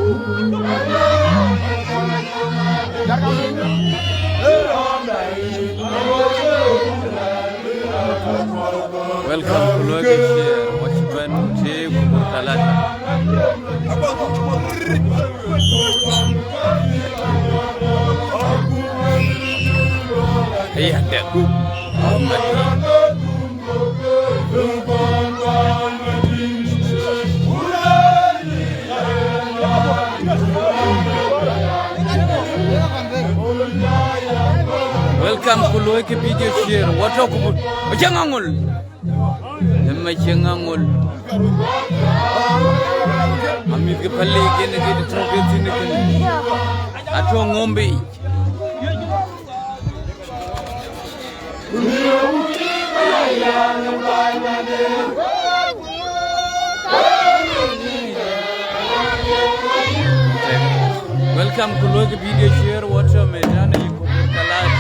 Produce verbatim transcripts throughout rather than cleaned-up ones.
Welcome to Loki Share. Watch Ben Tek Talata. Hey, Adek. Welcome ku luɔi ke video share. What talk about? Macieŋ Aŋol. Ë Macieŋ Aŋol. Amit ke palik yen ke tɔ̈ ke thïn kënë. Atɔ̈ ŋɔm bei. Welcome ku luɔi ke video share, WhatsApp me dana yï ku kalat.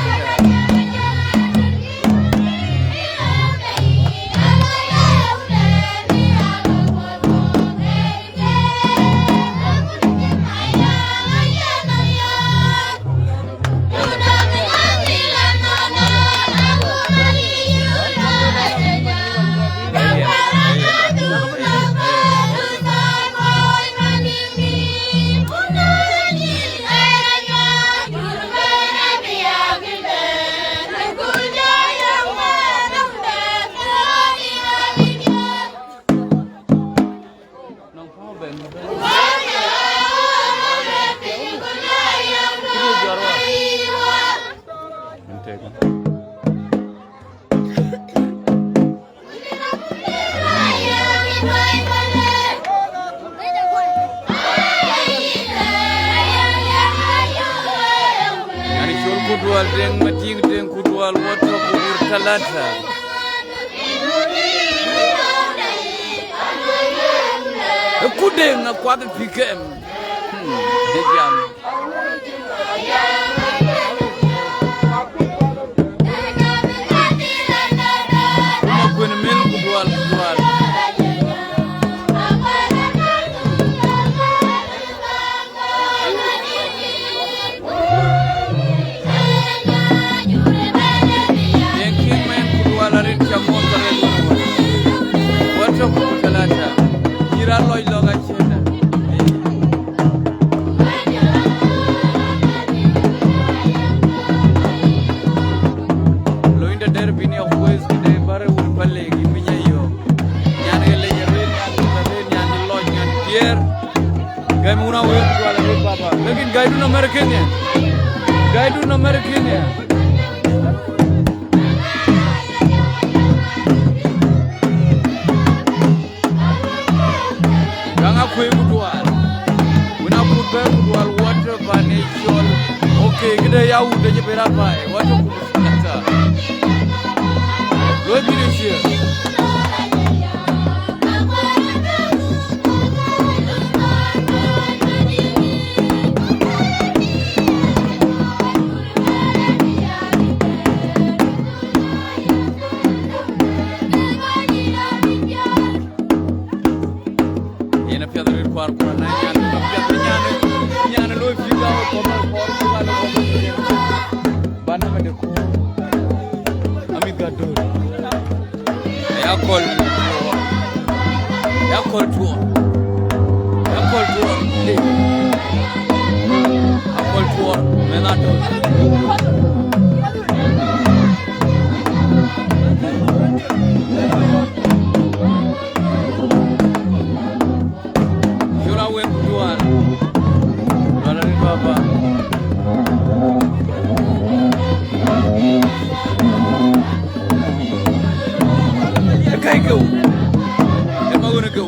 Yani col Kudual Deŋ Matiŋ Deŋ Kudual Watɔ̈ ku Ur Talata. Ë Kudeŋ akuath P K M. Hmm, ë jam. Kuma kuën mil Kudual, Kudual. Yen kïn mɛn Kudual arëët cä mɔ̈th arëët wën wën. Watɔ̈ ku Talata. Yïn raan lɔc lɔ̈k aciëëndä. Lony de der bini a kueth kide bare wun pale gi minya yo. Nyan ke lec arëët, nyan ke arëët, nyan ke lɔc, nyan ke diɛɛr. Gäm wun a wëër Kudual arëët baba. Lakin gäidun American ya. Gäidun American ya. Gaŋ akuëi Kudual. Wën akut bɛ̈ɛ̈r Kudual Watɔ̈ pan ë cɔl. Okay, këde ya wut acï ben abaai, Watɔ̈ ku Talata. Luɔi bï de ciëër. Yen apiɛth rït kuar kuar na nyan, apiɛth nyan, nyan loi piga o kɔmɔ kɔr kuga lo kɔmɔ. Bana mede ku. Amit ka döör. Aya kɔl. Aya kɔl tuɔ. Aya kɔl tuɔ. Hey. Akɔl tuɔ. Mɛn adöör. Jura wen Kudual. Kudual arëët baba. Ë kai keu. Ë ma wen keu.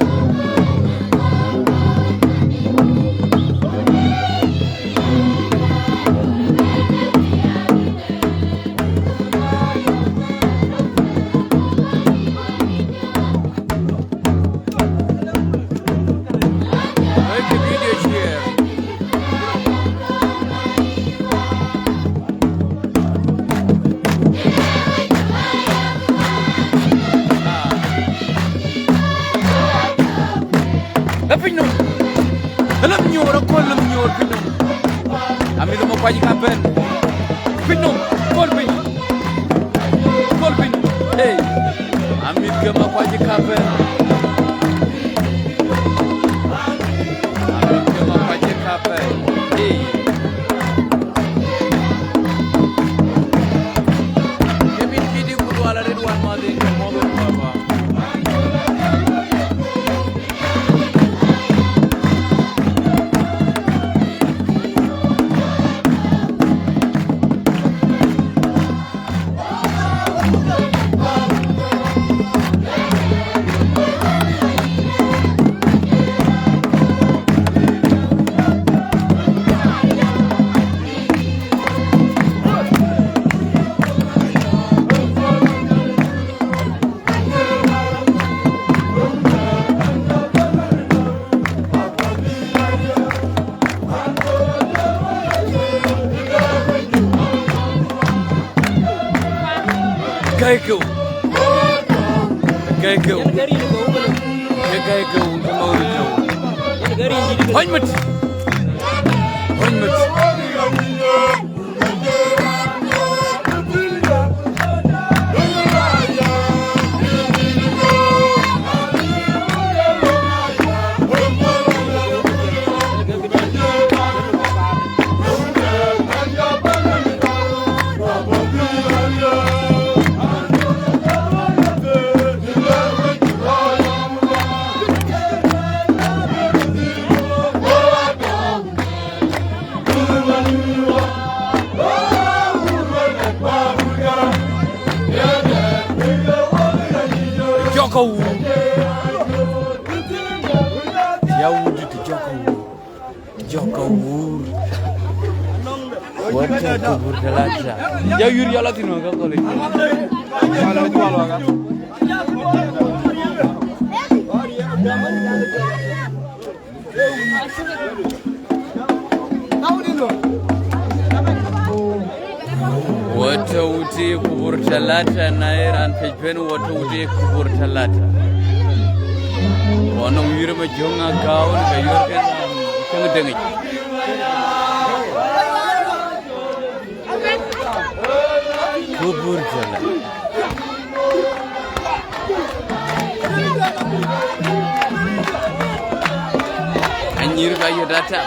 Make a video share. Ah. Ë piny nɔm. Lëm nyuur, akol lëm nyuur piny nɔm. Amit Makuac Kapɛn. Piny nɔm, kol piny. Kol piny. Hey. Amit ke Makuac Kapɛn. Amit ke Makuac Kapɛn. Hey. Ke mit kidi ku Dual arët wan madhin ke mɔ̈u baba. Gäikëu. Gäikëu. Ke gäikëu, ke mawrikëu. Hɔny mit. Hɔny mit. Jɔkë wur. Ya wur dit jɔkë wur. Jɔkë wur. Wate kubur talata. Ya yur yala thin wa ka kole. Wate wuti kubur talata na iran pej pen wate wuti kubur talata. Wanɔŋ yur ma jɔŋ a gaun ka yur ken ken dengi. Kubur jala. Anyir ka yet ata.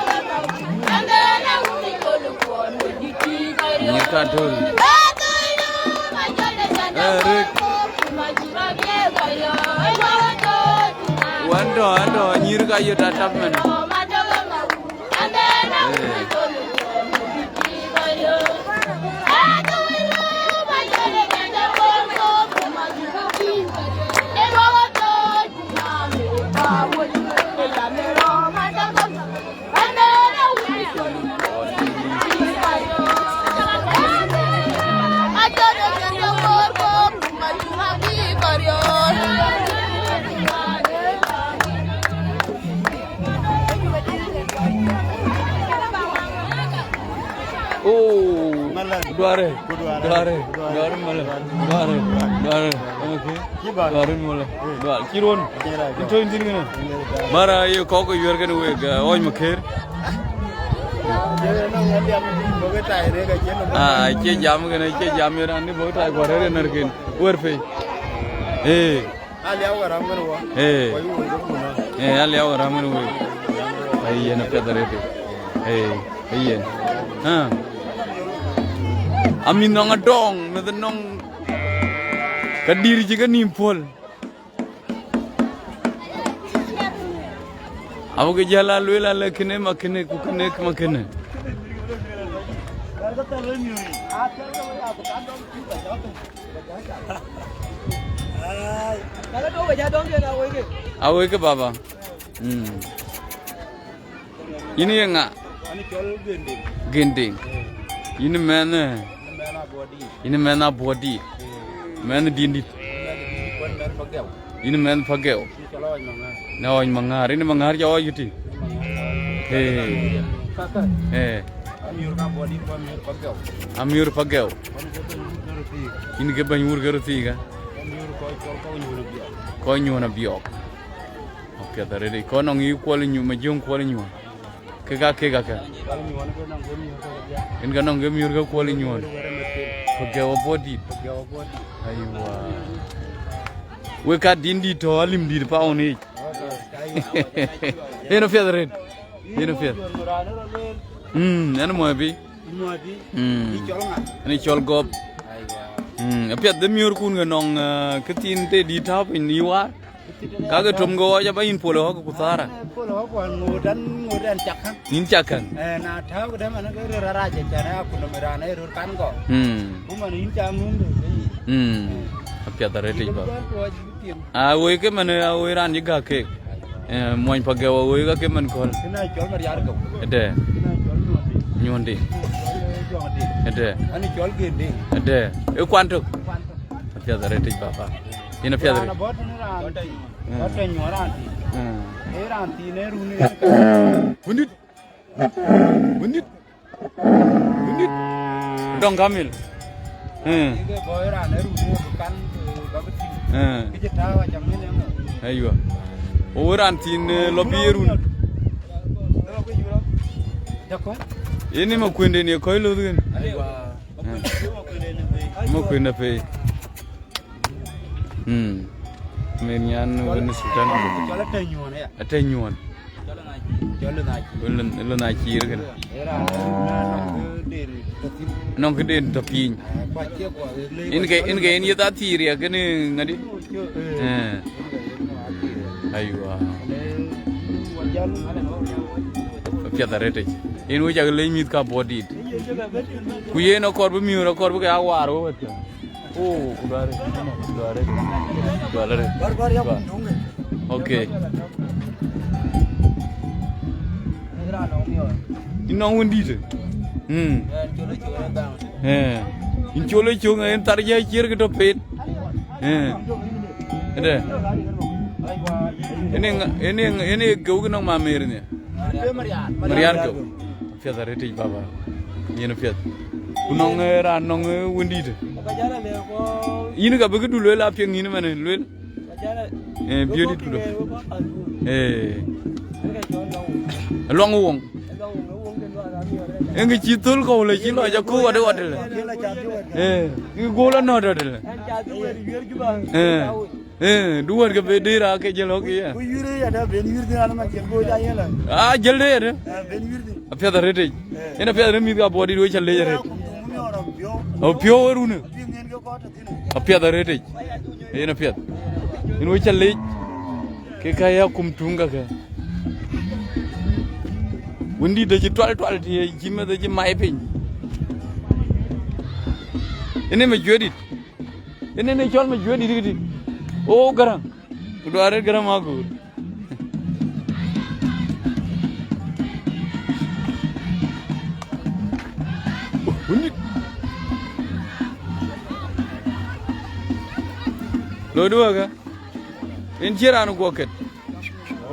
Anyir ka dol. Eh, Rick. Wando, wando, anyir ka yet ata men. Oh, duare, duare, duare mala, duare, duare. Okay. Duare mala, duare. Kiron. Ito intin gana. Bara ye koko yuer gana we ga oj maker. Ah, ke jam gana, ke jam ran ni botai ko re nar ken. Wer pe. Eh. Aliaw ram men wa. Eh. Wa yu wo ku na. Eh, aliaw ram men we. Ai yen a pedare pe. Eh, ai yen. Ha. Ami nong adong, me the nong. Ka dir ji ka nim pol. Abu ke jala luela le kene ma kene ku kene ma kene. Aweke baba. Mm. Yïn ye ŋa? Ani cɔl Gending. Gending. Eh. Yïn mɛnh, eh? Mɛnh Abuɔdit. Yïn mɛnh Abuɔdit. Eh. Mɛnh dindit. Mɛnh dindit, kuan mɛnh Pagɛu. Yïn mɛnh Pagɛu. Ni cɔl Ɔɔc Maŋaar. Ni Ɔɔc Maŋaar. Yïn Maŋaar ca Ɔɔc tï. Ni Maŋaar. Eh. Kaka. Eh. Amiur ka Abuɔdit, ku Amiur Pagɛu. Amiur Pagɛu. Kuan ke bɛ̈ny wur ke röt thiik. Yïn ke bɛ̈ny wur ke röt thiik, eh? Amiur kɔc cɔl kɔc nyuɔn abiɔɔk. Kɔc nyuɔn abiɔɔk. Apiɛth arëët, kɔn nɔŋ yï kuɔl nyuɔn, ma jiöŋ kuɔl nyuɔn. Kek aa kek akä. Yen ke nɔŋ ke miöör ke kuɔl ë nyuɔɔn. Ku gɛu abɔ̈ dït. Aywa. Wek ka din dït tɔ̈ alim dït paun yic. Yen apiɛth arëët. Yen apiɛth. Mm, ɛn muɔi bi. Mm. Ɛn cɔl gɔp. Mm, apiɛth de miöörkun ke nɔŋ, eh, këthiin të dït tääu piny yï waar. Ka ke tom ke ɣɔɔc aba yïn pol ë ɣɔ̈k ku thaar. Pol ë ɣɔ̈k ku ŋoot an, ŋoot an cak käŋ. Yïn cak käŋ. Eh, na tääu këdë man ke röör arac, acan ë akutnhom raan ë röör kan gɔ̈k. Mm. Ku man yïn ca ŋum de, ke yï. Mm. Apiɛth arëët yic baba. A woi ke man, a woi raan cï gäk keek. Eh, muɔny pa gɛu a woi ka ke man köl. Kënë acɔl Mariar Gäu. Ëdë. Kënë acɔl Nyuɔ̈ndiŋ. Nyuɔ̈ndiŋ. Kënë acɔl Jɔŋdiŋ. Ëdë. An cɔl Gendiŋ. Ëdë. Ë kuan tök. Kuan tök. Apiɛth arëët yic baba. Yen apiɛth arëët. Raan abɔ̈ tënë raan. Mm. Bɔ̈ tënë nyuɔɔn raan thïn. Mm. Ee raan thïn ee run ee. Wëndït. Wëndït. Wëndït. Dɔŋ kamil. Eh. Ke bɔ̈ raan ee run ee kan, eh, bä bï tïŋ. Eh. Kë cï tääu acam ŋic ëmɔ. Aywa. O wë raan thïn, eh, lɔ bï ye run. Jakö? Yen ë makuënden ye kɔc löth kën. Aywa. Makuënden apei. Mm. Min nyan wën sultan. Cɔl atɛ̈ nyuɔɔn aya. Atɛ̈ nyuɔɔn. Cɔl ë ŋac. Cɔl ë ŋac. Ë raan nɔŋ këden tɔ̈ piny. Nɔŋ këden tɔ̈ piny. Ah, kua cie kua, eh, le in ke, in ke in yeth athiir ya kënë ŋadï? Eh. Eh. Aywa. Apiɛth arëët yic. Yen wek cak lec mïth ka bɔ̈ dït. Ku yen akɔɔr bï miöör akɔɔr bï ke ya waar wek wɛ̈tkë. Oh, ku duarë, ku duarë, ku duarë. Okay. Yïn nɔŋ wën dït. Mm. Eh. Yïn col ë cöŋ, en thar jɛ ciër kë tɔ̈ pet. Eh. Ëdë. Ënë ŋa-, ënë, ënë geu kë nɔŋ mamer nhial. Mariar geu. Apiɛth arëët yic baba. Yen apiɛth. Ku nɔŋ, eh, raan nɔŋ, eh, wëndït. Yïn ka bï këdu lueel apiɛŋ yïn ëmɛnë lueel. Eh, biöödït këdu. Eh. Luaŋ woŋ. Eŋ kë cï thöl kɔ̈u lë cï lɔc akuu wadë wadë lë. Eh, kë gool anɔ̈t wadë lë. Eh. Eh, du wɛ̈t ke be dëër aa ke jël ɣɔ̈k ye. Ku yïr ya da ben yïr thïn an, man cïn goc ayela. Ah, jël dëër. Eh, ben yïr thïn. Apiɛth arëët yic. Eh. Yen apiɛth arëët mïth ka bɔ̈ dït wek ca lec arëët. Ku ŋum yɔn rɔt piɔ̈u. Ɔ piɔ̈u ë run. Abï ŋen ke kɔt thïn. Apiɛth arëët yic. Yen apiɛth. Yen wek ca lec. Ke ka ya kum tuŋ ka ke. Wëndït de cï tual tual të ye cï meth cï mai piny. Yen ë me juëdït. Ënënë cɔl me juëëdït këdï. O Gäräŋ. Ku duarë Gäräŋ ma goor. Wëndït. Loi duɔ̈kë. En cï raan guɔ ket.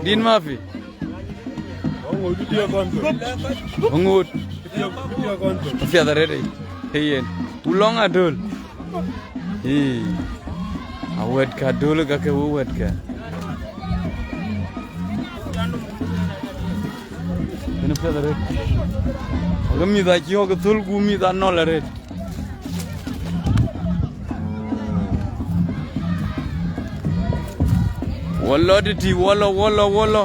Din mafi. Aŋoot. Apiɛth arëët yic. Ee yen. Ku lɔŋ adöl. Ii. Awɛ̈tkë adöl ka ke we wɛ̈tkë. Yen apiɛth arëët. Ke mïth acï ɣɔ̈k thöl ku mïth anɔl arëët. Wala titi, wala, wala, wala.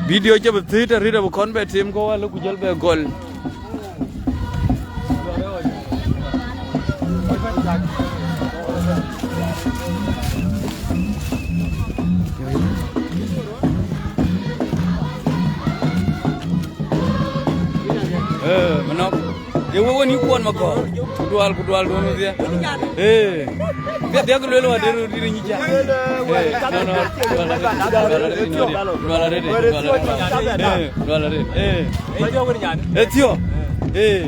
Video cä bï thëët arëët abï kɔn bɛ tem kɔ̈u alë ku jɔl bɛ gɔl. Eh, manɔk. Ye wek wën yï kuɔn makɔ̈ɔ̈r. Ku dual, ku dual duɔ̈n wedhie. Eh. Bia dhiak luel wa der dir nyi ca. Eh, no, no. Dual arëët, dual arëët, dual arëët. Eh, dual arëët. Eh. Ethiö. Eh.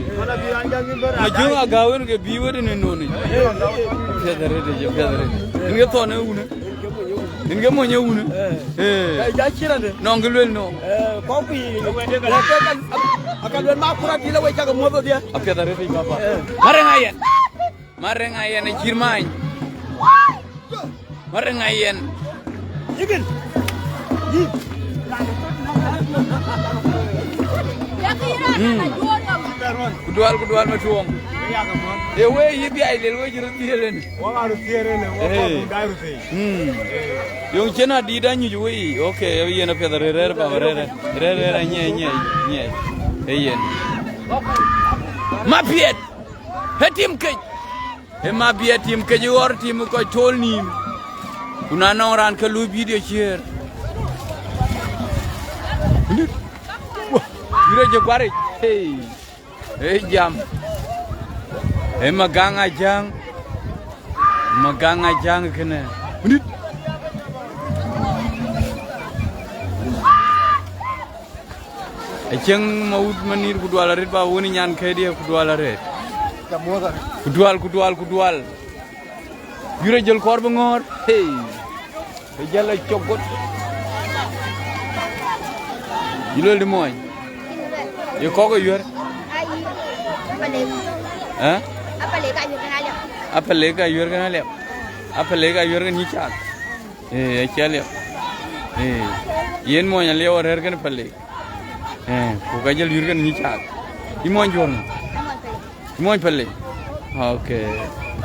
Ma jong agäu en ke bi wede ne noni. Piɛth arëët, piɛth arëët. En ke thɔn e wune. Yen ke mony e wun. Eh. Eh. Eh, ja cï rande. Nɔŋ kë luel no. Eh, kɔc kuc. Aka luel ma kura dïl awec cak muɔth odhie. Apiɛth arëët yic baba. Eh. Marɛŋ ayen. Marɛŋ ayen e cïr many. Marɛŋ ayen. Yigin. Yi. Mm. Ku dual, ku dual matuɔŋ. Ee wei yï dhiac lel wei cï röt dhiël en. Wok aa röt thiëër en, wok Ee. Kɔc dai röt thiëër. Mm. Yoŋ cïn adït anyuc wei. Okay, yen apiɛth arëër, rɛɛr baba rɛɛr. Rɛɛr, rɛɛr, anyiɛc, anyiɛc, anyiɛc. Ee yen. Mapiɛth. Ee tim kec. Ee mapiɛth tim kec ɣɔr tim kɔc tol nïïm. Ku na nɔŋ raan ke lui video share. Yïr ë jë guaric. Hey. Ee jam. Ee Magaŋ Ajäŋ. Magaŋ Ajäŋ kënë. Mïnit. Acieŋ mawut manïïr ku dual arëët ba wun nyan këdië ku dual arëët. Ku dual, ku dual, ku dual. Yïr ë jël kɔɔr bï ŋɔ̈ɔ̈r. Hey. Ë jäl ë cök got. Yï luel dï mɔny. Ye kɔ̈k ë yuër. Ë? Apelek ayuër kën aliap. Apelek ayuër kën nyï caak. Ee, acie aliap. Ee. Yen mɔny aliap arɛ̈ɛ̈r kën pelek. Ee, ku ka jël yuër kën nyï caak. Yï mɔny juɔ̈r mɔ? Yï mɔny pelek? Okay.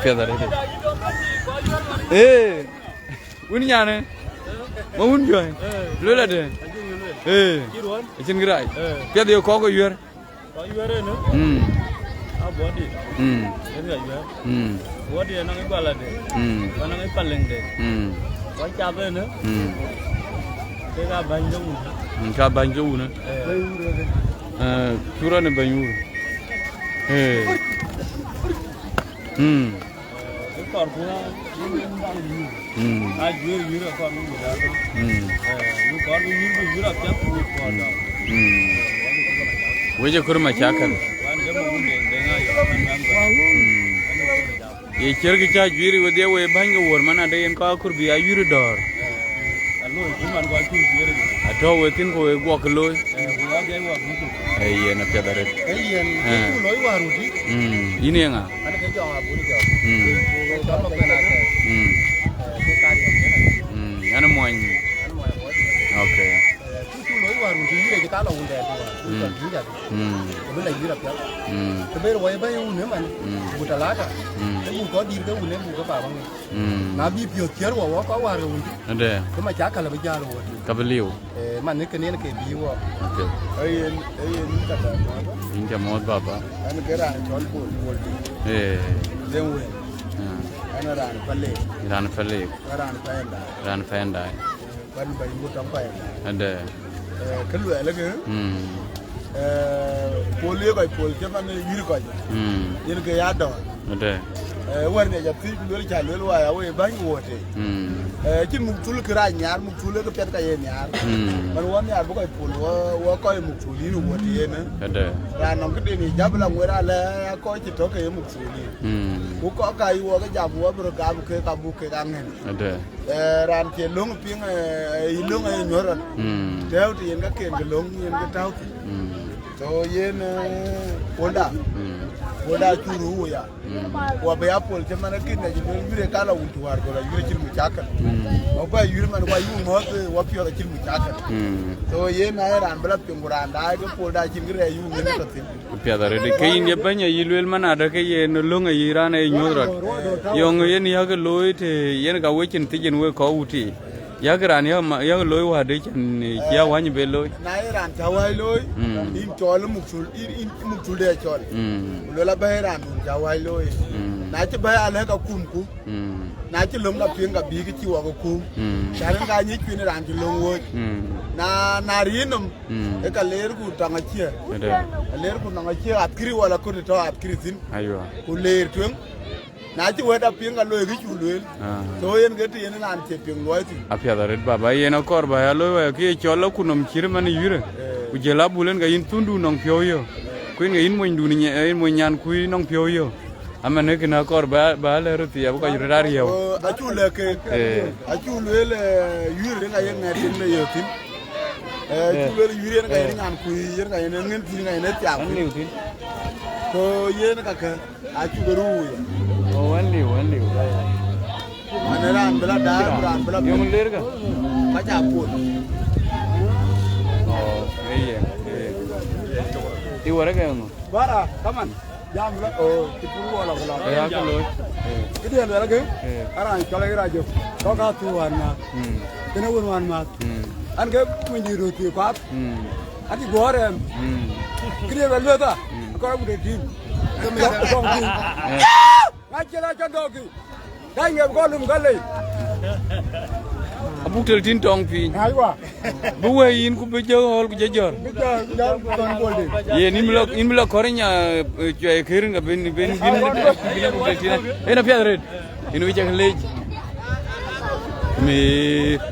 Piɛth arëët. Ee. Wun nyanë? Ma wun juɔ̈i? Luel adë? Ee. Acïn kë rac. Piɛth ye kɔ̈k ë yuër. Kɔc yuër ënë? Mm. A buɔdït. Mm. Yen ka yuër. Mm. Buɔdït ënɔŋ ë gualadë. Mm. Ku ënɔŋ ë palëŋdë. Mm. Kɔc cath ënë? Mm. Kek aa bäny ke wun. Mm, ka bäny ke wun, eh? Eh. Eh, curɔ në bäny wun. Eh. Mm. Ë kɔɔrku, mm. Ajuëër, juëër ë kɔɔrku, juëër ë kɔɔrku. Mm. Eh, ë kɔɔrku, juëër, juëër apiɛth, juëër kɔɔrku. Mm. Wec ë kɔɔr macakal. Wan jam wun de, de ŋa yɔ, de ŋa yɔ. Mm. Ye ciɛ̈r kë cä juëër wedhie we bäny ke wuɔ̈r man adë yen kɔc akur bï ayuur dɔ̈ɔ̈r. Eh, alooi, cï man kɔc akur juëër. Atɔ̈ we thïn ku we guɔk looi. Eh, ku wɔ jai wɔ buku. Eh, yen apiɛth arëët. Eh, yen, eh. Ku looi wäär wut. Mm, yïn ye ŋa? An ke jɔŋ abun jɔŋ. Mm. Ke cɔl ma kuen ake. Mm. Eh, ke kar yɔn jena. Mm, an muɔny. An muɔny muɔny. Okay. Eh, ku cu looi wäär wun, yïn rec ka lɔ wun dɛ tu wäär. Wun tɔ tïŋ jadï. Mm. Ke bï la yïr apiɛth. Mm. Ke ber wɔ ye bɛ̈i wun ëman. Mm. Ku talata. Mm. Ke buk kɔc dïïr ke wun ë buk ke baba ŋic. Mm. Na bï piɔ̈th ciɛ̈r wɔ, wɔ kɔc wäär ke wun tï. Ade. Ke macakal abï jäl wɔ tï. Ka bï liu. Eh, man ë kënë yen ke bï wɔ. Okay. Ee yen, ee yen yïn ka däŋ baba. Yïn ca muɔ̈th baba. An ke raan cɔl Bol, Bol tï. Eh. Deŋ wën. Ah. An raan Palek. Raan Palek. An raan Pɛnda. Raan Pɛnda. Ban bɛ̈ny mut tɔŋ pɛɛi. Ade. Eh, kë luɛɛl ëkë, mm. Eh, pol ye kɔc pol cï man ë yïr kɔc. Mm. Yen ke ya dɔ̈ɔ̈r. Ade. Eh, wär ŋic athiëc ku luel cä luel wai awei bäny wote. Mm. Eh, cïn muk tul kë rac nhiaar, muk tul ë kë piɛth ka ye nhiaar. Mm. Man wɔ nhiaar bï kɔc pol wɔ, wɔ kɔc muk tul yïn wote yen. Ade. Raan nɔŋ këden ye jäp la ŋuer alɛ akɔc cï tɔ̈ ke ye muk tul yïn. Mm. Ku kɔc ka yï wɔ ke jam wɔ bï röt gam ke ka buk kek aŋën. Ade. Eh, raan cie löŋ piŋ, eh, yï löŋ aye nyuɔ̈th rɔt. Mm. Tɛ̈ɛ̈u të yen ka ken ke löŋ yen ke tääu thïn. Mm. So yen, eh, polda. Mm. Polda cu ruu ya. Mm. Wa bï ya pol cï man akïn na cï luel yïr ë ka la wun tuwaar gɔl ayïr acïn mucakal. Mm. Wa bä yïr man wa yï ŋɔ̈ɔ̈th, eh, wa piɔ̈ɔ̈th acïn mucakal. Mm. So yen na ye raan bï la piŋ ku raan daai ke polda acïn kë rɛɛc yï ŋën tɔ thïn. Piɛth arëët, ke yïn ye bɛ̈ny ayï lueel man adë ke yen löŋ ayï raan aye nyuɔ̈th rɔt. Yöŋ yen yäk looi të yen ka wecin thic yen wek kɔ̈u wutic. Yäk raan yäk ma-, yäk looi wädë cän, eh, cï awäny be looi. Na ye raan cä wäi looi, mm, yïn cɔl muk cul, yïn, yïn muk cul de cɔl. Mm. Ku luel abɛ̈i raan dun cä wäi looi. Mm. Na cï bɛ̈i alɛ̈k akumku. Mm. Na cï löŋ ka piŋ ka bï kë cï wɔ ke kum. Mm. Cän rin ka nyic kuïn raan cï löŋ wööc. Mm. Na, na riin nɔm, mm, ë ka leer ku tɔŋ acie. Ade. Ka leer ku nɔŋ acie athkiri wala köt tɔ athkiri thïn. Aywa. Ku leer tueŋ. Na cï wɛ̈t apiŋ ka loi kë cuk lueel. Ah. So yen ke të yen raan cie piŋ luɔi thïn. Apiɛth arëët baba yen akɔɔr ba ya looi waya kë ye cɔl la ku nɔm cït man yïrë. Eh. Ku jël abul en ka yïn thundu nɔŋ piɔ̈u yö. Kuïn ka yïn mony dun, yïn mony nyan kuï nɔŋ piɔ̈u yö. Amɛn ë kënë akɔɔr ba, ba lɛ̈k röt thii, abï kɔc röt aa riëëu. Oh, acu lɛ̈k keek. Eh. Acu lueel, eh, yïr rin ka ye ŋɛ̈t thïn le yök thïn. Eh, acu lueel yïr yen ka yen nyan kuï, yen ka yen ŋën thïn, ka yen thiaak thïn. Ɣɛn liu thïn. Ku yen kakë, acu ke ruu ye. Oh, ɣɛn liu, ɣɛn liu. Mɛn raan bï la daai, raan bï la yöŋ ler ka? Ka ca pol. Oh, eye, eye. Ë wärkë ŋö? Bara, kaman. Jam la, o, ti pur wala wala. Ë, ya ke looi. Ë. Këdï luel ke? Ë. Aran cɔl Rajab. Kɔc ka thu wän ma. Mm. Kënë wun wän ma. Mm. An ke mun di roti kuat. Mm. Ati guɔ̈r ɛm. Mm. Këdï luel luel tha. Mm. Kɔc ku de tim. Tɔŋ, tɔŋ tim. Ë. Ŋa cï la cɔn dɔɔki. Daŋ ŋɛp kɔn lum ka lei. Abuk tël tïn tɔŋ piny. Aiwa. Bï wëi yïn ku bï jɔ ɣɔl ku jɔ jɔr. Bï jɔ, jɔ kɔn bol de. Yen yïn bï lɔ, yïn bï lɔ kɔr nya, eh, cuai kër ŋa ben, ben, ben, ben abuk tël tïn. En apiath rëët. Yïn bï cak lec. Mïth.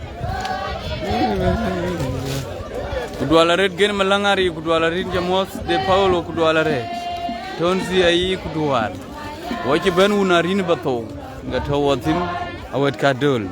Ku dual arëët gen Maläŋ Ari, ku dual arïn ca muɔ̈th de Paulo, ku dual arëët. Tonzi ayi ku dual. Wɔ cï bɛ̈n wun arïn bä thou, ke tɔ̈ wɔ thïn awɛt ka döl.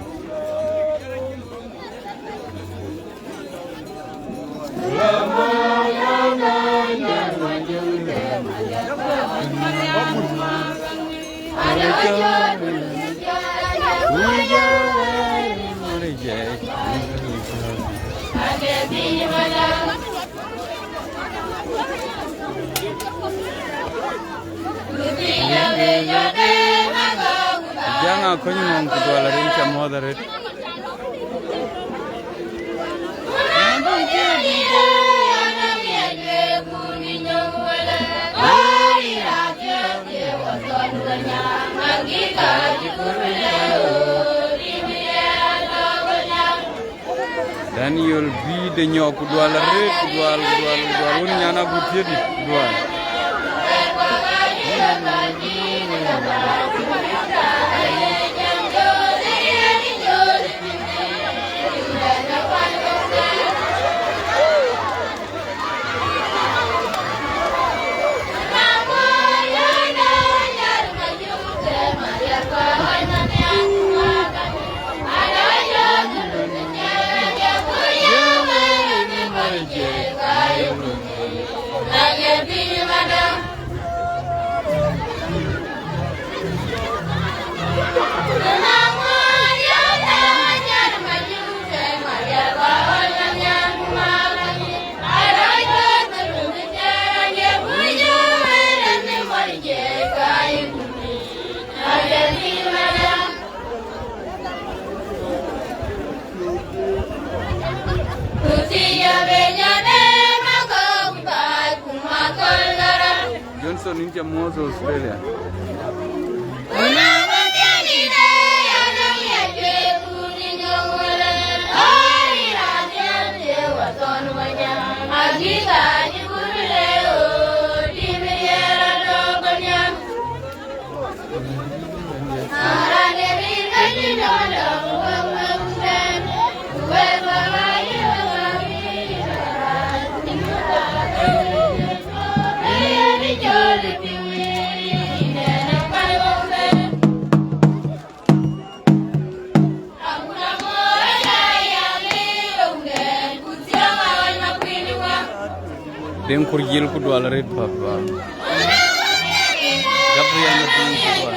Jaŋ Akɔny Ŋɔŋ ku dual arïn ca muɔ̈th arëët. Daniel B. de Nyɔk, ku dual arëët, ku dual, ku dual, ku dual, wun nyan agut thiëëdït, ku dual. Johnson in ca muɔ̈th Australia. Deŋ Kurjil ku dual arëët, papa. Gabriel Mading ku dual.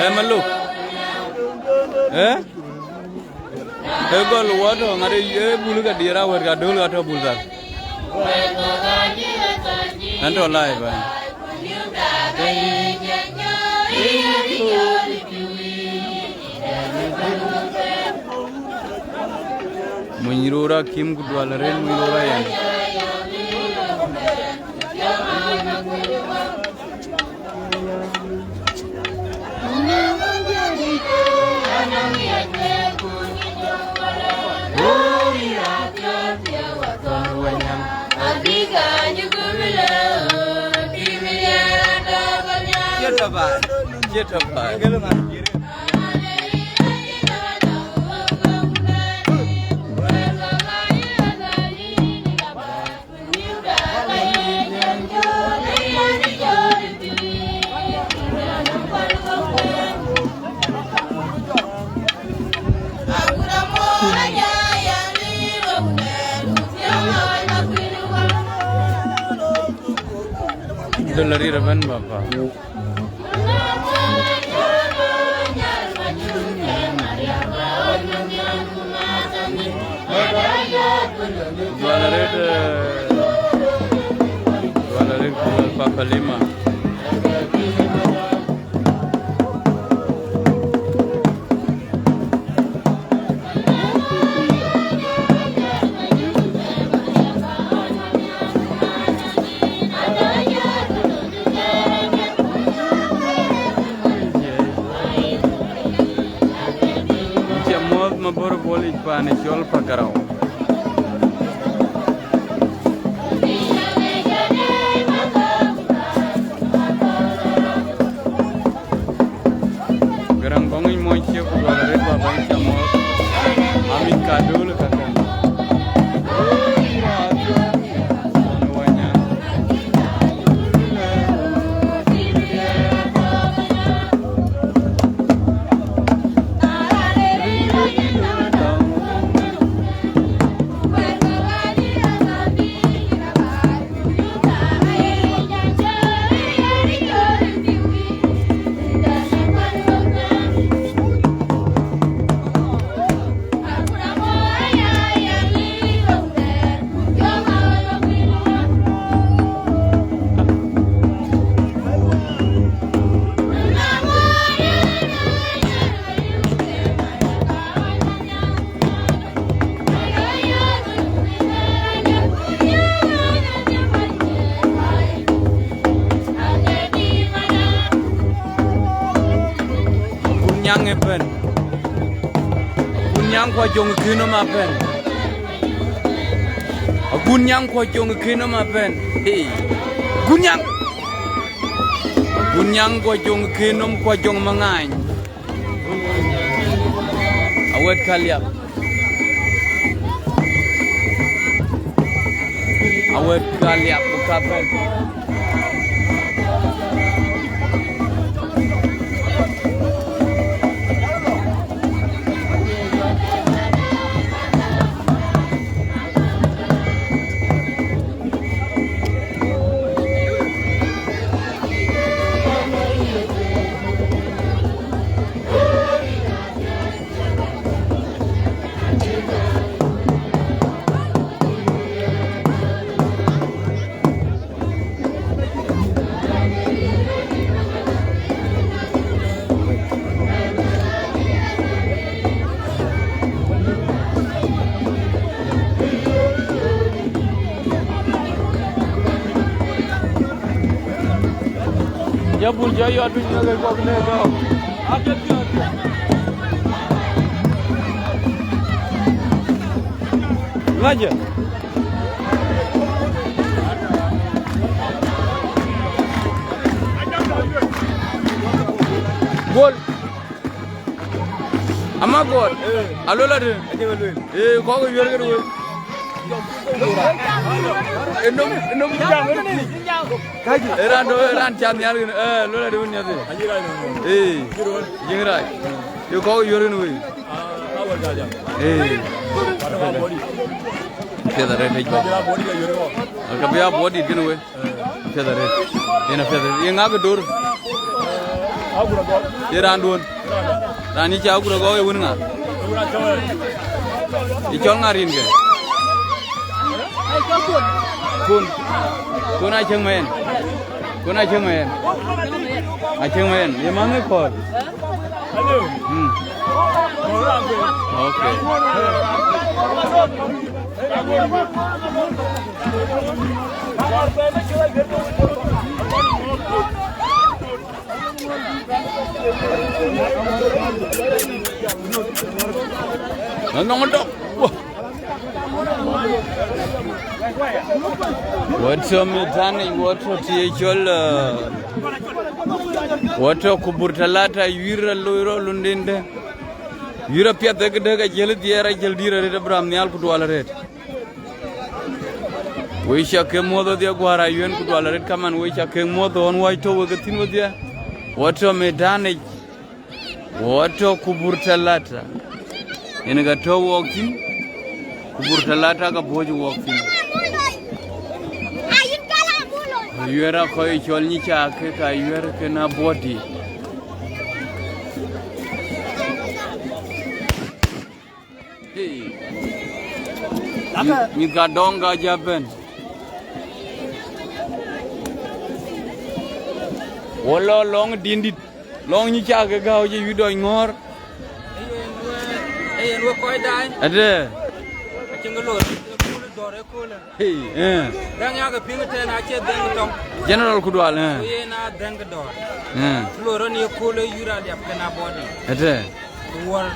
Eh, Maluk. Eh? E gɔl wɔ tɔ̈ ŋat, e bul ka diɛɛr awɛ̈t ka döl ka tɔ̈ bul thar. Ɛn tɔ̈ live, ɛ. Muny ror akim ku dual ren muny ror ayan. Cï tɔ̈ baai, cï tɔ̈ baai. Döl arït ëbɛ̈n, baba. Red, eh, wala red kulal Papa Lima. Cie muɔ̈th Mabor Police pan ë cɔl Pakarau. Garaŋ Gɔŋ yic mony cie ku dual arëët baba yic ca muɔ̈th. Amit ka döl ka kën. Agun nyaŋ ëbɛ̈n. Agun nyaŋ ku ajöŋ ë kënɔm abɛ̈n. Agun nyaŋ ku ajöŋ ë kënɔm abɛ̈n. Hey. Agun nyaŋ. Agun nyaŋ ku ajöŋ ë kënɔm ku ajöŋ maŋany. Awɛt ka liap. Awɛt ka liap ku ka bɛ̈n. Ya bul ja ya tuny na ga kok ne ga. Ngaje. Gol. Ama gol. Alo la de. Ee, kok yuer ke we. Enom, enom jam. Kaji. Eran do, eran chan nyar gin. Eh, lo la de wun nyar de. Ee. Jing rai. Yo kok yuer ke we. Ee. Piɛth arëët tëc bä. Ka bï a buɔt dit kënë we. Piɛth arëët. Yen a piɛth arëët. Ye ŋa kë dor? Ye raan duön. Raan yï ca agur agɔɔk ye wën ŋa? Yï cɔl ŋa rin kë? Kun. Kun a cäŋ ma yen. Kun a cäŋ ma yen. A cäŋ ma yen. Ye man ë kɔɔr. Hmm. Okay. Anɔŋ dɔk. Wɔ tɔ̈ mïtanic, wɔ tɔ̈ të ye cɔl, eh, wɔ tɔ̈ ku bur talata yuir aloi rɔt lundin dë. Yuir apiɛth ë këdë ka jiël dhiɛɛr, ajiël dïïr arëët, Abraham nhial ku dual arëët. Wek ca ke muɔ̈th wedhie guäär ayuɛn ku dual arëët kaman, wek ca ke muɔ̈th ɣɔn wäc tɔ̈ wek ke thïn wedhie. Wɔ tɔ̈ mïtanic. Wɔ tɔ̈ ku bur talata. Yen ka tɔ̈ wɔk thïn. Ku bur talata ka buɔ̈c wɔk thïn. Ayuɛr akɔc cɔl nyic ca ke ka yuɛr ke na buɔ̈t dï. Hey. Mïth, mïth ka dɔŋ ka ja bɛ̈n. Wo lɔ lɔŋ dindit. Lɔŋ nyi cak ke gäu cï yï dɔny ŋɔ̈ɔ̈r. Ee yen we, ee yen we kɔc daai. Ade. Acïn ke lor, ee kul dɔr, ee kul. Hey, eh. Däŋ yak piŋ tɛn acie dhɛŋ tɔŋ. General Kudual, eh. Ku yen a dhɛŋ dɔr. Eh. Lor ni kul yura liap kena body. Ade. Wor.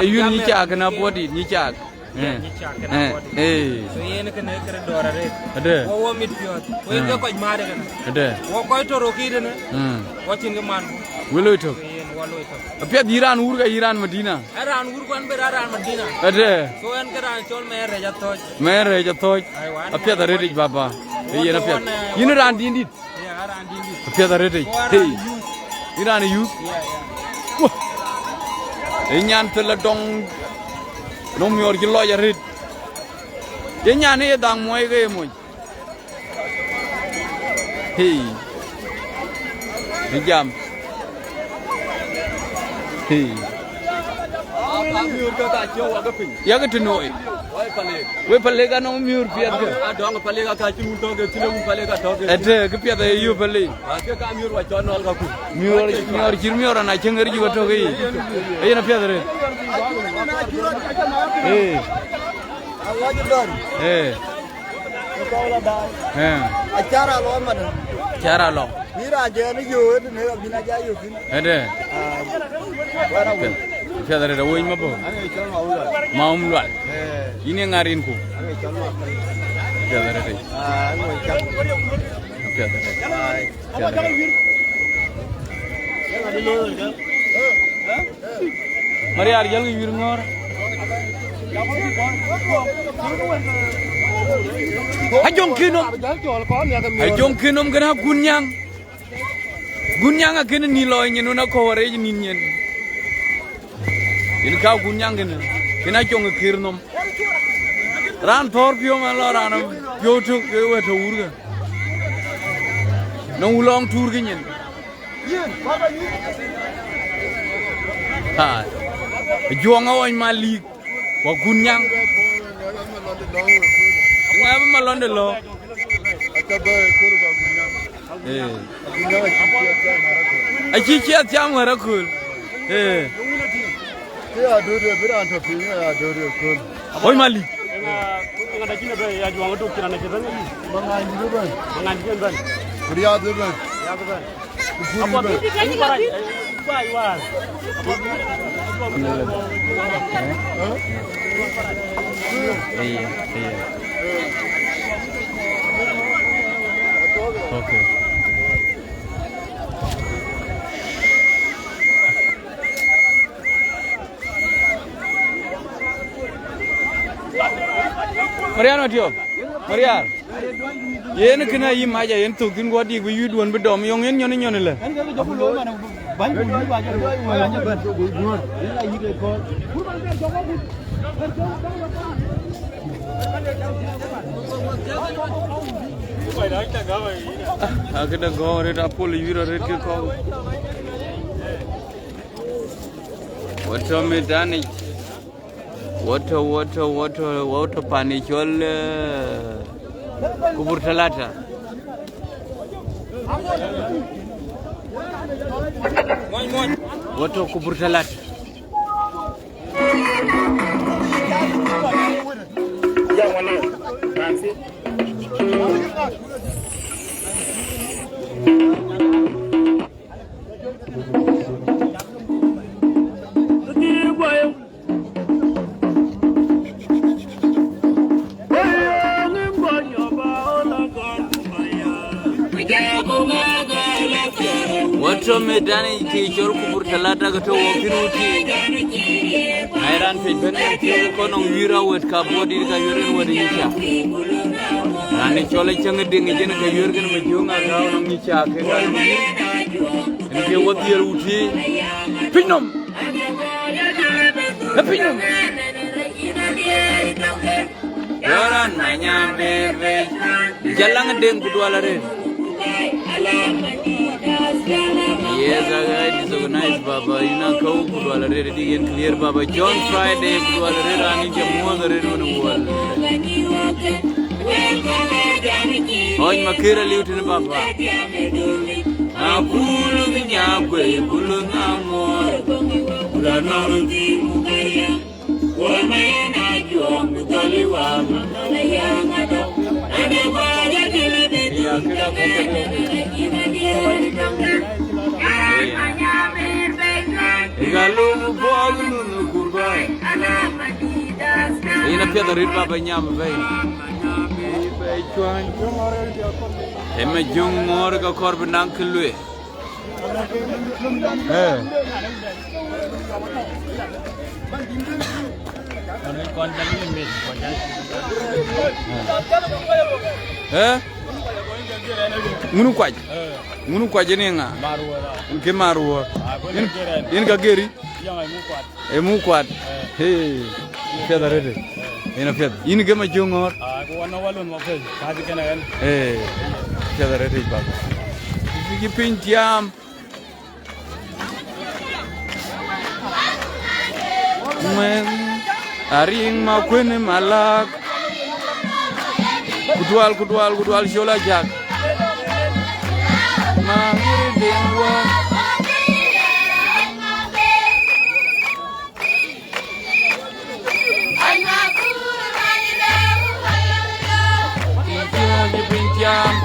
E yun nyi cak kena body, nyi cak. Eh. Nyi cak kena body. Eh. So yen kena kere dɔr arëët. Ade. Wo wo mit piɔ̈ɔ̈th. Wo yen ke kɔc maade kena. Ade. Wo kɔc toro kidene. Mm. Wo cin ke man. Wo loi tök. So yen wo loi tök. Apiɛth yï raan wur ka yï raan Madina. Ë raan wur kuan ber ë raan Madina. Ade. So yen ke raan cɔl mɛɛr rɛc athɔc. Mɛɛr rɛc athɔc. Aiwa, apiɛth arëët ic baba. Ee yen apiɛth. Yïn raan dindit. Yeah, aran dindi. Apiɛth arëët yic. Hey. Aran youth. Yïn raan youth. Yeah, yeah. Wah. Ee nyan thel adɔŋ. Nɔm miɔɔr cï lɔc arëët. Ye nyan ë ye dhaŋ muɔi ke ye moc. Hey. Ë jam. Hey. Yak të noi. Wek Palek anɔŋ miöör piɛth kë. Adɔŋ Palek aka cïn wun tɔ̈k, cïn wun Palek atɔ̈k. Ëtë kë piɛth aye yöp Palek. Ake ka miöör wa cɔl nɔl ka ku. Miöör, miöör cït miöör ana cïn ŋer jup atɔ̈k yic. Ee yen apiɛth arëët. Ee. Ee. Ee. Acara lɔ man. Acara lɔ. Ni raan jɛ ni yo, ni ne abina ja yo kin. Ëtë. Ah, wara wun. Piɛth arëët awöny ma bɔ̈. Ane cɔl ma wun. Ma wun lual. Eh. Yïn ye ŋa rin ku? Ane cɔl ma wun. Piɛth arëët. Ah, ane cɔl. Piɛth arëët. Ai. Piɛth arëët. Mariar jäl ke yïr ŋɔ̈ɔ̈r. Ajöŋ kï nɔm. Ajöŋ kï nɔm kënë akun nyaŋ. Gun nyaŋ akënë ni lɔ nyin wën akɔ̈u arëëc nïn nyin. Yen ka gun nyaŋ kënë. Kënë ajöŋ ë kër nɔm. Raan thɔ̈ɔ̈r piɔ̈u man lɔ raan piɔ̈u tök ke wët tɔ̈ wurkë. Nɔŋ wulɔŋ tuur kë nyin. Aa, juɔŋ awɔny Malik, wa kun nyaŋ. Ŋa bï Malonde lɔ? Ee. Acï ciɛth cam wär aköl. Ee. Ke ya döt, bï raan tɔ̈ piny, ya döt aköl. Wöny Malik. Ŋa, ŋa da cïn ëbɛ̈n, ya juɔŋ ëduk cïn anɔŋ cï bɛ̈n. Maŋany dït ëbɛ̈n. Maŋany dït ëbɛ̈n. Ku riath ëbɛ̈n. Riath ëbɛ̈n. Ku pur ëbɛ̈n. Abu barai, abu barai war. Iya, iya. Okay. Mariar Matiop, Mariar. Yen kënë ayï mac, yen thök thïn guɔ dik bï yï duön bï dɔm, yɔŋ yen nyɔn nyɔn ëlë. Akëdë gɔ̈ɔ̈r rëët apol yï rɔt rëët ke kɔ̈u. Wɔ tɔ̈ mëdanic. Wɔ tɔ̈, wɔ tɔ̈, wɔ tɔ̈, wɔ tɔ̈ pan ë cɔl, eh, Kubur Talata. Wɔ tɔ̈ Kubur Talata. Wɔ tɔ̈ mëdanic kë cɔl Kubur Talata ke tɔ̈ wɔ kën wutic. Na ye raan piɛc bɛ̈n ë kɔn nɔŋ wïïr awɛ̈t ka buɔt dït ka yuër en wɛ̈t ë nyic cak. Raan ë cɔl ë cäŋ ë diŋ ë jɛn ka yuër kën me jöŋ agäu nɔŋ nyic cak ke ka nɔŋ wïïr. Yen ke wɔ dhiël wutic. Piny nɔm. Ë piny nɔm. Yoran manya bebe. Jalaŋ deng ku dual arëët. Yes, I disorganized. Baba, yïn a kɔ̈u ku dual arëët, dik yen clear, Baba. John Friday, ku dual arëët, raan yïn cä muɔ̈th arëët wën wuɔl. Ɣɔc Makër aliu tënë, Baba. Na kulu nya kuei, kulu na muɔɔr. Ëka lom buɔɔk nun kurba. Yen apiɛth arëët, Baba, nyam bɛ̈i. Bɛ̈i cuany. Ë Majöŋ ŋɔ̈ɔ̈r ke kɔɔr bï naŋ kë lueel. Eh. Eh? Ŋunu kuac? Ŋunu kuac yen ye ŋa? Yen ke Maruɔ̈ɔ̈r. Yen, yen ka geri? Ee muk kuat. Hey, piɛth arëët. Yen apiɛth. Yïn ke Majöŋ ŋɔ̈ɔ̈r. Ee, piɛth arëët, Baba. Cï piny tiaam. Mɛn, ariŋ ma kuën ma lak. Kudual, kudual, kudual, col ajak. Ma ŋiri den wɔ. Piny tiaam, piny tiaam.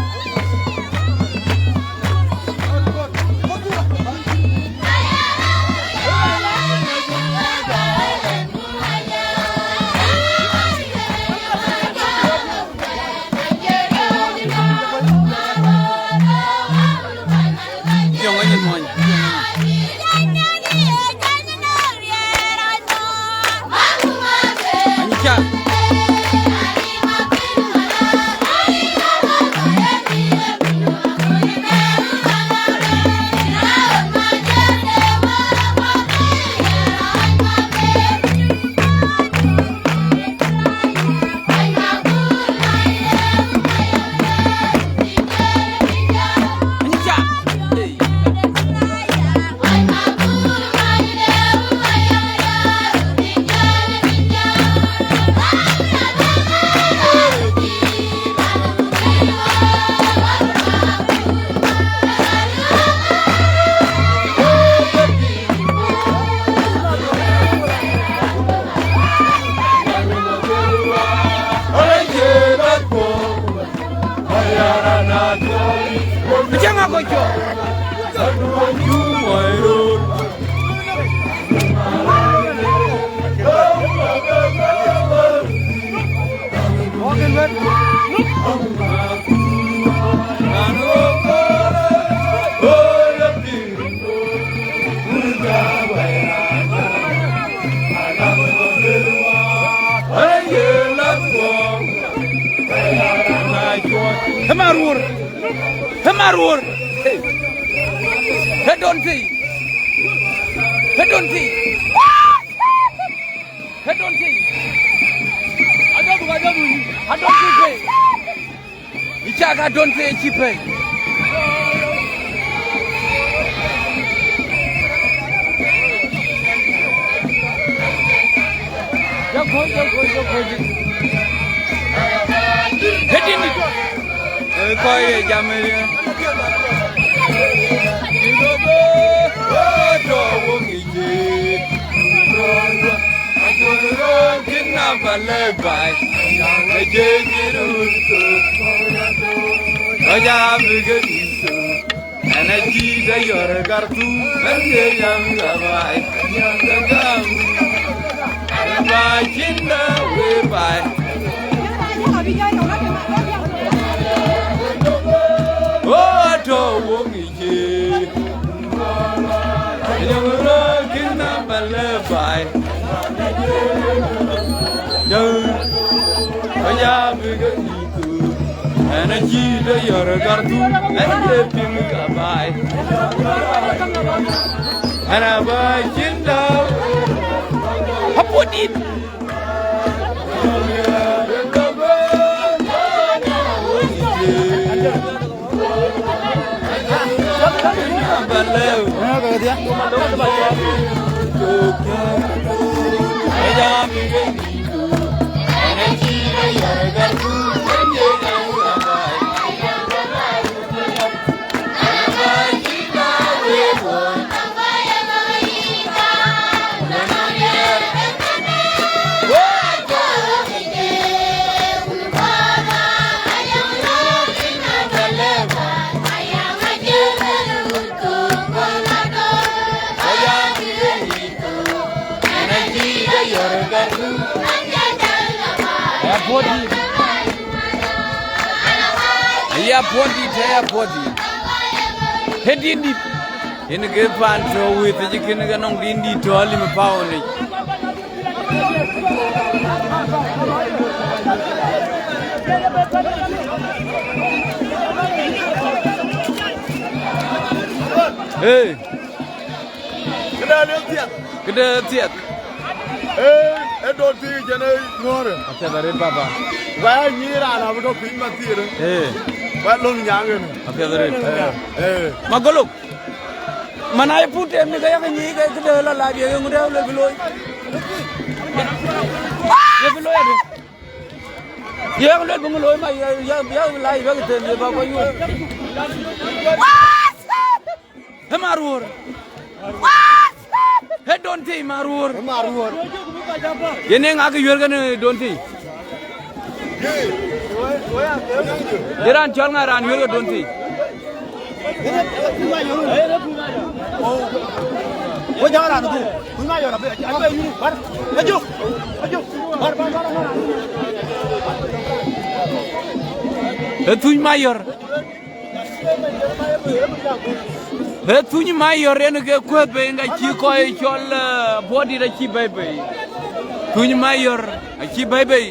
Jɔŋ anyin mɔny. Anyica. Cäŋ akɔc cɔk. Ë Maruɔ̈ɔ̈r. Ë Maruɔ̈ɔ̈r. Hey. Ë Don Piny. Ë Don Piny. Ë Don Piny. Adɔ̈ buk, adɔ̈ buk. Adɔ̈ buk pei. Ë cak adɔ̈ piny cï pei. Jɔ kɔc, jɔ kɔc, jɔ kɔc. Ë dïn dït. Ë kɔc ye jam ë ye. Dït baba, atɔ̈ wok ë jiëë. Kïn na ba lɛ̈k baai, ë jiëë cï run thok. Kɔc abï ke dït thok. Ɛn acï tɔ yɔ̈r ë Khartoum, ɛn ke yam ka baai. Ka gam, ɛn ba cïn da we baai. O atɔ̈ wok ë jiëë. Yɔ̈ŋ röör kïn na ba lɛ̈k baai. Yɔ̈ŋ, kɔc abï ke dït thok. Ɛn acï tɔ yɔ̈r ë Khartoum, ɛn ke piŋ ka baai. Ɛn aba cïn dääu. Apuɔ̈u dït. Ba lɛ̈k. Aya puɔ̈t dït, aya puɔ̈t dït. He din dït. Yen ke pan tɔ̈ wëth yic, kën ke nɔŋ din dït tɔ̈ alim paonic. Hey. Këdë liep thiɛth? Këdë thiɛth? Ee, ee dot thii jɛn ee ŋɔ̈ɔ̈rë. Apiɛth arëët, papa. Wɛ̈ɛ̈r nyïïr raan abï tɔ̈ piny mathiërë. Ee. Wɛ̈ɛ̈r löŋ nyaŋ ënë. Apiɛth arëët. Ee, ee. Magolok. Man, aye put tem ni ke yak nyiic ke këdë la lac, ye ŋuɔ̈t ë lëu bï looi. Ye bï looi adï? Ye yak lëu bï ŋö looi ma, ye, ye, ye lac bï ke them, ye ba kɔc yuöp. Ë maruöör. Ë Don Thii maruöör. Ë maruöör. Yen ee ŋa kë yuëër kënë Don Thii? Ye raan cɔl ŋa raan yuëër ke Don Thii? Wo jɔŋ raan ku, ku ma yɔn abï, abï yïn. Bar. Ajuk. Ajuk. Bar, bar, bar, bar. Ë Thuc Mayɔr. Ë Thuc Mayɔr yen ke kuëth bei, ŋa cï kɔc cɔl, eh, Abuɔtdït acï bɛ̈i bei. Thuc Mayɔr acï bɛ̈i bei.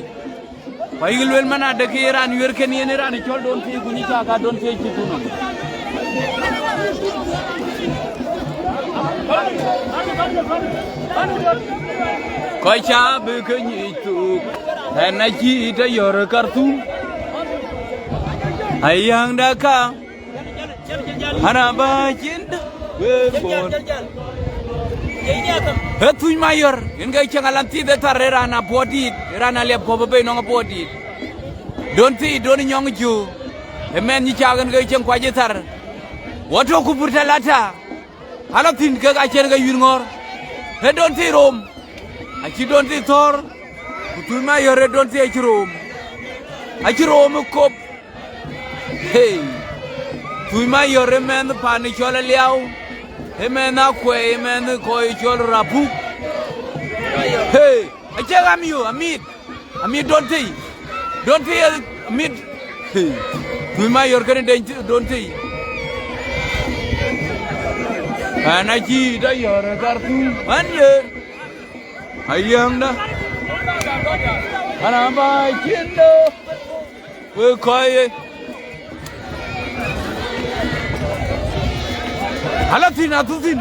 Ku ayï lueel man adë ke ye raan yuëër kënë yen ë raan cɔl Don Thii, ku nyic cä ka Don Thii acï thun nɔm. Kɔc cä bï ke nyic thuk, ɣɛn acï tɔ̈ yɔ̈r ë Karthum. Ayäŋda ka, an, aba cin dë, wek bɔ̈n. Ë Thuc Mayɔr, yen ke cieŋ alan thith ë thar ë raan Abuɔtdït, ë raan Aliap Kuɔp ë bei nɔŋ Abuɔtdït. Don Thii, Don Nyɔŋ Jö, ë mɛnh nyic cak yen ke cieŋ kuac ë thar. Wɔ tɔ̈ ku pur tɛ lata. Ala thïn kek acïn ke yïr ŋɔ̈ɔ̈r. Ë Don Thii rom. Acï Don Thii thɔ̈r. Ku Thuc Mayɔr ë Don Thii acï rom. Acï rom ë kop. Hey. Thuc Mayɔr ë mɛnh pan cɔl Aliau. Ë mɛnh Akuɛi, ë mɛnh kɔc cɔl Rapuk. Hey. Acie ɣam yö, amit. Amit Don Thii. Don Thii amit. Hey. Thuc Mayɔr kënë deny Thii, Don Thii. Ɣɛn acï tɔ̈ yɔ̈r ë Karthum. Ɣɛn ye. Ayäŋda. Ɣɛn aba cin dë. Wek kɔc ye. Ala thïn, athu thïn.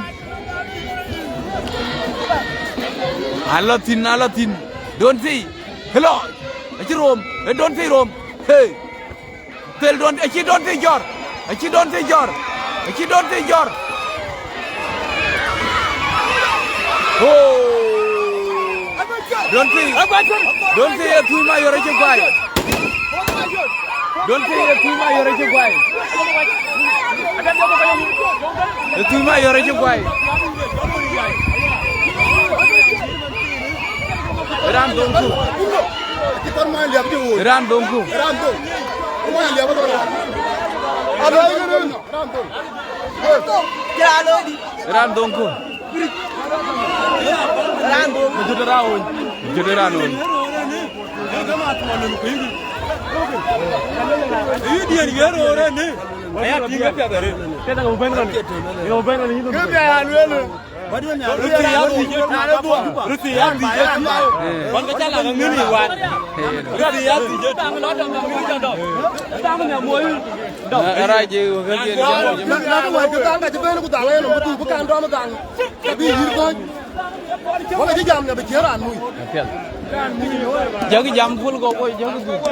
Ala thïn, ala thïn. Don Thii. Hello. Acï rom. Ë Don Thii rom. Hey. Thel Don, acï Don Thii jɔ̈r. Acï Don Thii jɔ̈r. Acï Don Thii jɔ̈r. Oh. Don Thii. Don Thii ë Thuc Mayɔr acï guai. Don Thii ë Thuc Mayɔr acï guai. Ë Thuc Mayɔr acï guai. Ë raan dhoŋku. Ë raan dhoŋku. Ë raan dhoŋku. Ë jɔt raan wöny. Ë jɔt raan wöny. Kë bï ya lueel. Ruthi ya dhïc ëtï. Wan ke cä lak aŋïn yï wan. Ruthi ya dhïc ëtï. Arac wek ke dhiën. Wek ke wek ke dhal ka cï bɛ̈n ku dhal yen bï dhuk bï kan dɔm dhal. Ka bï yïr kɔc. Wek ke cï jam në bï cië raan mui. Apiɛth. Jɔkï jam pul kɔ̈k woi, jɔkï dhuk.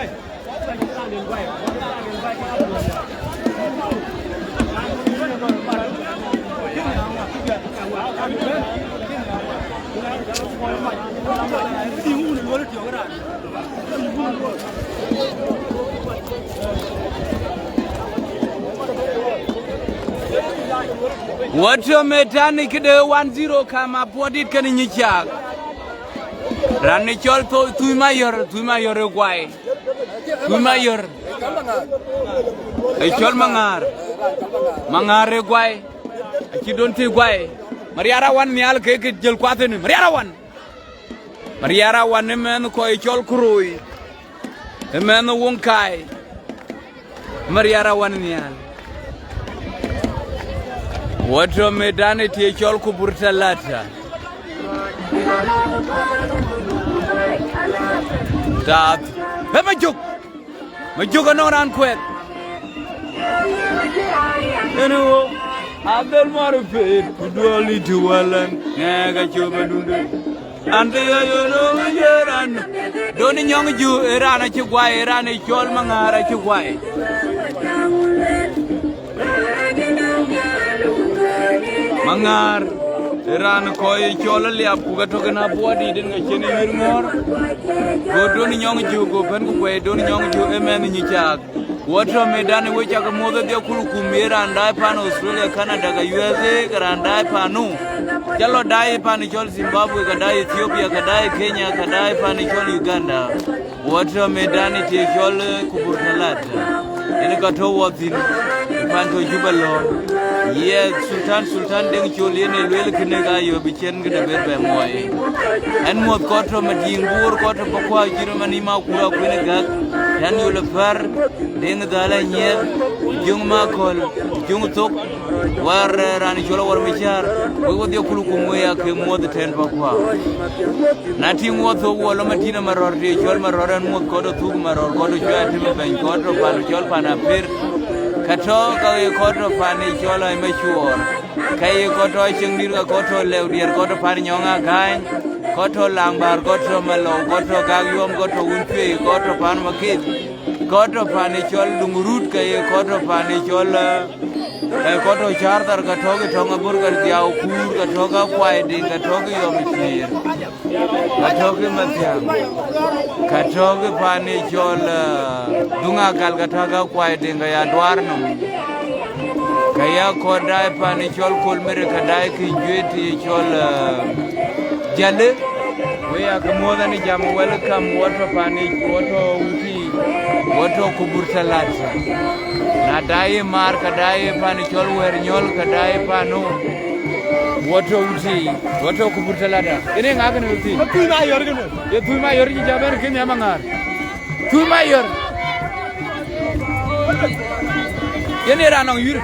Wɔ tɔ̈ metani këde one zero kam apuɔdit kënë nyic cak. Raan ë cɔl Tho-, Thuc Mayɔr, Thuc Mayɔr ë guai. Thuc Mayɔr. Ë cɔl Maŋaar. Maŋaar ë guai. Acï don thii guai. Mariar Awan nhial ke kë jël kuath ënë. Mariar Awan. Mariar Awan ë mɛnh kɔc cɔl Kuroi. Ë mɛnh Woŋkai. Mariar Awan nhial. Wɔ tɔ̈ metani tië cɔl Kubur Talata. Taath. Bɛ Majök. Majök anɔŋ raan kuɛth. Ënë wo, abel mɔr pet, ku duɔl ni ti walɛn, ŋɛk acï bɛ dunde. An, të ya yöno, ye raan. Doni Nyɔŋ Ju, ë raan acï guai, ë raan ë cɔl Maŋaar acï guai. Maŋaar, ë raan kɔc ë cɔl Aliap, ku ke tök en abuɔdït en ke cïn ë yïr ŋɔ̈ɔ̈r. Go Doni Nyɔŋ Ju, go pɛ̈n ku guɛi Doni Nyɔŋ Ju, ë mɛnh nyic cak. Wɔ tɔ̈ metani we cak muɔ̈th ë dhiɔ̈k kulukum, ye raan daai pan Australia, Canada, ke U S A, ke raan daai pan nu. Ca lɔ daai pan cɔl Zimbabwe, ke daai Ethiopia, ke daai Kenya, ke daai pan cɔl Uganda. Wɔ tɔ̈ metani tië cɔl, eh, Kubur Talata. Yen ka tɔ̈ wɔ thïn, ë pan tɔ̈ Juba lɔ. Ye Sultan, Sultan Deŋ Col yen ë lueel kënë ka yöö bï cïn këde ber bɛ muɔi. Ɛn muɔ̈th kɔc tɔ̈ Madiŋ Bor, kɔc tɔ̈ Pakuaa, cït man ë Makura, Kuën Gäk, Daniel Pär, Deŋ Dhal Anyiɛth, Jöŋ Makɔl, Jöŋ Thok, War, eh, raan cɔl War Macär, wek wodhie kulukum we ya ke muɔ̈th tɛ̈n Pakuaa. Na tïŋ wɔ thok wɔ lɔ Madina Marɔ̈r, të cɔl Marɔ̈r ɛn muɔ̈th kɔc tɔ̈ thuk Marɔ̈r, kɔc tɔ̈ cuai tim bɛ̈ny, kɔc tɔ̈ pan cɔl pan Apir, ka tɔ̈ ka ye kɔc tɔ̈ pan ë cɔl Ai Macuɔɔr, ka ye kɔc tɔ̈ Cieŋ Dït, ka kɔc tɔ̈ Lɛu Diɛɛr, kɔc tɔ̈ pan Nyɔŋ Agäny, kɔc tɔ̈ Laŋ Bäär, kɔc tɔ̈ Malɔu, kɔc tɔ̈ Gak Yuɔm, kɔc tɔ̈ Wun Cuei, kɔc tɔ̈ pan Maketh, kɔc tɔ̈ pan ë cɔl Duŋ Rut, ka ye kɔc tɔ̈ pan ë cɔl, eh, Ee, kɔc tɔ̈ Cäär Thar, ka tɔ̈ ke tɔŋ abor, ka dhiau kuur, ka tɔ̈ ke Akuai Deŋ, ka tɔ̈ ke Yɔm Ciir, ka tɔ̈ ke Mathiäŋ, ka tɔ̈ ke pan ë cɔl, eh, Duŋ Agal, ka tɔ̈ ke Akuai Deŋ, ka ya duaar nɔm. Ka ya kɔc daai pan ë cɔl Kol Miri, ka daai kë juet ë cɔl, eh, Jalë. We ya ke muɔ̈th ɛn jam, welcome, wɔ tɔ̈ pan ë, wɔ tɔ̈ wutic, wɔ tɔ̈ Kubur Talata. Na daai ë maar, ka daai ë pan cɔl Wɛɛr Nyɔl, ka daai ë pan nu, wɔ tɔ̈ wutic, wɔ tɔ̈ Kubur Talata. Yen ë ŋa kënë wutic? Ë Thuc Mayɔr kënë. Ye Thuc Mayɔr cï jam ɛn kënë ya Maŋaar. Thuc Mayɔr. Yen ë raan nɔŋ yïr.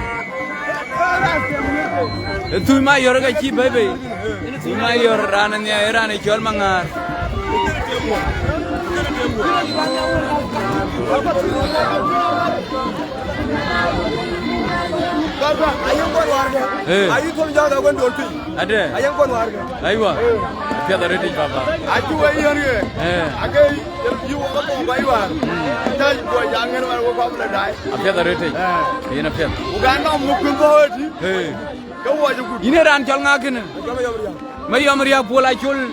Ë Thuc Mayɔr ka cï bɛ̈i bei. Thuc Mayɔr raan ë nhial, ë raan ë cɔl Maŋaar. Ee. Ade. Aywa. Piɛth arëtic, papa. Acï wek yön ke. Ee. Ake yï wok abɔ̈ bac wäär. Mm. Ata guɔ jaŋ ŋën wäär wok kɔp la daai. Apiɛth arëtic. Ee. Yen apiɛth. Ku ka nɔm muk kën bɔ̈ ëtï. Ee. Ke wuɔc ë kut. Yïn ee raan cɔl ŋa kënë? Jɔl Mayɔm Riäk. Mayɔm Riäk, Bol Acol. Ee.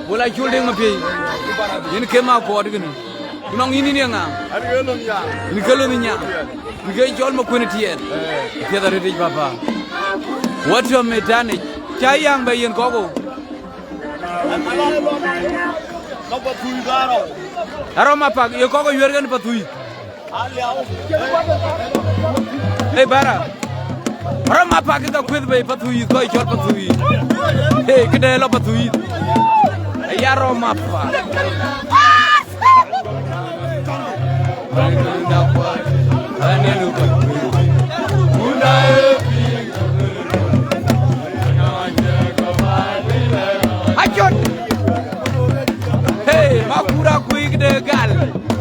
Bol Acol Deŋ Mapiëi. Yen ke ma kɔɔt kënë. Ku nɔŋ yïn, yïn ye ŋa? An ke lon nya. Yïn ke lon nya. Yïn ke cɔl Makuën Tiɛɛt. Ee. Apiɛth arëtic, papa. Wɔ tɔ̈ metanic. Ca yäŋ bɛ yen kɔ̈k o. Arɔm apak, ye kɔ̈k ë yuɛ̈r ɣɛn Pathuc. Ee, bara. Arɔm apak, ka kueth bei Pathuc, kɔc cɔl Pathuc. Ee, këde lɔ Pathuc. Aya arɔm apak. Acot. Hey, Makura kuik de gal.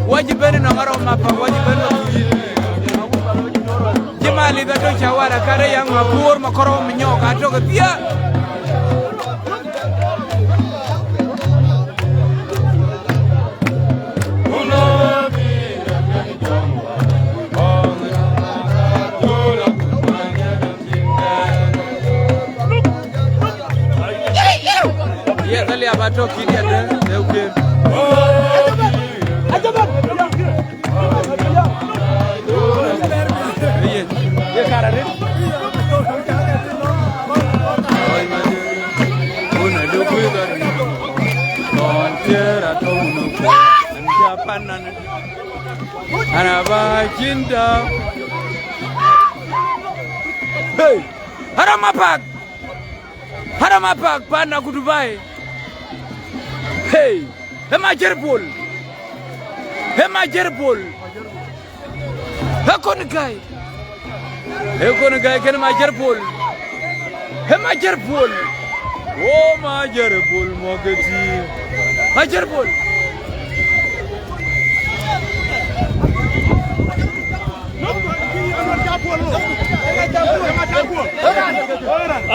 Wajibeni nɔŋ arɔm mapa, wajibeni nɔŋ kuik. Jimali da to shawara kare yang makur makoro minyok atoko pia. Ye, dhal ya ba tök kï diɛt, eh, eh, uker. Ye, ye, kar arëët. Wun adu kuy dhɔ̈r. Kɔn tiɛɛr atɔ̈ wun ë kuɛɛr. An cä pan nɔn. An aba cin tɔ̈. Hey! Arɔm apak! Arɔm apak, pan na ku Dubai. Hey, ë Majer Pol. Ë Majer Pol. Ë kɔn gäi. Ë kɔn gäi kën Majer Pol. Ë Majer Pol. Wo Majer Pol mɔ̈k ë tïï. Majer Pol.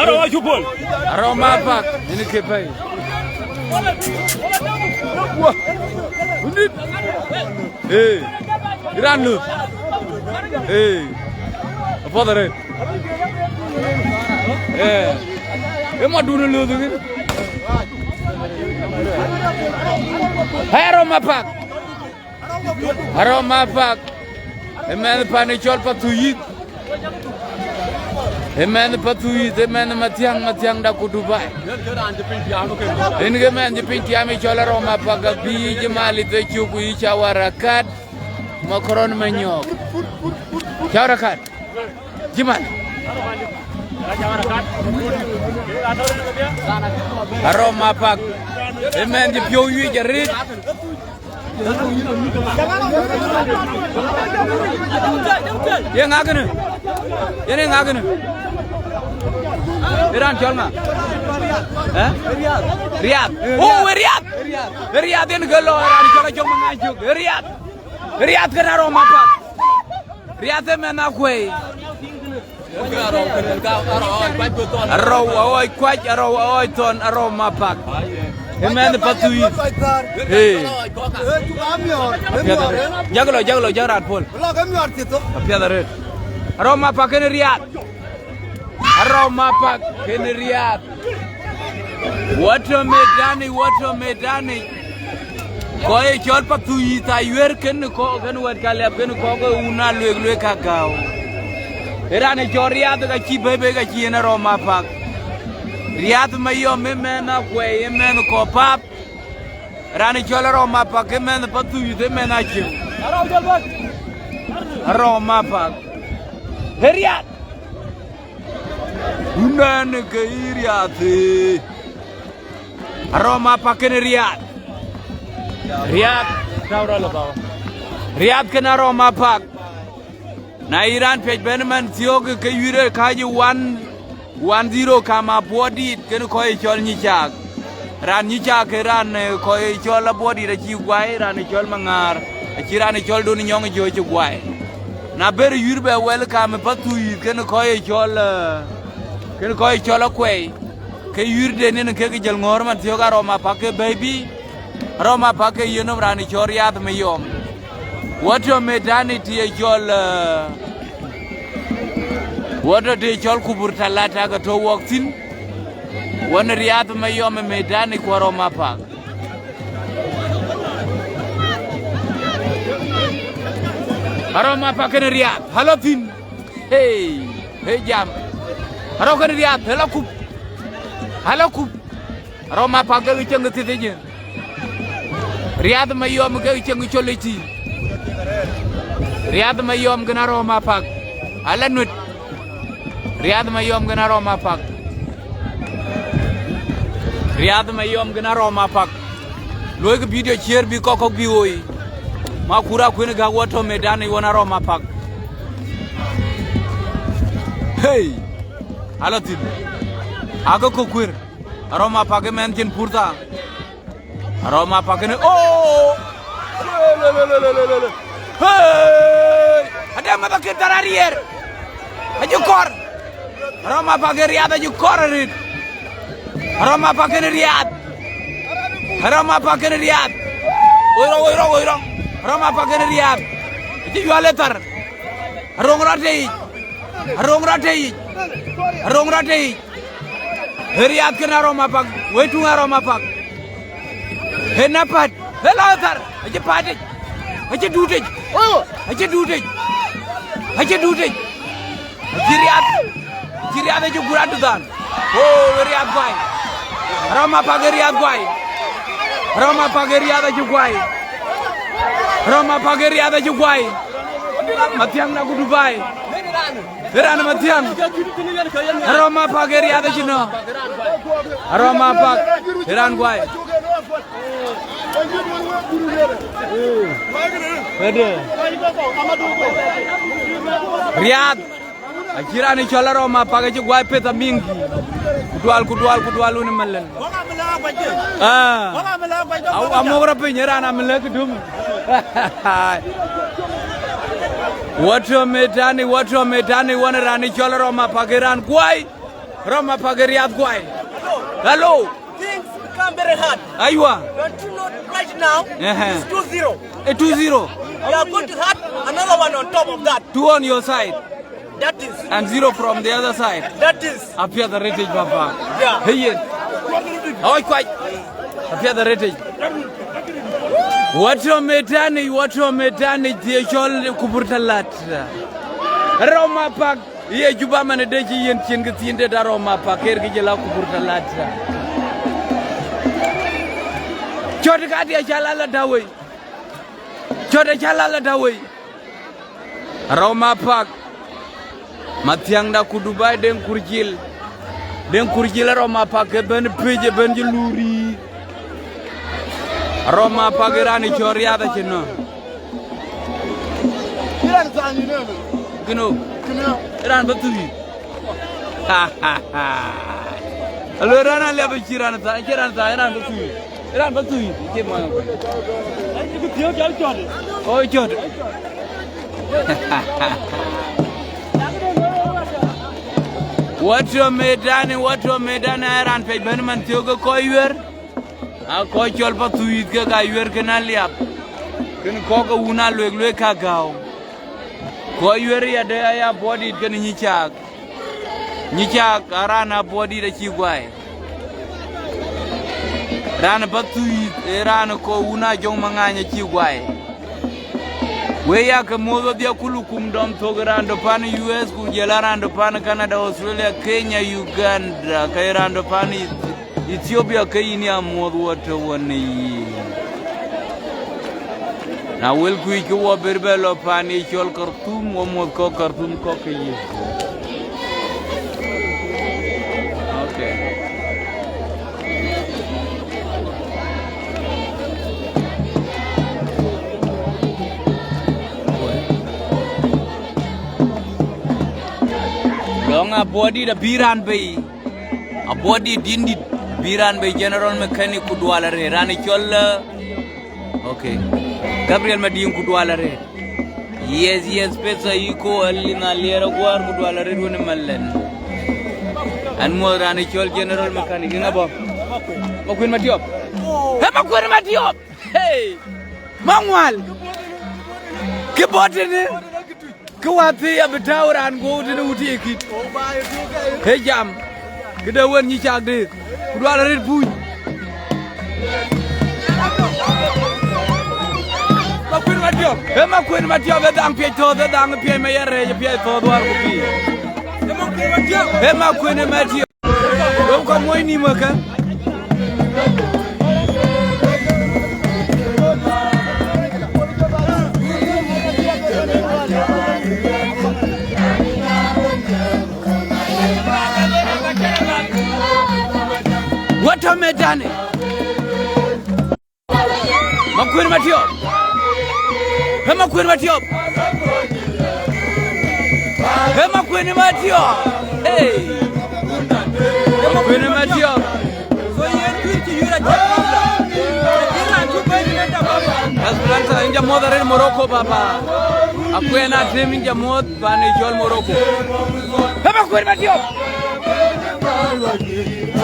Arɔm acuk pol. Arɔm apak, yen ke pɛ̈i. Wah. Undit. Ee. Iran lu. Ee. Apuɔth arëët. Ee. Ë madun luth ŋin. Arɔm apak. Arɔm apak. Ë mɛnh pan ë cɔl Pathuyith. Ë mɛnh Pathuyith, ë mɛnh Mathiäŋ, Mathiäŋ da ku Dubai. Yen ke mɛnh cï piny tiam ë cɔl Arɔm apak, abï yic ë Malith ë cuk ku yic Cawarakat, Macron Manyɔk. Cawarakat. Jiman. Arɔm apak. Ë mɛnh cï piɔ̈u yuic arëët. Ye ŋa kënë? Yen ye ŋa kënë? Ë raan cɔl ŋa? Ë? Riath. Oh, ë Riath. Ë Riath yen ke lɔ, ë raan cɔl Ajɔŋ Maŋany cök. Ë Riath. Ë Riath kënë Arɔm apak. Riath ë mɛnh Akuɛi. Arɔu aɣɔc kuac, arɔu aɣɔc thɔn, Arɔm apak. Ë mɛnh Pathuyith. Ee. Apiɛth arëët. Jak lɔ, jak lɔ, jak raan puɔl. Apiɛth arëët. Arɔm apak kënë Riath. Arɔm apak kënë Riath. Wɔ tɔ̈ medani, wɔ tɔ̈ medani. Kɔc ë cɔl Pathuyith ayuɛ̈r kënë kɔ̈k, kënë wɛ̈t ka lɛp kënë kɔ̈k ke wun aa luek luek ka gäu. Ë raan ë cɔl Riath ka cï bɛ̈i bei ka cï yen Arɔm apak. Riath Mayɔm ë mɛnh Akuɛi, ë mɛnh Kɔ̈pap. Raan ë cɔl Arɔm apak ë mɛnh Pathuyith, ë mɛnh Acieŋ. Arɔm apak. Ë Riath. Wun ë ke yï Riath ë. Arɔm apak kënë Riath. Riath. Tau rɔl baba. Riath kënë Arɔm apak. Na yï raan piɛc bɛ̈n man thiöök ke yïr ë kääc ë one, one zero kam Abuɔdït kënë kɔc ë cɔl Nyicak. Raan Nyicak ke raan, eh, kɔc ë cɔl Abuɔdït acï guai, raan ë cɔl Maŋaar, acï raan ë cɔl Don Nyɔŋ ë jɔ cï guai. Na bër yïr bɛ wɛl kam ë Pathuyith kënë kɔc ë cɔl, eh, kënë kɔc ë cɔl Akuɛi. Ke yïrden yen kek jël ŋɔ̈ɔ̈r man thiöök Arɔm apak ke bɛ̈i bï, Arɔm apak ke yen nɔm raan ë cɔl Riath Mayɔm. Wɔ tɔ̈ medani të ye cɔl, eh, wɔ tɔ̈ të ye cɔl Kubur Talata ke tɔ̈ wɔk thïn. Wën Riath Mayɔm ë medani ku Arɔm apak. Arɔm apak kënë Riath, halɔ thïn. Hey, hey, jam. Arɔm kënë Riath, halɔ kup. Halɔ kup. Arɔm apak ke cieŋ ke thiëth ë jë. Riath Mayɔm ke cieŋ col ë tï. Riath Mayɔm kënë Arɔm apak. Ala nuet. Riath Mayɔm kënë Arɔm apak. Riath Mayɔm kënë Arɔm apak. Luɔikë video share bï kɔ̈k kɔ̈k bï woi. Ma kur akuën gäk wɔ tɔ̈ medani wën Arɔm apak. Hey! Ala thïn. Akë kɔ̈k kuër. Arɔm apak ë mɛnh cïn purtha. Arɔm apak kënë, oh! Hey! Ade mɛth akïn thar ariɛɛr. Acï kɔr. Arɔm apak ë Riath acï kɔr arëët. Arɔm apak kënë Riath. Arɔm apak kënë Riath. Woi rɔŋ, woi rɔŋ, woi rɔŋ. Arɔm apak kënë Riath. Acï yual ë thar. Aroŋ rɔt tei yic. Aroŋ rɔt tei yic. Aroŋ rɔt tei yic. Ë Riath kënë Arɔm Apak, wëi tuŋ Arɔm Apak. Ë na päät, ë la thar, acï päät yic, acï duut yic, acï duut yic, acï duut yic. Acï Riath, acï Riath acï guur aduthan. Oo, ë Riath guai. Arɔm Apak ë Riath guai. Arɔm Apak ë Riath acï guai. Arɔm Apak ë Riath acï guai. Mathiäŋ na ku Dubai. Ë raan Mathiäŋ. Arɔm Apak ë Riath acï nɔ̈k. Arɔm Apak ë raan guai. Ëdë. Riath. Acï raan ë cɔl Arɔm Apak acï guai peth amingi. Ku dual, ku dual, ku dual wun ë malën. Ah. Amok rɔ piny ë raan amilëk dum. Wɔ tɔ̈ metani, wɔ tɔ̈ metani, wën raan ë cɔl Arɔm Apak ë raan guai. Arɔm Apak ë Riath guai. Hello. Things become very hard. Aywa. Don't you know right now? Uh-huh. It's two zero. A two zero. We are going to add another one on top of that. Two on your side. That is. And zero from the other side. That is. Apiɛth arëtic, papa. Yeah. Hey, yen. Oi, kuac. Apiɛth arëtic. Wɔ tɔ̈ metani, wɔ tɔ̈ metani, thiëc cɔl kubur tɔ̈ lat. Arɔm Apak. Ye Juba man de cï yen cin kë thiin de Arɔm Apak ker kë jël akubur tɔ̈ lat. Cɔt ka dia cä la la da wei. Cɔt ca la la da wei. Arɔm Apak. Mathiäŋda ku Dubai den kurcil. Den kurcil Arɔm Apak ke ben pec, ben jë luri. Arɔm Apak ë raan ë cɔl Riath acï nɔ̈k. Këno. Ë raan bä thuui. Alo, ë raan aliap, ë cï raan tha, ë cï raan tha, ë raan bä thuui. Ë raan bä thuui, ë cï mɔny. O cɔt. Wɔ tɔ̈ metani, wɔ tɔ̈ metani, ë raan pec ben man thiök ë kɔc yuër. A kɔc cɔl Pathuyith kek ayuër kën aliap, kën kɔ̈k ke wun aluek luek ka gäu. Kɔc yuër yadë aya Abuɔdit kën Nyicak. Nyicak a raan Abuɔdit acï guai. Raan Pathuyith ee raan kɔ̈k wun Ajɔŋ Maŋany acï guai. Wek ya ke muɔ̈th wedhie kulu kum dɔm thok, raan de pan U S ku jɔl a raan de pan Canada, Australia, Kenya, Uganda, ke raan de pan Eth- Ethiopia ke yïn ya muɔ̈th wɔ tɔ̈ wɔ në yï. Na wël kuic ke wɔ ber bɛ lɔ pan ye cɔl Khartoum, wɔ muɔ̈th kɔ̈k Khartoum kɔ̈k ke yï. Okay. Lɔŋ Abuɔdit abï raan bei. Abuɔdit dindït abï raan bei, General Mechanic ku Dual Arëët, raan ë cɔl, eh, okay. Gabriel Madiŋ ku Dual Arëët. Yes, yes, pesa iko alina liɛr aguar ku Dual Arëët wën ë malɛn. An muɔ̈th raan ë cɔl General Mechanic, ŋa bɔ̈? Makuën Matiɔp. Ë Makuën Matiɔp. Hey! Maŋual. Kë bɔ̈ tënë. Kë wäthii abï tääu raan guɔ̈u tënë wut ye kït. Ee jam. Këde wën Nyicak dëër. Ku Dual Arëët puuc. Makuën Matiɔp. Ee Makuën Matiɔp, ee dhaŋ piɛc thɔ̈ɔ̈th, ee dhaŋ piɛc me ya rɛɛc, piɛc thɔ̈ɔ̈th wäär ku pïïr. Ee Makuën Matiɔp. Wek kɔc muɔc nïïm wekë. Wɔ tɔ̈ metani. Makuën Matiɔp. Ë Makuën Matiɔp. Ë Makuën Matiɔp. Hey. Ë Makuën Matiɔp. Esperanza, yïn jɔ muɔ̈th arëët Morocco, baba. Akuën Atem, yïn jɔ muɔ̈th pan ë cɔl Morocco. Ë Makuën Matiɔp.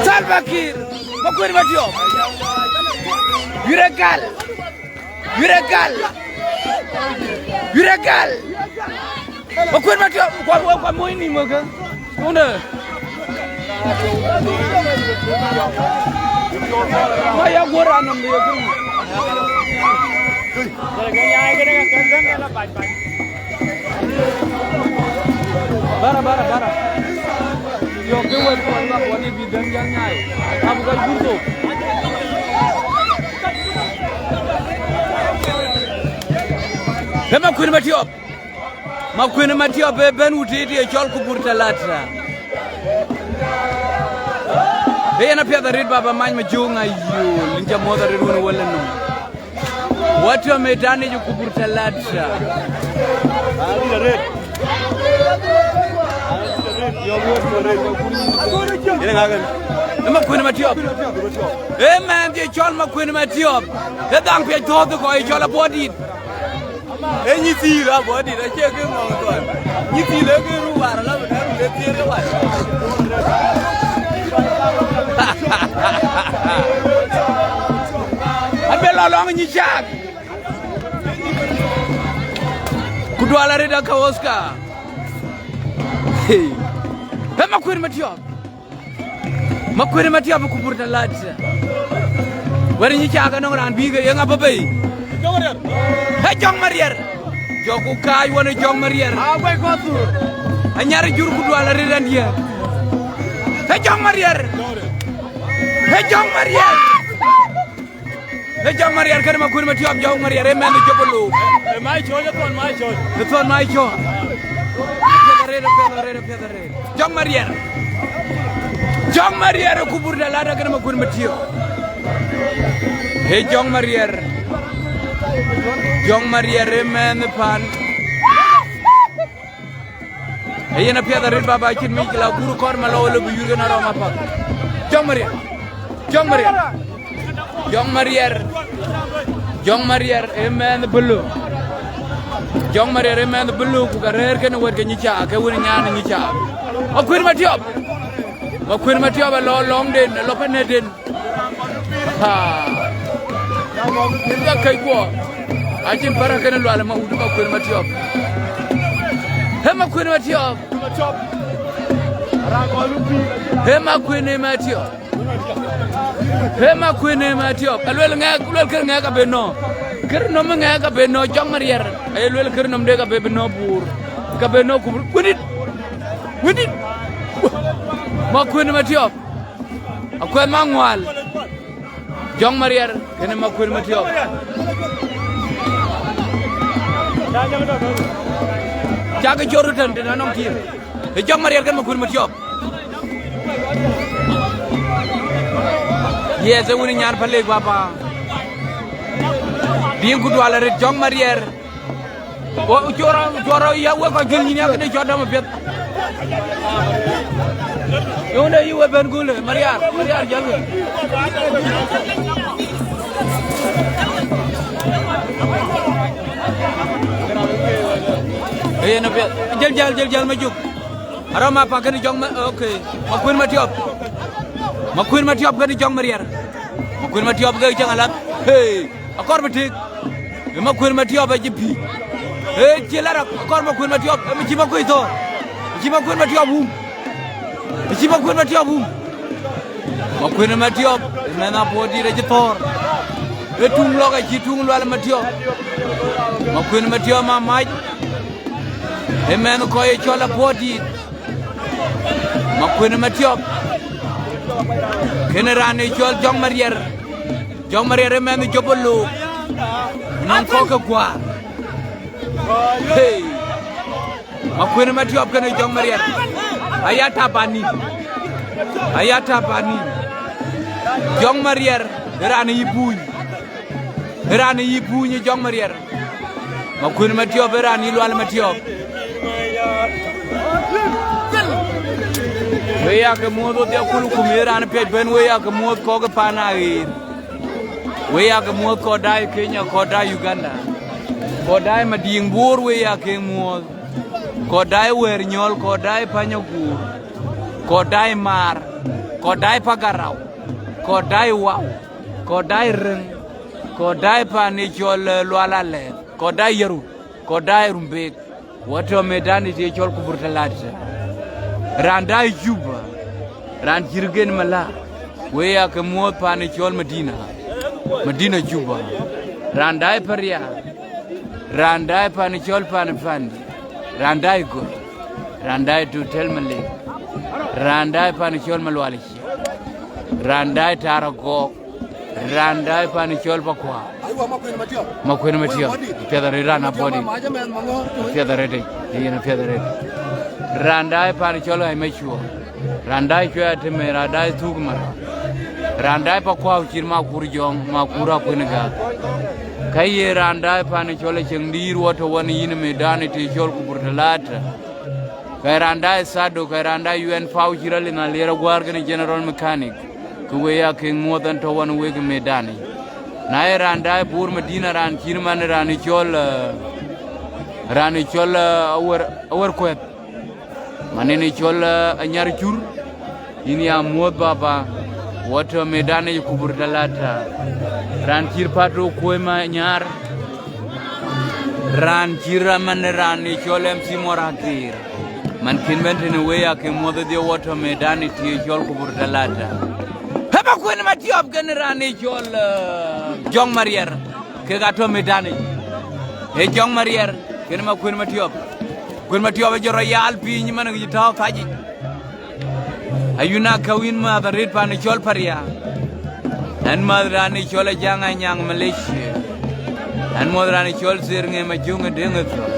Salva Kiir. Makuën Matiɔp. Yure gal. Yure gal. Yure gal. Makuën Matiɔp. Kua, kua, kua muɔc nïïm wekë. Tunde. Waya guɔ̈r anɔm de yekun. Bara, bara, bara. Yɔ̈k ke wek kuɔn ba kuɔn ibi dhëŋ jäl nyaai. Abï kɔc guur thok. Ë Makuën Matiɔp. Makuën Matiɔp ë bɛ̈n wut tiit ye cɔl Kubur Talata. Ë yen apiɛth arëët baba many ma jöŋ ayol, yïn ca muɔ̈th arëët wën wël ënɔm. Wä tɔ̈ medan yic Kubur Talata. Ë Makuën Matiɔp. Ë mɛnh ye cɔl Makuën Matiɔp. Ë dhaŋ piɛc thɔ̈ɔ̈th kɔc cɔl Abuɔdït. Ee nyïthii la bɔ̈ dït acie ke ŋɔŋ thɔn. Nyïthii le ke ru war la bï dɛ̈t le thiëër ke war. Abï lɔ lɔŋ nyï cak. Ku dual arëët aka Oscar. Hey. Ë Makuën Matiɔp. Makuën Matiɔp Kubur Talata. Wɛ̈t nyï cak anɔŋ raan bï ke ye ŋa bɔ̈ bei? Ë Jɔŋ Mariɛr. Jɔku kaac wën ë Jɔŋ Mariɛr. Anyar jur ku dual arëët rɛ̈ndiɛ̈. Ë Jɔŋ Mariɛr. Ë Jɔŋ Mariɛr. Ë Jɔŋ Mariɛr kënë Makuën Matiɔp, Jɔŋ Mariɛr ë mɛnh ë cop ë look. Ë mai cɔc, ë thɔn mai cɔc. Ë thɔn mai cɔc. Apiɛth arëët, apiɛth arëët, apiɛth arëët. Jɔŋ Mariɛr. Jɔŋ Mariɛr ë Kubur Talata kënë Makuën Matiɔp. Ë Jɔŋ Mariɛr. Jɔŋ Mariɛr ë mɛnh ë pan. Ee yen apiɛth arëët baba cïn mic la gur kɔn ma lɔ wël bï yur kën arɔm apak. Jɔŋ Mariɛr. Jɔŋ Mariɛr. Jɔŋ Mariɛr. Jɔŋ Mariɛr ë mɛnh bï lö. Jɔŋ Mariɛr ë mɛnh bï lö ku ka rëër kënë wɛ̈t ke nyï cak, ke wën nyan nyï cak. Makuën Matiɔp. Makuën Matiɔp alɔ lɔŋden, alɔ panëden. Ha. Yen ka kɛc guɔ. Acïn para kënë lual ma wut Makuën Matiɔp. Ë Makuën Matiɔp. Ë Makuën Matiɔp. Ë Makuën Matiɔp. Aluel ŋɛk, luel kër ŋɛk abï nɔ. Kër nɔm ŋɛk abï nɔ Jɔŋ Mariɛr. Aye luel kër nɔm dek abï bï nɔ buur. Ka bï nɔ Kubur. Wëndït. Wëndït. Makuën Matiɔp. Akuɛth Maŋual. Jɔŋ Mariɛr kënë Makuën Matiɔp. Cakë cor tën tën anɔŋ tim. Ë Jɔŋ Mariɛr kënë Makuën Matiɔp. Yes, ë wun nyan Palek baba. Diŋ ku dual arëët Jɔŋ Mariɛr. Wo, cuɔrɔ, cuɔrɔ ya wek kɔc gël nyïn ya këde cɔt dɔm apiɛth. Yöŋde yï we ben gule, Mariar, Mariar jäl we. Ee yen apiɛth. Jäl, jäl, jäl, jäl, Majuk. Arɔm apak kënë Jɔŋ ma, okay. Makuën Matiɔp. Makuën Matiɔp kënë Jɔŋ Mariɛr. Makuën Matiɔp ke cäŋ alath. Hey. Akɔr bï tëëk. Ë Makuën Matiɔp ë cï pïïr. Ë cï la rak, akɔr Makuën Matiɔp, ë cï Makuën thɔ̈ɔ̈r. Ë cï Makuën Matiɔp wum. Ë cï Makuën Matiɔp wum. Makuën Matiɔp, ë mɛnh Apuɔ̈u dït ë cï thɔ̈ɔ̈r. Ë tuŋ lɔk ë cï tuŋ Lual Matiɔp. Makuën Matiɔp ma mac. Ë mɛnh kɔc ë cɔl Apuɔ̈u dït. Makuën Matiɔp. Kënë raan ë cɔl Jɔŋ Mariɛr. Jɔŋ Mariɛr ë mɛnh jɔp ë look. Nɔŋ kɔ̈k ke guaar. Hey. Makuën Matiɔp kënë Jɔŋ Mariɛr. Aya tabanin. Aya tabanin. Jɔŋ Mariɛr ë raan ë yï buny. Ë raan ë yï buny ë Jɔŋ Mariɛr. Makuën Matiɔp ë raan yï Lual Matiɔp. We ya ke muɔ̈th wodhia kulukum ë raan piac bɛ̈n, we ya ke muɔ̈th kɔ̈k ë pan aɣeer. We ya ke muɔ̈th kɔc daai Kenya, kɔc daai Uganda. Kɔc daai Madiŋ Boor we ya ke muɔ̈th. Kɔc daai Wɛ̈ɛ̈r Nyɔl, kɔc daai Panyaguur. Kɔc daai Maar, kɔc daai Pagarau, kɔc daai Wau, kɔc daai Rëŋ, kɔc daai pan ë cɔl, eh, Lual Alɛɛth, kɔc daai Yarou, kɔc daai Rumbek. Wä tɔ̈ medan ë ye cɔl Kubur Talata. Raan daai Juba, raan cï rïk en malä. Wek ya ke muɔ̈ɔ̈th pan cɔl Madina, Madina Juba. Raan daai Paria, raan daai pan cɔl pan Pandi, raan daai Gol, raan daai Tutel Malek, raan daai pan cɔl Malualic, raan daai Taragok, raan daai pan cɔl Pakua. Makuën Matiɔp, piɛth arëët raan abɔ̈ dït. Piɛth arëët, yen piɛth arëët. Raan daai pan cɔl Ai Macuɔ, raan daai Cuɛi Atëmëër, raan daai Thuk Mar, raan daai Pakuau cït Makur Jɔŋ, Makur Akuën Gak. Ka ye raan daai pan cɔl Acieŋdïïr, wɔ tɔ̈ wän yïn ë medan ë të cɔl Kubur Talata. Ka ye raan daai Sado, ka ye raan daai Yuɛn Pau cït Rali Nhaliɛr Aguäär kënë General Mechanic. Ke wek ya ke muɔ̈ɔ̈th ɛn tɔ̈ wän wek ë medan yic. Na ye raan daai Bor Madina, raan cït man raan cɔl, eh, raan cɔl, eh, Awär, Awär Kuɛth. Man yen cɔl, eh, Anyar Cur, yïn ya muɔ̈ɔ̈th baba, wɔ tɔ̈ medan yic Kubur Talata. Raan cït Pato Kuëi Manyar, raan cït man raan cɔl M C Mor Akir. Man kën bɛ̈n tënë wek ya ke muɔ̈ɔ̈th dhiau, wɔ tɔ̈ medan ë të cɔl Kubur Talata. Ë Makuën Matiɔp kënë raan cɔl, eh, Jɔŋ Mariɛr, kek atɔ̈ medan yic. Ë Jɔŋ Mariɛr kënë Makuën Matiɔp. Makuën Matiɔp ë jɔ rɔ yal piny man ë kë cï tääu thacic. Ayuna ka wïn mäth arëët pan cɔl Paria. Ɛn mäth raan cɔl Ajaŋ Anyaŋ Malaysia. Ɛn muɔ̈ɔ̈th raan cɔl Ther Ŋe Majöŋ ë Deŋ ë Thɔn.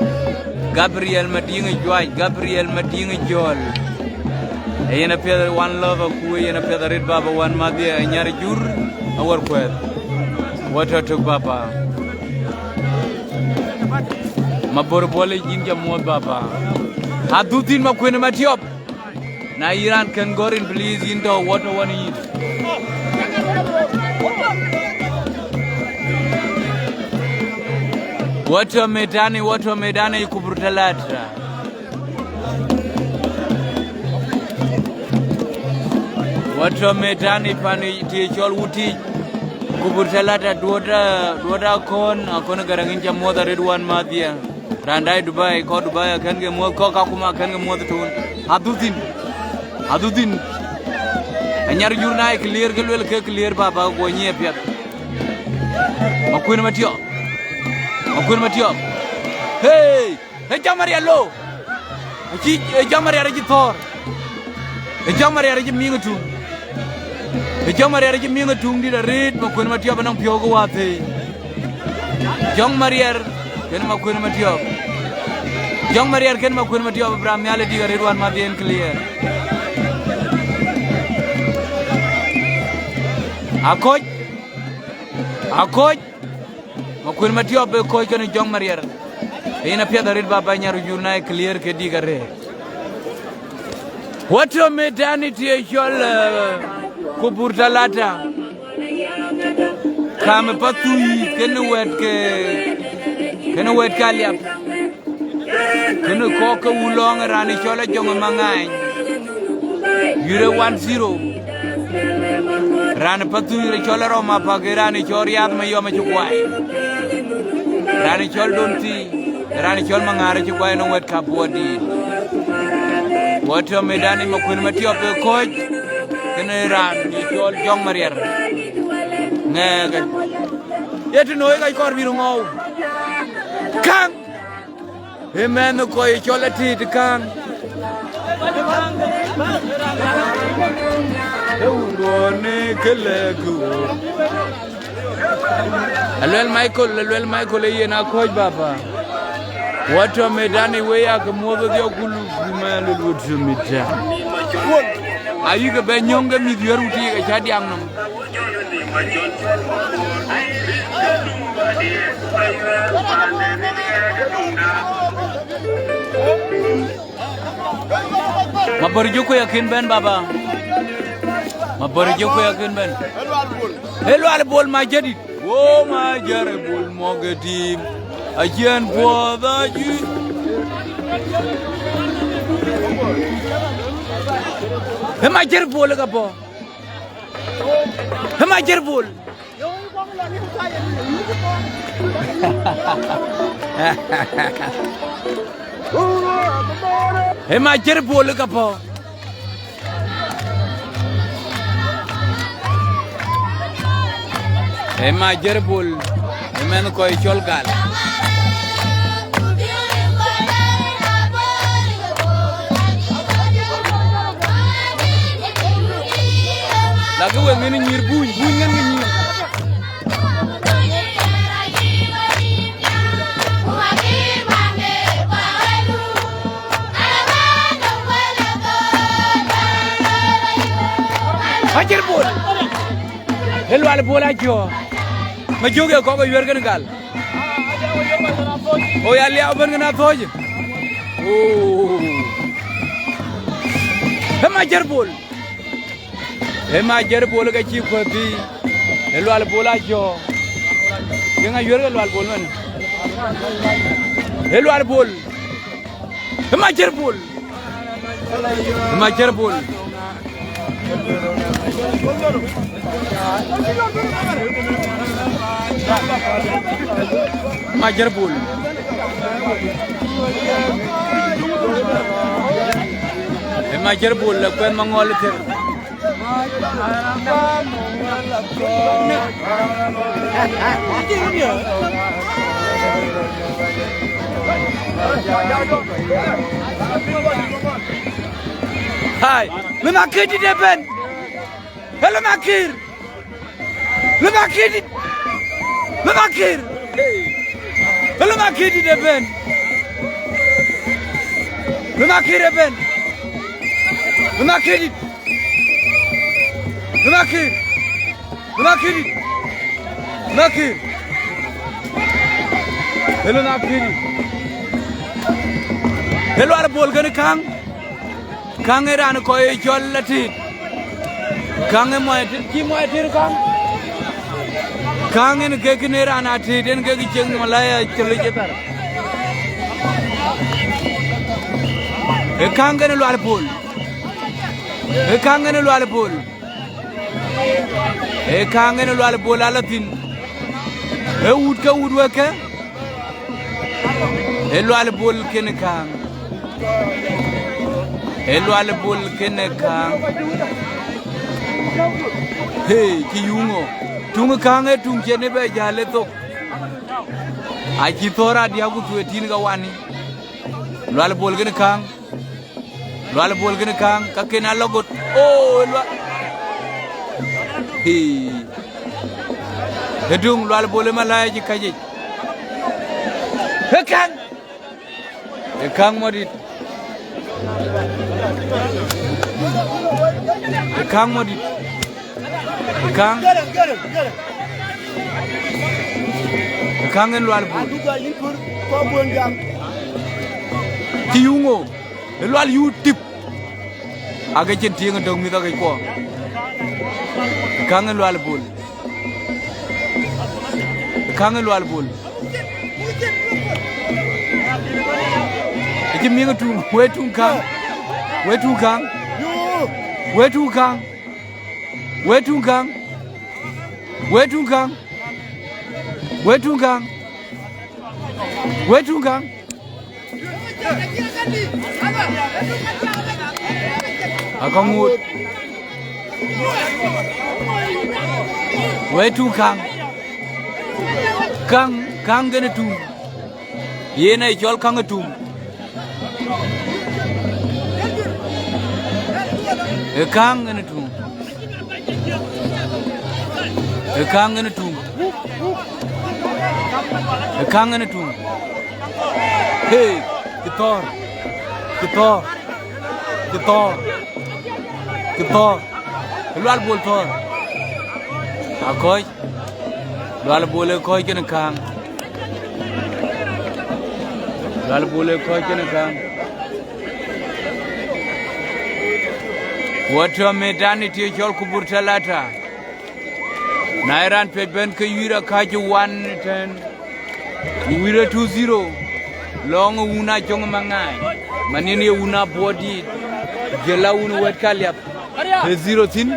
Gabriel Madiŋ ë Juac, Gabriel Madiŋ ë Jɔl. Ee yen apiɛth one love akuc, yen apiɛth arëët baba wän madhia Anyar Jur, Awär Kuɛth. Wɔ tɔ̈ tök baba. Mabor Bol ë yïn jɔ muɔ̈ɔ̈th baba. Adhuthïn Makuën Matiɔp. Na yïn raan kën gɔ̈r yïn, please, yïn tɔ̈ wɔ tɔ̈ wän yïn. Wɔ tɔ̈ medan yic, wɔ tɔ̈ medan yic Kubur Talata. Wɔ tɔ̈ medan yic pan të cɔl Wutic. Kubur Talata duɔ̈t, duɔ̈t Akɔn, Akɔn Garaŋ, yïn jɔ muɔ̈ɔ̈th arëët wän madhia. Raan daai Dubai, kɔc Dubai akën ke muɔ̈ɔ̈th, kɔc Kakuma akën ke muɔ̈ɔ̈th ëtun. Adhuthïn. Adhuthïn. Anyar Jur na ye clear ke luel ke clear baba, guɔ nyiɛɛi piɛth. Makuën Matiɔp. Makuën Matiɔp. Hey! Ë Jɔŋ Mariɛr lo. Acï, ë Jɔŋ Mariɛr acï thɔ̈ɔ̈r. Ë Jɔŋ Mariɛr acï miŋ ë tuŋ. Ë Jɔŋ Mariɛr acï miŋ ë tuŋ dït arëët, Makuën Matiɔp anɔŋ piɔ̈u ke wäthëi. Jɔŋ Mariɛr kënë Makuën Matiɔp. Jɔŋ Mariɛr kënë Makuën Matiɔp, Abraham Nhial ë dïk arëët wän madhia yen clear. Akɔc. Akɔc. Makuën Matiɔp ë kɔc kënë Jɔŋ Mariɛr. Yen apiɛth arëët baba Anyar Jur na ye clear ke dïk arëët. Wɔ tɔ̈ medan yic të cɔl, eh, Kubur Talata. Kaam ë Pathuyith kënë wɛ̈t ke, kënë wɛ̈t ke Aliap. Kënë kɔ̈k ke Wulɔŋ, raan cɔl Ajɔŋ ë Maŋany. Yïr ë one zero. Raan Pathuyith cɔl Arɔm Apak, raan cɔl Riath Mayɔm acï guai. Raan cɔl Donthi, raan cɔl Maŋar acï guai në wɛ̈t ka buɔt dït. Wɔ tɔ̈ medan yic Makuën Matiɔp ë kɔc. Kënë raan cɔl Jɔŋ Mariɛr. Ŋɛɛkë. Ye të noi ka kɔɔr bï röt ŋɔ̈ɔ̈u. Käŋ. Ë mɛnh ë kɔc cɔl Atëët Käŋ. Ë wuŋ ë kë lɛ̈k wɔ. Aluel Michael, Aluel Michael ë yen akɔc baba. Wɔ tɔ̈ medan yic wek ya ke muɔ̈ɔ̈th dhiau kulu. Mɛn luel wɔ tɔ̈ medan. Ayï ke bɛ nyɔ̈ŋ ke mïth yuɛ̈r wutic ke cä diaŋ nɔm. Mabor Jukku ya kën bɛ̈n, baba. Mabor Jukku ya kën bɛ̈n. Ë Lual Bol ma jadit. Wo ma jär Bol mɔ̈k ë tim. Aciɛn puɔth acï. Ë ma jär Bol ka bɔ̈. Ë ma jër Bol. Ë ma jër Bol ka pɔ̈. Ë Majër Bol, ë mɛnh kɔc cɔl Gal. Lakï wek ŋɛn nyïïr buny, buny ŋɛn ke nyïïr. Majër Bol. Ë Lual Bol Ajɔ̈ɔ̈k. Majök ye kɔ̈k ë yuɛ̈r kën Gal. O ya liaau bɛ̈n kën Athɔ̈ɔ̈c. Oo. Ë Majër Bol. Ë Majër Bol ke cï kuɔ̈th bï. Ë Lual Bol Ajɔ̈ɔ̈k. Yeŋa yuɛ̈r ke Lual Bol mɛn? Ë Lual Bol. Ë Majër Bol. Ë Majër Bol. Majër Bol. Ë Majër Bol le kuɛth Maŋɔl thïn. Hai, lë Makir dït ëbɛ̈n. Ë lë Makir. Lë Makir dït. Lë Makir. Ë lë Makir dït ëbɛ̈n. Lë Makir ëbɛ̈n. Lë Makir dït. Lë Makir. Lë Makir dït. Lë Makir. Ë lë Makir dït. Ë Lual Bol kën Käŋ. Käŋ ë raan kɔc ë cɔl Atït. Käŋ ë mɔc Atït, cï mɔc Atït Käŋ. Käŋ en kek kën ë raan Atït, en kek cieŋ Malaya cï lec ë thar. Ë Käŋ kën Lual Bol. Ë Käŋ kën Lual Bol. Ë Käŋ en Lual Bol ala thïn. Ë wut ke wut wek ke. Ë Lual Bol kën Käŋ. Ë Lual Bol kën Käŋ. Hey, cï yuŋ ŋö? Tuŋ Käŋ ë tuŋ cïn ë bɛ jäl ë thok. Acï thɔ̈r adiäk ku thuëëtïn ke wani. Lual Bol kën Käŋ. Lual Bol kën Käŋ, ka kën alɔ got. Oo, Lual. Hii. Ë tuŋ Lual Bol ë Malaya cï kacic. Ë Käŋ. Ë Käŋ Madït. Ë Käŋ Madït. Ë Käŋ. Ë Käŋ en Lual Bol. Cï yuŋ ŋö? Ë Lual yuut tip. Ake cïn tieŋ ë tök mïth ake kuɔ. Ë Käŋ ë Lual Bol. Ë Käŋ ë Lual Bol. Ë cï miŋ ë tuŋ, wek tuŋ Käŋ. Wek tuŋ Käŋ. Wek tuŋ Käŋ. Wek tuŋ Käŋ. Wek tuŋ Käŋ. Wek tuŋ Käŋ. Wek tuŋ Käŋ. Akaŋuut. Wek tuŋ Käŋ. Käŋ, Käŋ kën ë tuŋ. Yen ë cɔl Käŋ ë tuŋ. Ë Käŋ kën ë tuŋ. Ë Käŋ ënë tuŋ. Ë Käŋ ënë tuŋ. Hey, cï thɔ̈ɔ̈r. Cï thɔ̈ɔ̈r. Cï thɔ̈ɔ̈r. Cï thɔ̈ɔ̈r. Ë Lual Bol thɔ̈ɔ̈r. Akɔ̈c. Lual Bol ë kɔ̈c kën Käŋ. Lual Bol ë kɔ̈c kën Käŋ. Wɔ tɔ̈ mëëdan ë tï cɔl Kubur Talata. Na ye raan piɛc bɛ̈n ke Wïïr Akäc wan ëtɛ̈ɛ̈n. Wïïr ë two zero. Lɔ̈ŋ ë wun Acɔŋ Maŋaany. Man yen ye wun Abuɔɔr dïït. Jël a wun wɛ̈t ka liap. Ë zero thïn.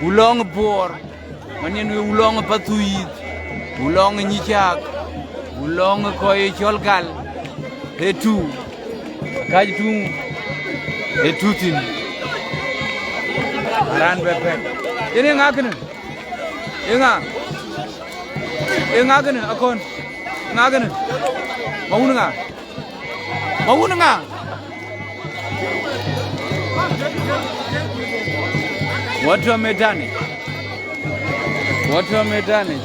Wun Lɔ̈ŋ ë Buɔɔr. Man yen wek Wulɔŋ ë Pathuyith, Wulɔŋ ë Nyicak, Wulɔŋ ë kɔc ë cɔl Gal, ë tu, kac tuŋ, ë tu thïn. Raan bɛ pɛ̈n. Yen ë ŋa kënë? Ë ŋa? Ee ŋa kënë, Akɔn? Ŋa kënë? Ma wun ŋa? Ma wun ŋa? Wɔ tɔ̈ medanic. Wɔ tɔ̈ medanic.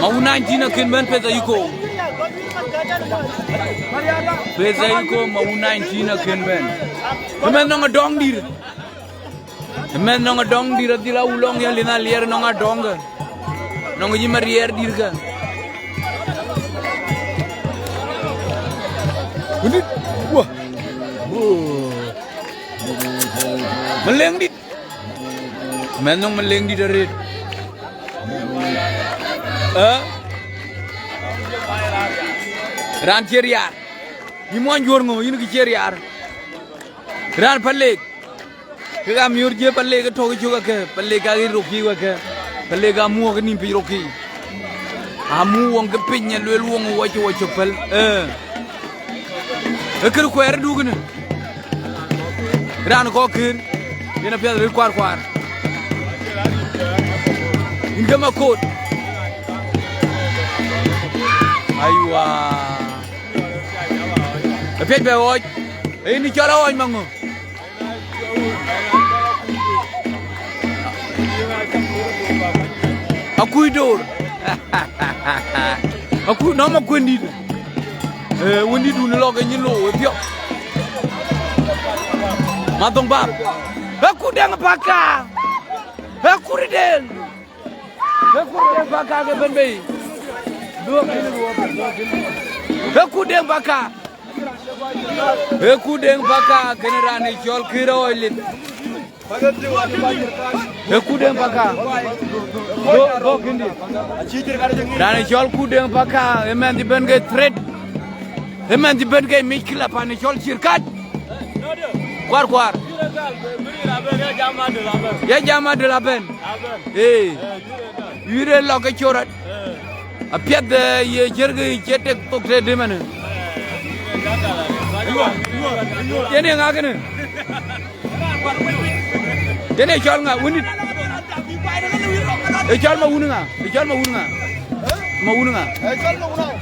Ma wun nineteen akën bɛ̈n pesa yï koom. Pesa yï koom, ma wun nineteen akën bɛ̈n. Kë mɛn nɔŋ adɔŋ dïr. Mɛn nɔŋ adɔŋ dïr adhil awulɔŋ ya lina liɛr nɔŋ adɔŋ kë. Nɔŋ yï ma riɛr dïr kë. Wundit. Wah. Wah. Maleng dït. Mɛn nɔŋ maleng dït arëët. Ë? Raan cie riaar. Yï muɔny juɔ̈r ŋö, yïn kë cie riaar. Raan Palek. Kek amiöör jiëp Palek ë tɔ̈u cök akë, Palek ka ɣet rok kï wekë. Palek amuɔ̈k nïm piny rok kï. Amu wɔŋ ke piny ë lueel wɔŋ wɔ cï wɔ cök päl. Ee. Ee kër kuɛɛr duk në. Raan kɔ̈k kër. Yen apiɛth rëët kuarkuar. Yïn ke ma koot. Aywa. Apiɛth bɛ ɣɔɔc. Ee yïn cɔl aɣɔɔc maŋö? Akuc door. Akuc nɔm akuëndït. Ee, wëndït wun lɔ ke nyin looi ë piɔ̈k. Madhɔŋ bap. Ee kudeŋ paka. Ee kudeŋ. Ee kudeŋ paka ke bɛ̈n bei. Ee kudeŋ paka. Ee kudeŋ paka kënë raan ë cɔl kërë ɣɔc lith. Ee kudeŋ paka. Go, go këndï. Raan ë cɔl kudeŋ paka, ee mɛnh cï bɛ̈n ke threat. Ee mɛnh cï bɛ̈n ke mic kila pan ë cɔl cirkat. Kuarkuar. Ya jam adöl abɛ̈n. Ee. Wïïr ë lɔ ke cor rɔt. Apiɛth, ee, ye ciɛ̈r ke cie tek thok tëde mɛnë. Yen ye ŋa kënë? Yen ye cɔl ŋa? Wundït. Ye cɔl ma wun ŋa? Ye cɔl ma wun ŋa? Ma wun ŋa? Ee, cɔl ma wun ŋa?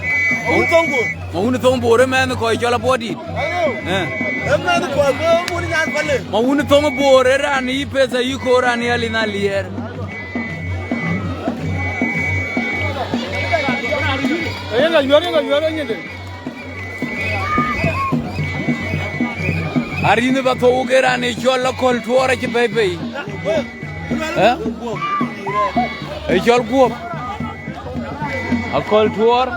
Ma wun Thoŋ Bor. Ma wun Thoŋ Bor, ee mɛnh kɔc cɔl abuɔdït. Ayo. Ee. Ee mɛnh kɔc, ee wun nyan Palek. Ma wun Thoŋ Bor, ee raan yï pesa yï koor raan yï alin aliɛɛr. Ayen ka yuɔr, ayen ka yuɔr, ayen de. Arïn ba thou ke raan ë cɔl Akɔl Tuɔɔr acï bɛ̈i bei. Ë? Ë cɔl guɔ̈p. Akɔl Tuɔɔr.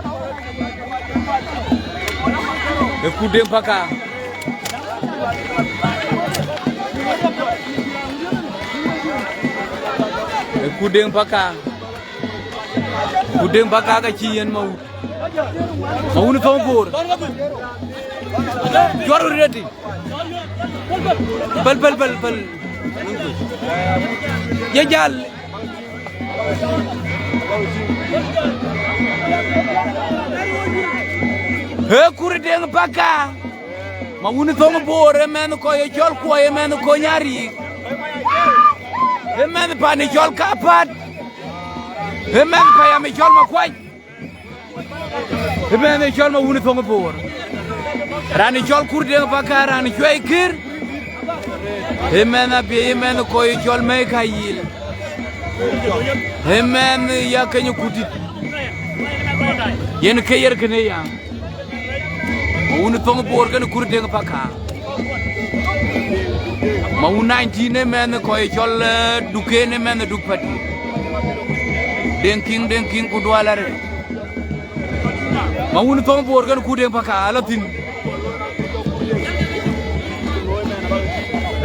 Ë kudeŋ paka. Ë kudeŋ paka. Kudeŋ paka ka cï yen ma wut. Ma wun Thoŋ Bor. Juɔr ready. Bal, bal, bal, bal. Ye jal. He kudeŋ paka. Ma wun Thoŋ Bor, ee mɛnh kɔc ye cɔl kuɔ, ee mɛnh kony arik. Ee mɛnh pan ë cɔl Kapat. Ee mɛnh payam ë cɔl Makuac. Ëmɛn ë cɔl ma wun Thoŋ Bor. Raan ë cɔl kudeŋ paka, raan ë cuɛi kër. Ëmɛn abï, ëmɛn kɔc ë cɔl mɛi ka yil. Ëmɛn ya keny kudït. Yen ke yer kënë ya. Ma wun Thoŋ Bor kën kudeŋ paka. Ma wun nineteen ëmɛn kɔc ë cɔl, eh, duken ëmɛn duk pati. Deŋ kiŋ, deŋ kiŋ ku dual arë. Ma wun Thoŋ Bor kën kudeŋ paka ala thïn.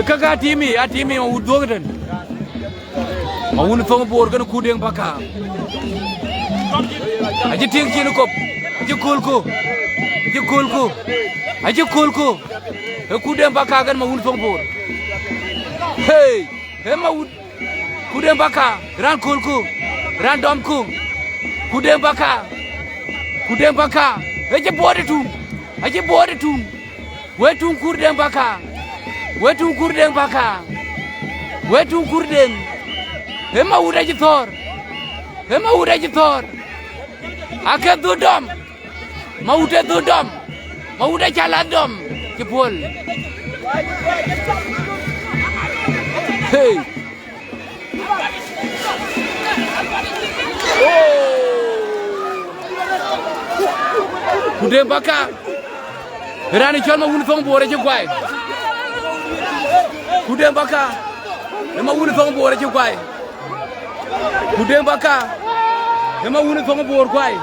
Kaka atimi, atimi ma wun dhuɔ̈k tën. Ma wun Thoŋ Bor kën kudeŋ paka. Acï tiŋ cin kop. Acï köl ko. Acï köl ko. Acï köl ko. Ë kudeŋ paka kën ma wun Thoŋ Bor. Hey, ë ma wun. Kudeŋ paka, raan köl ku, raan dɔm ku. Kudeŋ paka, kudeŋ paka. Ë cï buɔɔt ë tuŋ, acï buɔɔt ë tuŋ. Wek tuŋ Kurdeŋ bäk aa. Wek tuŋ Kurdeŋ bäk aa. Wek tuŋ Kurdeŋ. Ee Mawut acï thɔ̈ɔ̈r. Ee Mawut acï thɔ̈ɔ̈r. Ake dhuk dɔm. Mawut ë dhuk dɔm. Mawut acä la dɔm. Cï puɔl. Hey. Kurdeŋ bäk aa. Raan ë cɔl Mawut Thoŋ Boor acï guai. Kurdeŋ bäk aa. Ë Mawut Thoŋ Boor acï guai. Kurdeŋ bäk aa. Ë Mawut Thoŋ Boor guai.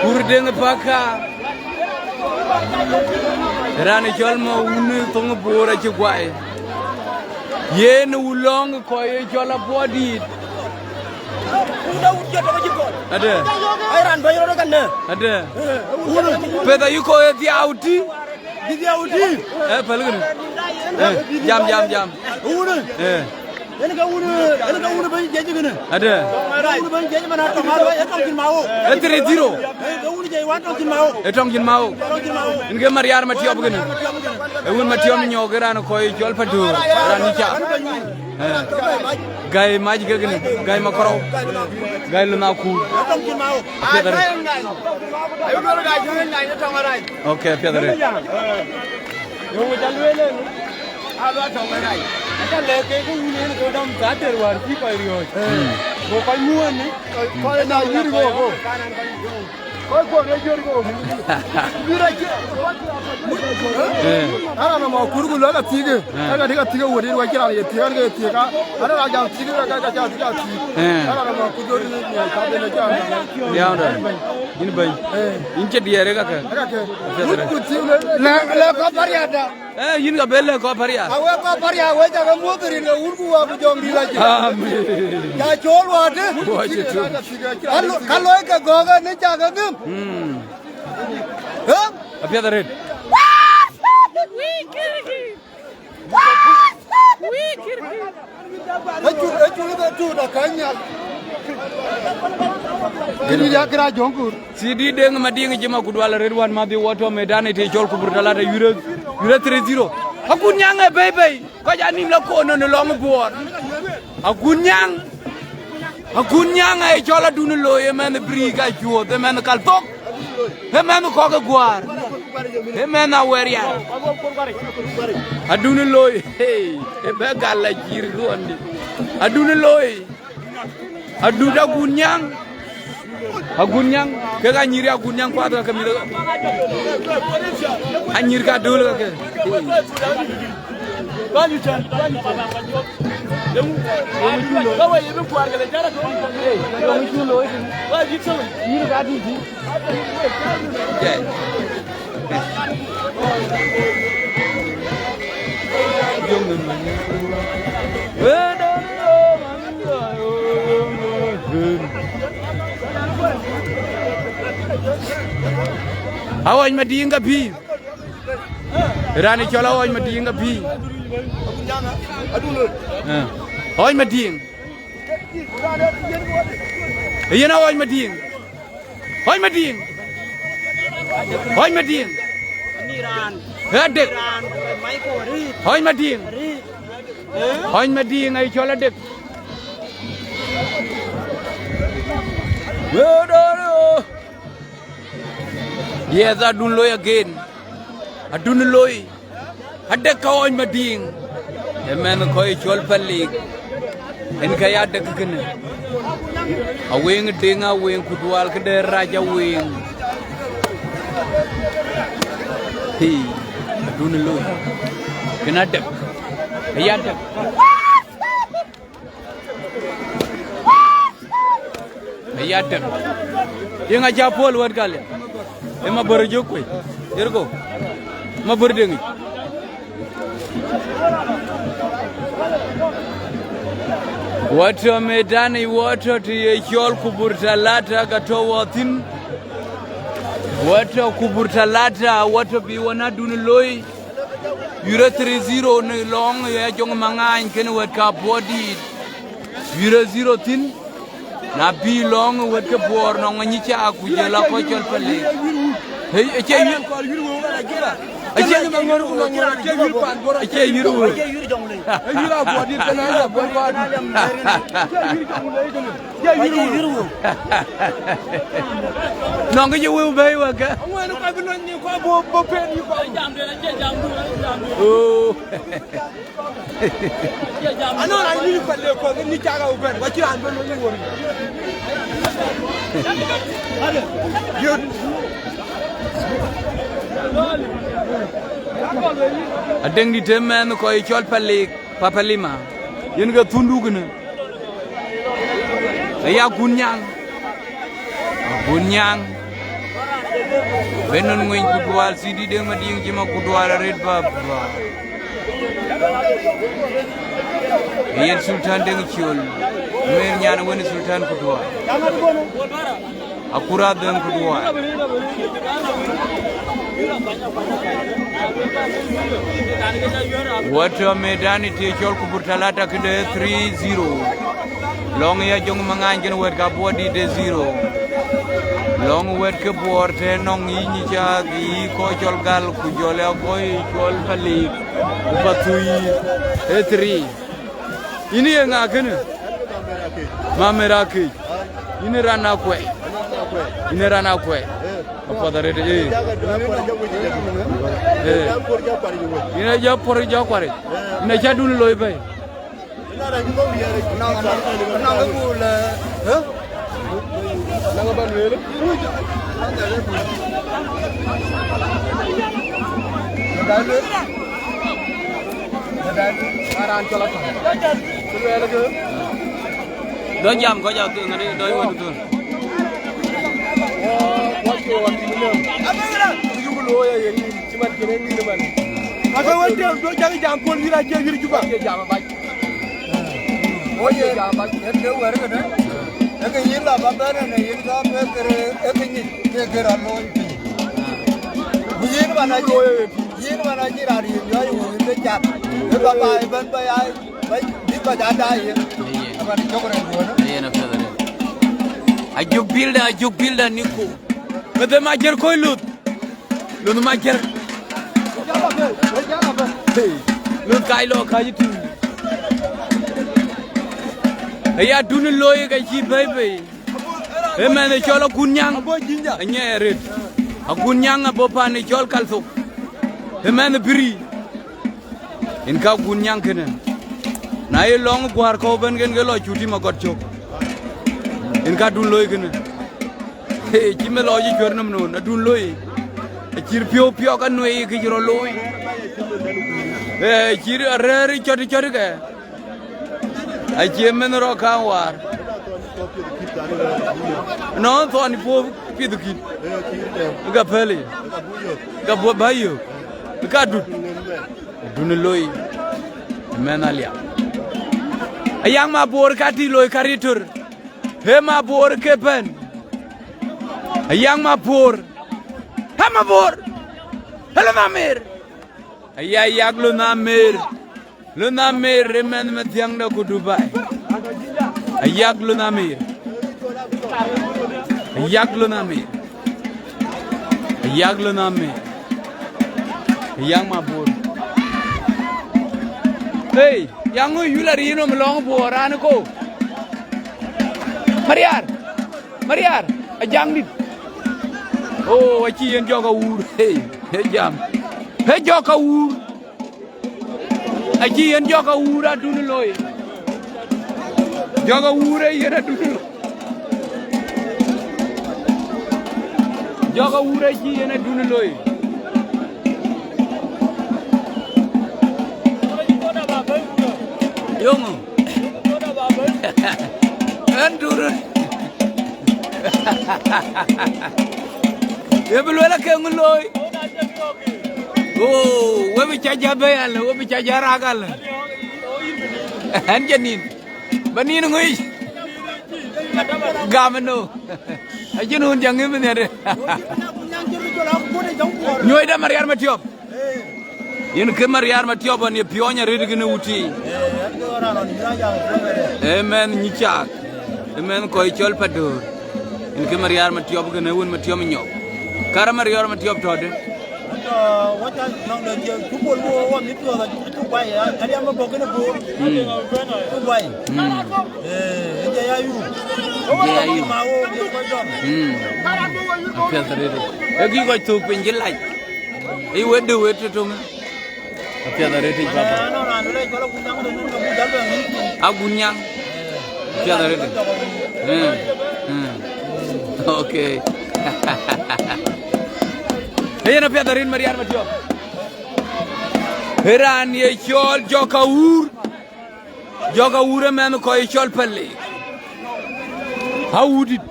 Kurdeŋ bäk aa. Raan ë cɔl Mawut Thoŋ Boor acï guai. Yen ë wulɔ̈ŋ kɔc ë cɔl Apuɔɔr dït. Ade. Ai, raan bɛ̈ny rɔt ë kɛn në. Ade. Peth ayï kɔc ë dhiau tï. Bï dhiau tï. Eh, pɛ̈l kënë. Eh, jam, jam, jam. Wun. Eh. Yen ka wun, yen ka wun bɛ̈ny jiëc kënë. Ade. Wun bɛ̈ny jiëc man atɔŋ alɔ, ë tɔŋ cïn ma wok. Ë three zero. Ë wun jiëc wan tɔŋ cïn ma wok. Ë tɔŋ cïn ma wok. Tɔŋ cïn ma wok. Yen ke Mariar Matiɔp kënë. Ë wun Matiɔp nyɔk ë raan kɔc cɔl Padur, raan yï ca. Eh. Gäi mac ke kënë, gäi makɔrɔu. Gäi lun akuut. Apiɛth arëët. Okay, apiɛth arëët. Yöŋ ca lueel en, alo atɔŋ ë rac. Aca lɛ̈k ke ke wun en ke dɔm thaa tër wäär cï kɔc riɔ̈ɔ̈c. Go kɔc muɔ̈ɔ̈n ni. Kɔc na yïr go go. Kɔc kuɔn ë jör go. Yïr acï. Eh. Ara na ma kur ku lɔ ka thik. Eh. Ka ka dï ka thik wot in wa cï raan ye thik an ke ye thik. Ara na jam thik ka ka ca thik a thik. Eh. Ara na ma kur jör ni ka ben jam. Diaw da. Yïn bɛ̈ny. Eh. Yïn cï diɛɛr ë kakë. Ë kakë. Apiɛth arëët. Wut ku thik le. Lɛ, lɛ kɔc Pariat da. Eh, yïn ka bɛ lɛ̈k kɔc Pariat. Awek kɔc Pariat, wek cakë muɔ̈th rin ke wun ku wa ku jɔŋdït acï. Amen. Ya cɔl watë. Wɔ cï tök. Ka lo-, ka looi ke gɔ̈k ë në cakë dhim. Hmm. Eh? Apiɛth arëët. Ecuk, ecuk ë tut akäny nhial. Këdït ya kërä Jɔŋkur. Cï dït Deŋ Madiŋ cï ma ku dual arëët wän madhi wɔ tɔ̈ medan ë tëë cɔl ku bur talata yurë, yurë three zero. Akut nyaŋ ë bei bei, kɔc anïm la kono në lɔŋ buɔɔr. Akut nyaŋ, akut nyaŋ ë cɔl Adun Loi ë mɛnh Brik Acuɔth, ë mɛnh Kalthok. Ë mɛnh kɔ̈k ë guäär, ë mɛnh Awerial. Adun Loi, hey, ë bɛ gal la cïr dhuɔndi. Adun Loi, Adut Agun Nyaŋ, Agun Nyaŋ, kek anyïr Agun Nyaŋ kuath ke mïth. Anyïr ka döl ke. Awɔc Madiŋ ka pïïr. Raan ë cɔl Awɔc Madiŋ ka pïïr. Eh. Awɔc Madiŋ. Yen Awɔc Madiŋ. Awɔc Madiŋ. Awɔc Madiŋ. Adek. Awɔc Madiŋ. Awɔc Madiŋ ë cɔl Adek. Yes, Adun Loi again. Adun Loi. Adek ka Awɔc Madiŋ. Ë mɛnh kɔc cɔl Palik. En ka ya dek kënë. Aweŋ Deŋ Aweŋ ku dual këde rac Aweŋ. Hey, Adun Loi. Kën Adek. Aya dek. Aya dek. Yeŋa ca puɔl wɛ̈t kalia. Ë ma bär jök kuec. Yerko. Ma bär deŋic. Wɔ tɔ̈ medan ë wɔ tɔ̈ të ye cɔl ku bur talata ka tɔ̈ wɔ thïn. Wɔ tɔ̈ ku bur talata, wɔ tɔ̈ bï wɔ na Adun Loi. Yurë three zero në lɔŋ ë Ajoŋ Maŋany kënë wɛ̈t ka puɔ̈u dït. Yurë zero thïn. Na bï lɔŋ ë wɛ̈t ke puɔɔr nɔŋ anyic cak ku jël akɔc cɔl Palik. Hey, acie yïr. Acie yïr. Acie yïr pan Bor. Acie yïr. Acie yïr Abuɔɔt dït kënë, abuɔɔt dït. Acie yïr Jonglei kënë. Acie yïr wëu. Nɔŋ kë cï wëu bɛ̈ɛ̈i wek kë. Aŋuɛ̈n kɔc bï lony ni kɔc bï, bï pen yï kɔc. Oh. Anɔŋ raan yï pɛl le kɔc ni cak au bɛ̈n, wa cï raan bɛ̈n lony ni wor. Yöt. Adeŋ dït ë mɛnh kɔc cɔl Palik, Papalima. Yen ke thundu kënë. Aya Kun Nyaŋ. Kun Nyaŋ. Benon ŋueny kudual, Sidi Deŋ Madiŋ, Jima kudual, arit baba. Yen Sultan Deŋ Ciol. Mer nyan wen Sultan kudual. Akura Deŋ kudual. Wät tɔ̈ medani të cɔl Kubur Talata këde three zero. Lɔŋ ya Jɔŋ Maŋany kën wɛ̈t ka Buɔɔt dït de zero. Lɔŋ wɛ̈t ke Buɔɔr të nɔŋ yï nyic cath yï kɔc cɔl Gal ku jɔl ya kɔc cɔl Palik ku Pathui, ee three. Yïn ye ŋa kënë? Mamer Akec. Yïn ë raan Akuɛi. Yïn ë raan Akuɛi. Apuɔth arëët, ee. Ee. Yïn ë jɔ puɔ̈r jɔ kuaric. Yïn ë cä dun looi bɛ̈i. Dɔ jam kɔc a ŋäni dɔ wën thun. Ake wek tiɛm duɔ̈k cak jam Kuɔl Wïr acie wïr Juba. Wo ye jam bac, yen ke wɛ̈ɛ̈r kënë, ee ke yïn la ba bɛ̈n ënë yïn ka bɛ kërë, ee ke nyic ke kërë alooi piny. Ku yïn man acï, yïn man acï raan yïn yɔ̈ɔ̈c wëu yïn ke cath, ee ba baai ëbɛ̈n ba ya, ba, bï ba ja daai yen. Aman cök rɛ̈ɛ̈r duɔ̈në. Yen apiɛth arëët. Ajuk bilda, ajuk bilda niku. Meth ë Majiër kɔc luth. Luth Majiër. Hey, luth kac lɔ kac tïŋ. Aya dun looi ka cï bɛ̈i bei. Ëmɛn ë cɔl Akun Nyaŋ. Anyɛ arëët. Akun Nyaŋ abɔ̈ pan ë cɔl Kalthok. Ëmɛn ë bïrï. Yen ka Kun Nyaŋ kënë. Na ye lɔŋ guäär kɔ̈u bɛ̈n, ken ke lɔ cut tim agɔt cök. Yen ka dun looi kënë. Hey, cï me lɔ cï cuɛ̈r nɔm noon, adun looi. Acïr piɔ̈u piɔ̈k anuei kë cï rɔt looi. Eh, cïr arɛ̈ɛ̈r cɔ̈t cɔ̈t kɛ. Acie mɛnh rɔt kaŋ waar. Nɔn thɔn puɔ̈u piɛth kït. Ka pɛ̈l. Ka buɔ bä yök. Ka dut. Dun looi, mɛnh aliap. Ayaŋ Mabor ka tï looi ka ritor. He Mabor ke pɛ̈n. Ayaŋ Mabor. He Mabor. He Lon Amer. Aya yak Lon Amer. Lon Amer ë mɛnh Mathiäŋ de ku Dubai. Ayak Lon Amer. Ayak Lon Amer. Ayak Lon Amer. Ayak Mabor. Hey, yaŋ ŋö yul ariin nɔm lɔŋ Bor raan ko. Mariar. Mariar. Ajaŋ dït. Oh, acï yen jɔk awuur. Hey, he jam. He jɔk awuur. Acï yen jɔk awuur adun looi. Jɔk awuur ë yen adun looi. Jɔk awuur acï yen adun looi. Yoŋö. Ën durun. Ye bï luel ake ŋö looi. Oh, we bï ca ja bei alë, we bï ca ja rak alë. Ɣɛn cä nïn. Ba nïn ŋuic. Gam ëno. Acïn wun jaŋ ŋïm nhiɛɛrë. Nyuɔɔcda Mariar Matiɔp. Yen kë Mariar Matiɔp ɣɔn ye piɔ̈ɔ̈ny arëët kënë wutic. Ee mɛnh nyic caak. Ee mɛnh kɔc cɔl Padöör. Yen kë Mariar Matiɔp kënë wun Matiɔp nyɔk. Kara Mariɔr Matiɔp tɔ̈ dë. Tɔ̈, wacä nɔŋ de cie, cuk bol wo, wo mit piɔ̈ɔ̈th, acuk guai, a, a diam bɔ̈ kënë bor. Mm. Cuk guai. Mm. Eh, ë je ya yu. Je ya yu. Ma wo, wo kɔc dɔm. Mm. Apiɛth arëët. Ee kï kɔc thök piny cï lac. Ee wetdë wet tëtök. Apiɛth arëët yic, papa. Agun Nyaŋ. Apiɛth arëët yic. Mm, mm. Okay. Ee yen apiɛth arëët Mariar Matiɔp. Ee raan ye cɔl Jɔk Awur. Jɔk Awur ë mɛnh kɔc cɔl Palik. Awurdït.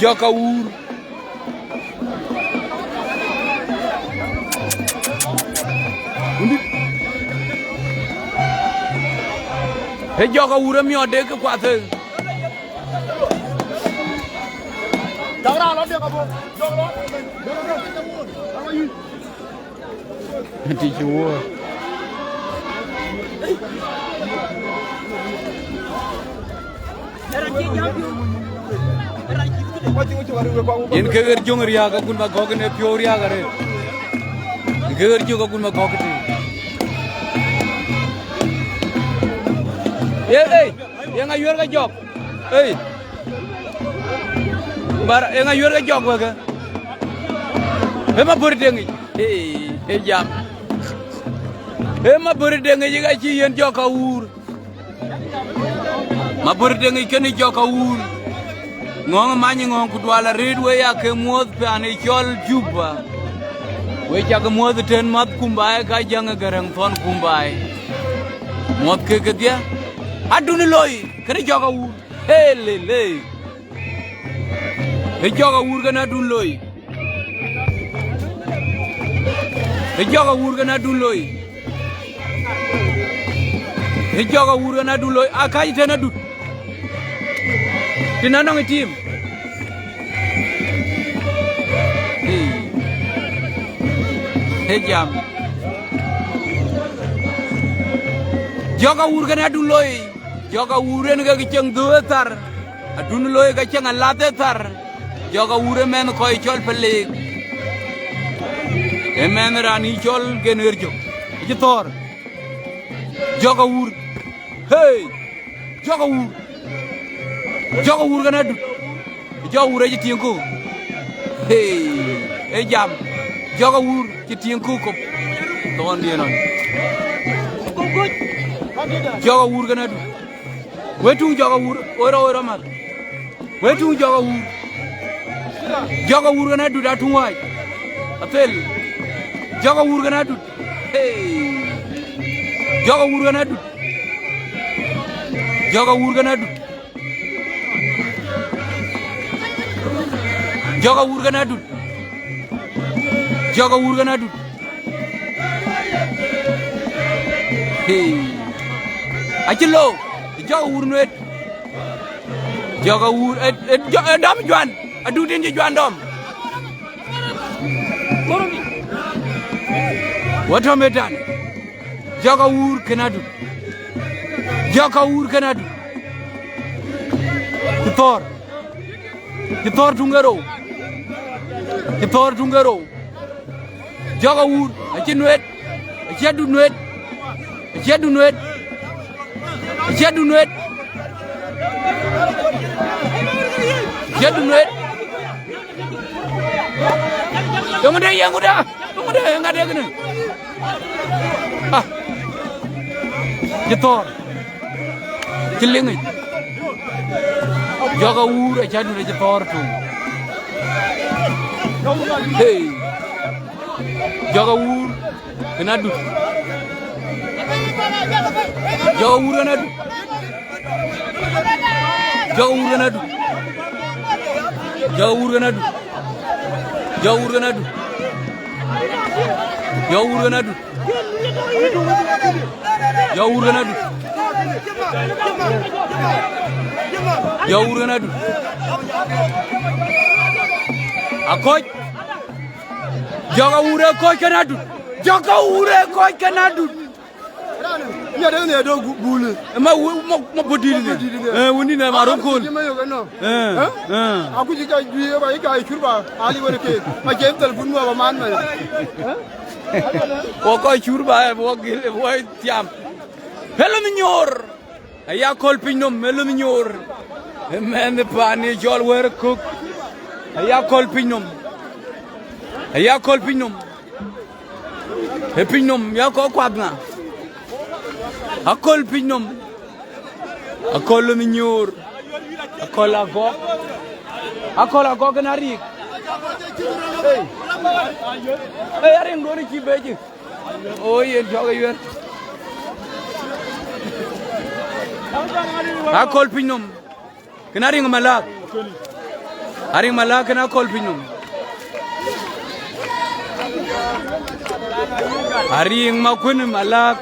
Jɔk Awur. Ee Jɔk Awur ë miɔɔt de kë kuath ë. Tic wuɔ̈ɔ̈r. Yen ke ɣer jöŋ riääk, agun ba gɔ̈k në piɔ̈u riääk arëët. Yen ke ɣer jök, agun ba gɔ̈k tëë. Ye, ei, ye ŋa yuɛ̈r ke Jɔk? Ei. Bar, ye ŋa yuɛ̈r ke Jɔk wekë? Ee Mabor Deŋic. Ei, ee jam. Ee Mabor Deŋic ka cï yen Jɔk Awur. Mabor Deŋic kënë Jɔk Awur. Ŋɔ̈ŋ ë many ŋɔ̈ŋ ku dual arëët we ya ke muɔ̈th paan ë cɔl Juba. We cak muɔ̈th tën math Kumbai ka jäŋ ë Gäräŋ Thɔn Kumbai. Muɔ̈th ke kedhie. Adun loi, kënë Jɔk Awur. Helele. Ë Jɔk Awur kënë adun loi. Ë Jɔk Awur kënë adun loi. Ë Jɔk Awur kënë adun loi. Akac tën adut. Tën anɔŋ ë tim. Ei. Ë jam. Jɔk Awur kënë adun loi. Jɔk Awur en ke cieŋ dhöö ë thar, adun loi ke cieŋ alath ë thar. Jɔk Awur ë mɛnh kɔc cɔl Palik. Ë mɛnh raan yï cɔl Gen Ɣer Jök. Acï thɔ̈ɔ̈r. Jɔk Awur. Hey! Jɔk Awur. Jɔk Awur kënë adut. Jɔk Awur acï tiŋ ku. Hey, ee jam. Jɔk Awur cï tiŋ ku kop. Thɔɔn diën nɔn. Jɔk Awur kënë adut. We tuŋ Jɔk Awur, we rɔ, we rɔ mat. We tuŋ Jɔk Awur. Jɔk Awur kënë adut atuŋ wääc. Athel. Jɔk Awur kënë adut. Hey. Jɔk Awur kënë adut. Jɔk Awur kënë adut. Jɔk Awur kënë adut. Jɔk Awur kënë adut. Hey. Acï lo. Jɔk Awur nuet. Jɔk Awur, ë, ë, jɔ-, ë dɔm juan. Adut en cï juan dɔm. Wä tɔ̈ medan. Jɔk Awur kënë adut. Jɔk Awur kënë adut. Cï thɔ̈ɔ̈r. Cï thɔ̈ɔ̈r tuŋ ke rou. Cï thɔ̈ɔ̈r tuŋ ke rou. Jɔk Awur, acï nuet. Acï adut nuet. Acï adut nuet. Acï adut nuet. Acï adut nuet. Yeŋö de, yeŋö de, yeŋö de, yeŋö de kënë? Ah. Cï thɔ̈ɔ̈r. Cï liŋic. Jɔk Awur acï adut acï thɔ̈ɔ̈r tuŋ. Hey. Jɔk Awur kënë adut. Jɔk Awur kënë adut. Jɔk Awur kënë adut. Jɔk Awur kënë adut. Jɔk Awur kënë adut. Jɔk Awur kënë adut. Jɔk Awur kënë adut. Jɔk Awur kënë adut. Akɔc. Jɔk Awur ë kɔc kënë adut. Jɔk Awur ë kɔc kënë adut. Adek ne do gu-, gul. Ma wu-, ma, ma bodi ne. Bodi ne. Eh, wuni ne ma ron kol. Jima yo no. Eh, eh. Aku ji ka jui ba ka chur ba. Ali wala ke. Ma ke tel bun wa ba man man. Eh? Wo ko chur ba, wo gil, wo tiam. Hello mi nyor. Aya kol piny nom, hello mi nyor. Mɛn pani jol wer kuk. Aya kol piny nom. Aya kol piny nom. E piny nom, ya kɔ kuath ŋa? Akol piny nom. Akol mi nyor. Akol agɔk. Akol agɔk en arik. Hey. Hey, aring doni ci beji. O yen jɔk yuer. Akol piny nom. Kën ariŋ malak. Ariŋ malak kën akol piny nom. Ariŋ ma kuën malak.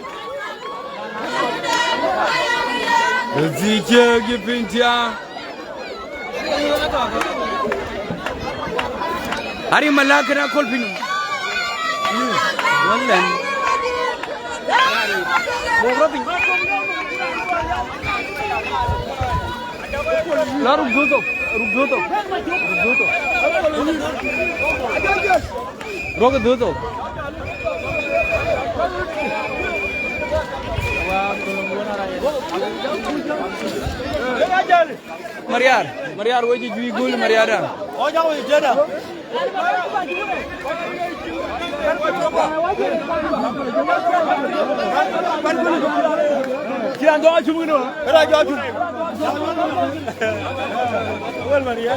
Dhïc cek yï piny tia. Ariŋ malak kën akol piny nom. Wala. La ruk dhuthok, ruk dhuthok, ruk dhuthok. Ruk dhuthok. Mariar, Mariar wec juic gul Mariar da. Cian jɔ acum kino. Era jɔ acum. Wel Maria.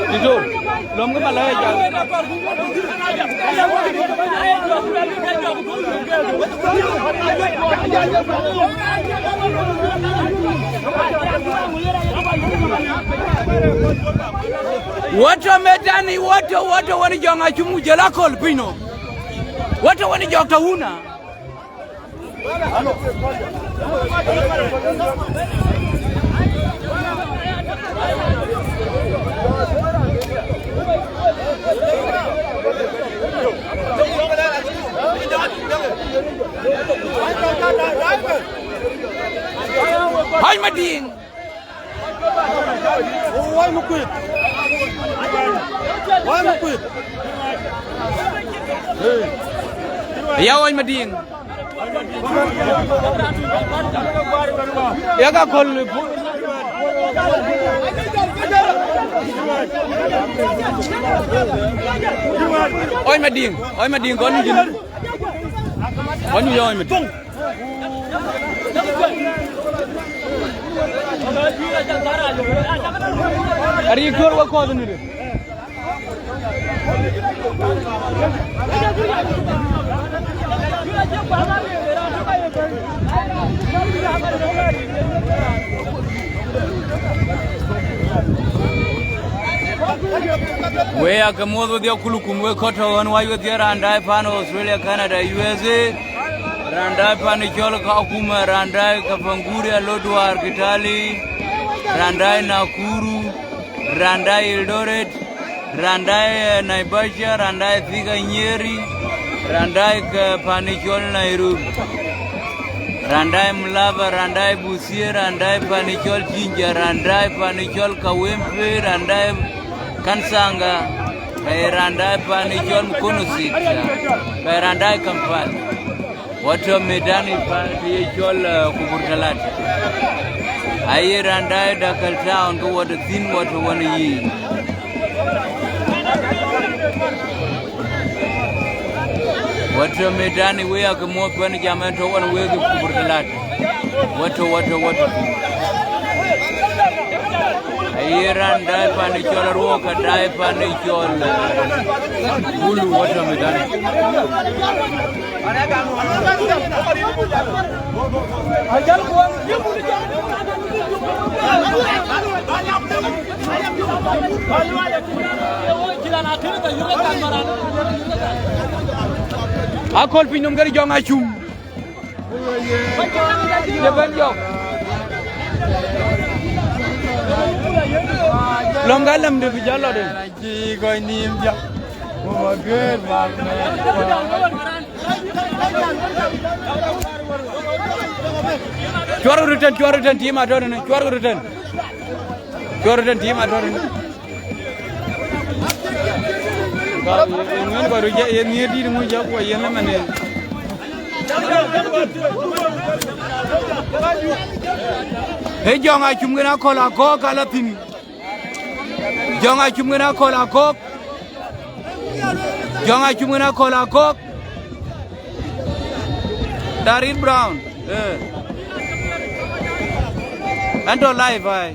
Ito, lom ke malaya jal. Woto medani, woto, woto wani jɔŋ acum ku jɔl akol piny nom. Woto wani jɔk tɔ wuna. Haj Madiŋ. Wai mukwit. Wai mukwit. Ya wai Madiŋ. Ya ka kol. Wai Madiŋ. Wai Madiŋ kon ni jin. Wai ni ya wai Madiŋ. Ari kor wa ko ni. We ake muɔth wedhie kulukum we kɔt tɔ ɣɔn wac wedhie raan daai pan Australia, Canada, U S A, raan daai pan cɔl Kakuma, raan daai Kapanguria, Lodwar, Kitali, raan daai Nakuru, raan daai Eldoret, raan daai, eh, Naivasha, raan daai Thika, Nyeri, raan daai ke pan cɔl Nairobi, raan daai Malaba, raan daai Busia, raan daai pan cɔl Jinja, raan daai pan cɔl Kawempe, raan daai Kansanga, eh, raan daai pan cɔl Mukono City, eh, raan daai Kampala. Wɔ tɔ medani pan të ye cɔl, eh, Kubur Talata. Aye raan daai Dakal Town ke wɔ tɔ thïn, wɔ tɔ wën yiic. Wɔ tɔ medani, we ake muɔth kuɛn jam ë tɔ wën wek Kubur Talata. Wɔ tɔ, wɔ tɔ, wɔ tɔ. Aye raan daai pan cɔl Aruɔk, ka daai pan cɔl, eh, Gulu, wɔ tɔ medani. Ajal kuɔn. Akol piny nɔm kërë Jɔŋ Acum. Ye bɛ̈n jɔk. Lɔ̈ŋ ka lɛm dë bï jɔ lɔ dë. Cuɔr röt tɛ̈n, cuɔr röt tɛ̈n, tiim atɔ̈ tënë, cuɔr röt tɛ̈n. Cuɔr röt tɛ̈n, tiim atɔ̈ tënë. Yen ŋuɛ̈n kɔc röt jɛ, yen nhiëër dït ŋö jɔk wɔ yen ëmɛn yen. Ee Jɔŋ Acum kën Akol Akɔ̈k ka la thïn. Jɔŋ Acum kën Akol Akɔ̈k. Jɔŋ Acum kën Akol Akɔ̈k. Darit Brown. Eh. Ɛn tɔ̈ live ai.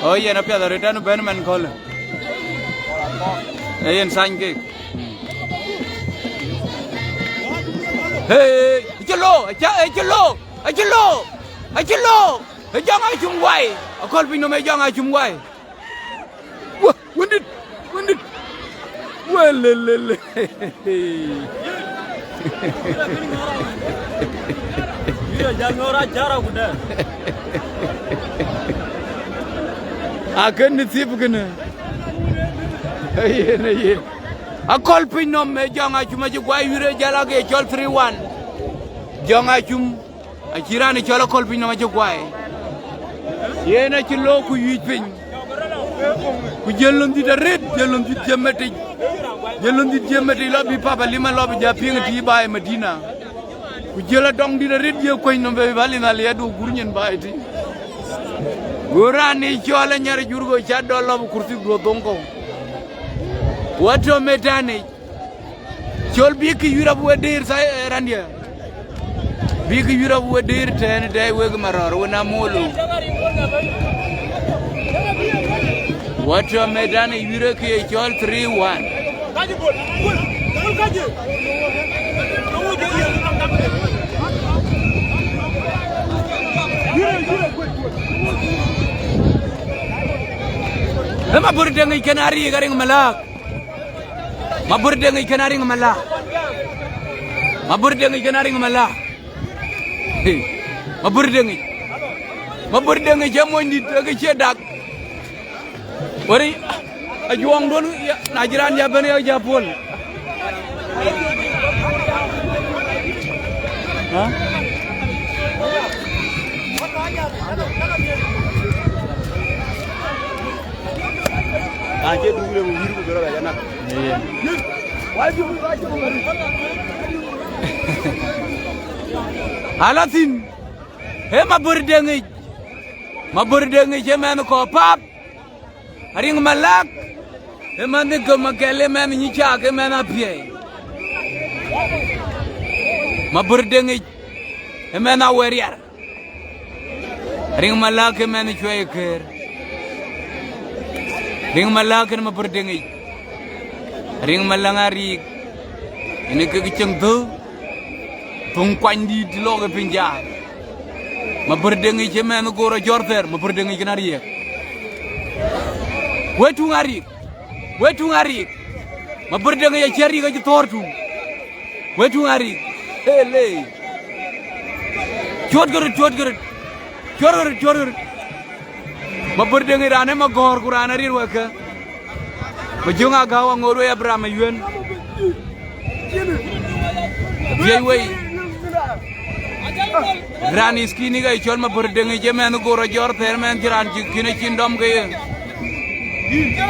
Oh, yen apiɛth arëët ɛn bɛ̈n man köölë. Ee yen thany kek. Hey, acï lo, acï, acï lo, acï lo, acï lo. Ee Jɔŋ Acum guai. Akol piny nɔm ee Jɔŋ Acum guai. Wä, wëndït, wëndït. Welelele. Yï jal ŋɔ̈ɔ̈r acara ku dɛ. Akën ni thiëp kënë. Ayen, ayen. Akol piny nɔm ee Jɔŋ Acum acï guai wïïr ë jal ake cɔl three one. Jɔŋ Acum. Acï raan ë cɔl Akol piny nɔm acï guai. Yen acï lo ku yuic piny. Ku jël lon dhït arëët, jël lon dhït jëm metic. Jël lon dhït jëm metic lɔ bï papa lima lɔ bï ja piŋ ë tïï baai Madina. Ku jël adɔŋ dït arëët ye kuëny nɔm bï bä lin aliɛɛt du gur nyin baai tï. Go raan ë cɔl anyar jur go ca dɔl lɔ bï kurthi guɔ dhoŋ kɔ̈u. Wä tɔ metanic. Col bï kë yurap we dëër thaai, eh, randiɛ. Bï kë yurap we dëër tɛ̈ɛ̈n dɛɛi wek marɔ̈ɔ̈r we na molo. Wä tɔ medan ë yurë kë ye cɔl three one. Ë Mabor Deŋic kën Ariik Ariŋ Malak. Mabor Deŋic kën Ariŋ Malak. Mabor Deŋic kën Ariŋ Malak. Mabor Deŋic. Mabor Deŋic ee monydït, ee kë cie dak. Wëri, ajuɔŋduɔn, ya, na cï raan ja bɛ̈n ya ja puɔl. Ha? Raan cie duk lem wïïr ku bï rɔt aca nak. Ayen. Ala thïn, ee Mabor Deŋic. Mabor Deŋic ee mɛnh kɔ̈u pap. Ariŋ Malak, ee mɛnh kë Makɛl, ee mɛnh Nyicak, ee mɛnh Apiɛi. Mabor Deŋic, ee mɛnh Aweriar. Ariŋ Malak ee mɛnh Cuɛi Këër. Ariŋ Malak kën Mabor Deŋic. Ariŋ Malak Ariik. Yen ee kek cieŋ dhöök. Thuŋ kuanydït lɔk ë piny jaath. Mabor Deŋic ee mɛnh Goor Ajɔ̈r thɛɛr, Mabor Deŋic kën Ariik. Wek tuŋ Ariik. Wek tuŋ Ariik. Mabor Deŋic acï Ariik acï thɔ̈ɔ̈r tuŋ. Wek tuŋ Ariik. Ele. Cuɔtkë röt, cuɔtkë röt. Cuɔtkë röt, cuɔtkë röt. Mabor Deŋic raan ë Magɔ̈ɔ̈r ku raan arir wekë. Majöŋ Agäu aŋoot wei Abraham Ayuën. Thiëc wei. Raan ë thïn ë ke cɔl Mabor Deŋic ee mɛnh Goor Ajɔ̈r thɛɛr, mɛnh cï raan cï kïn acïn dɔm ke ye.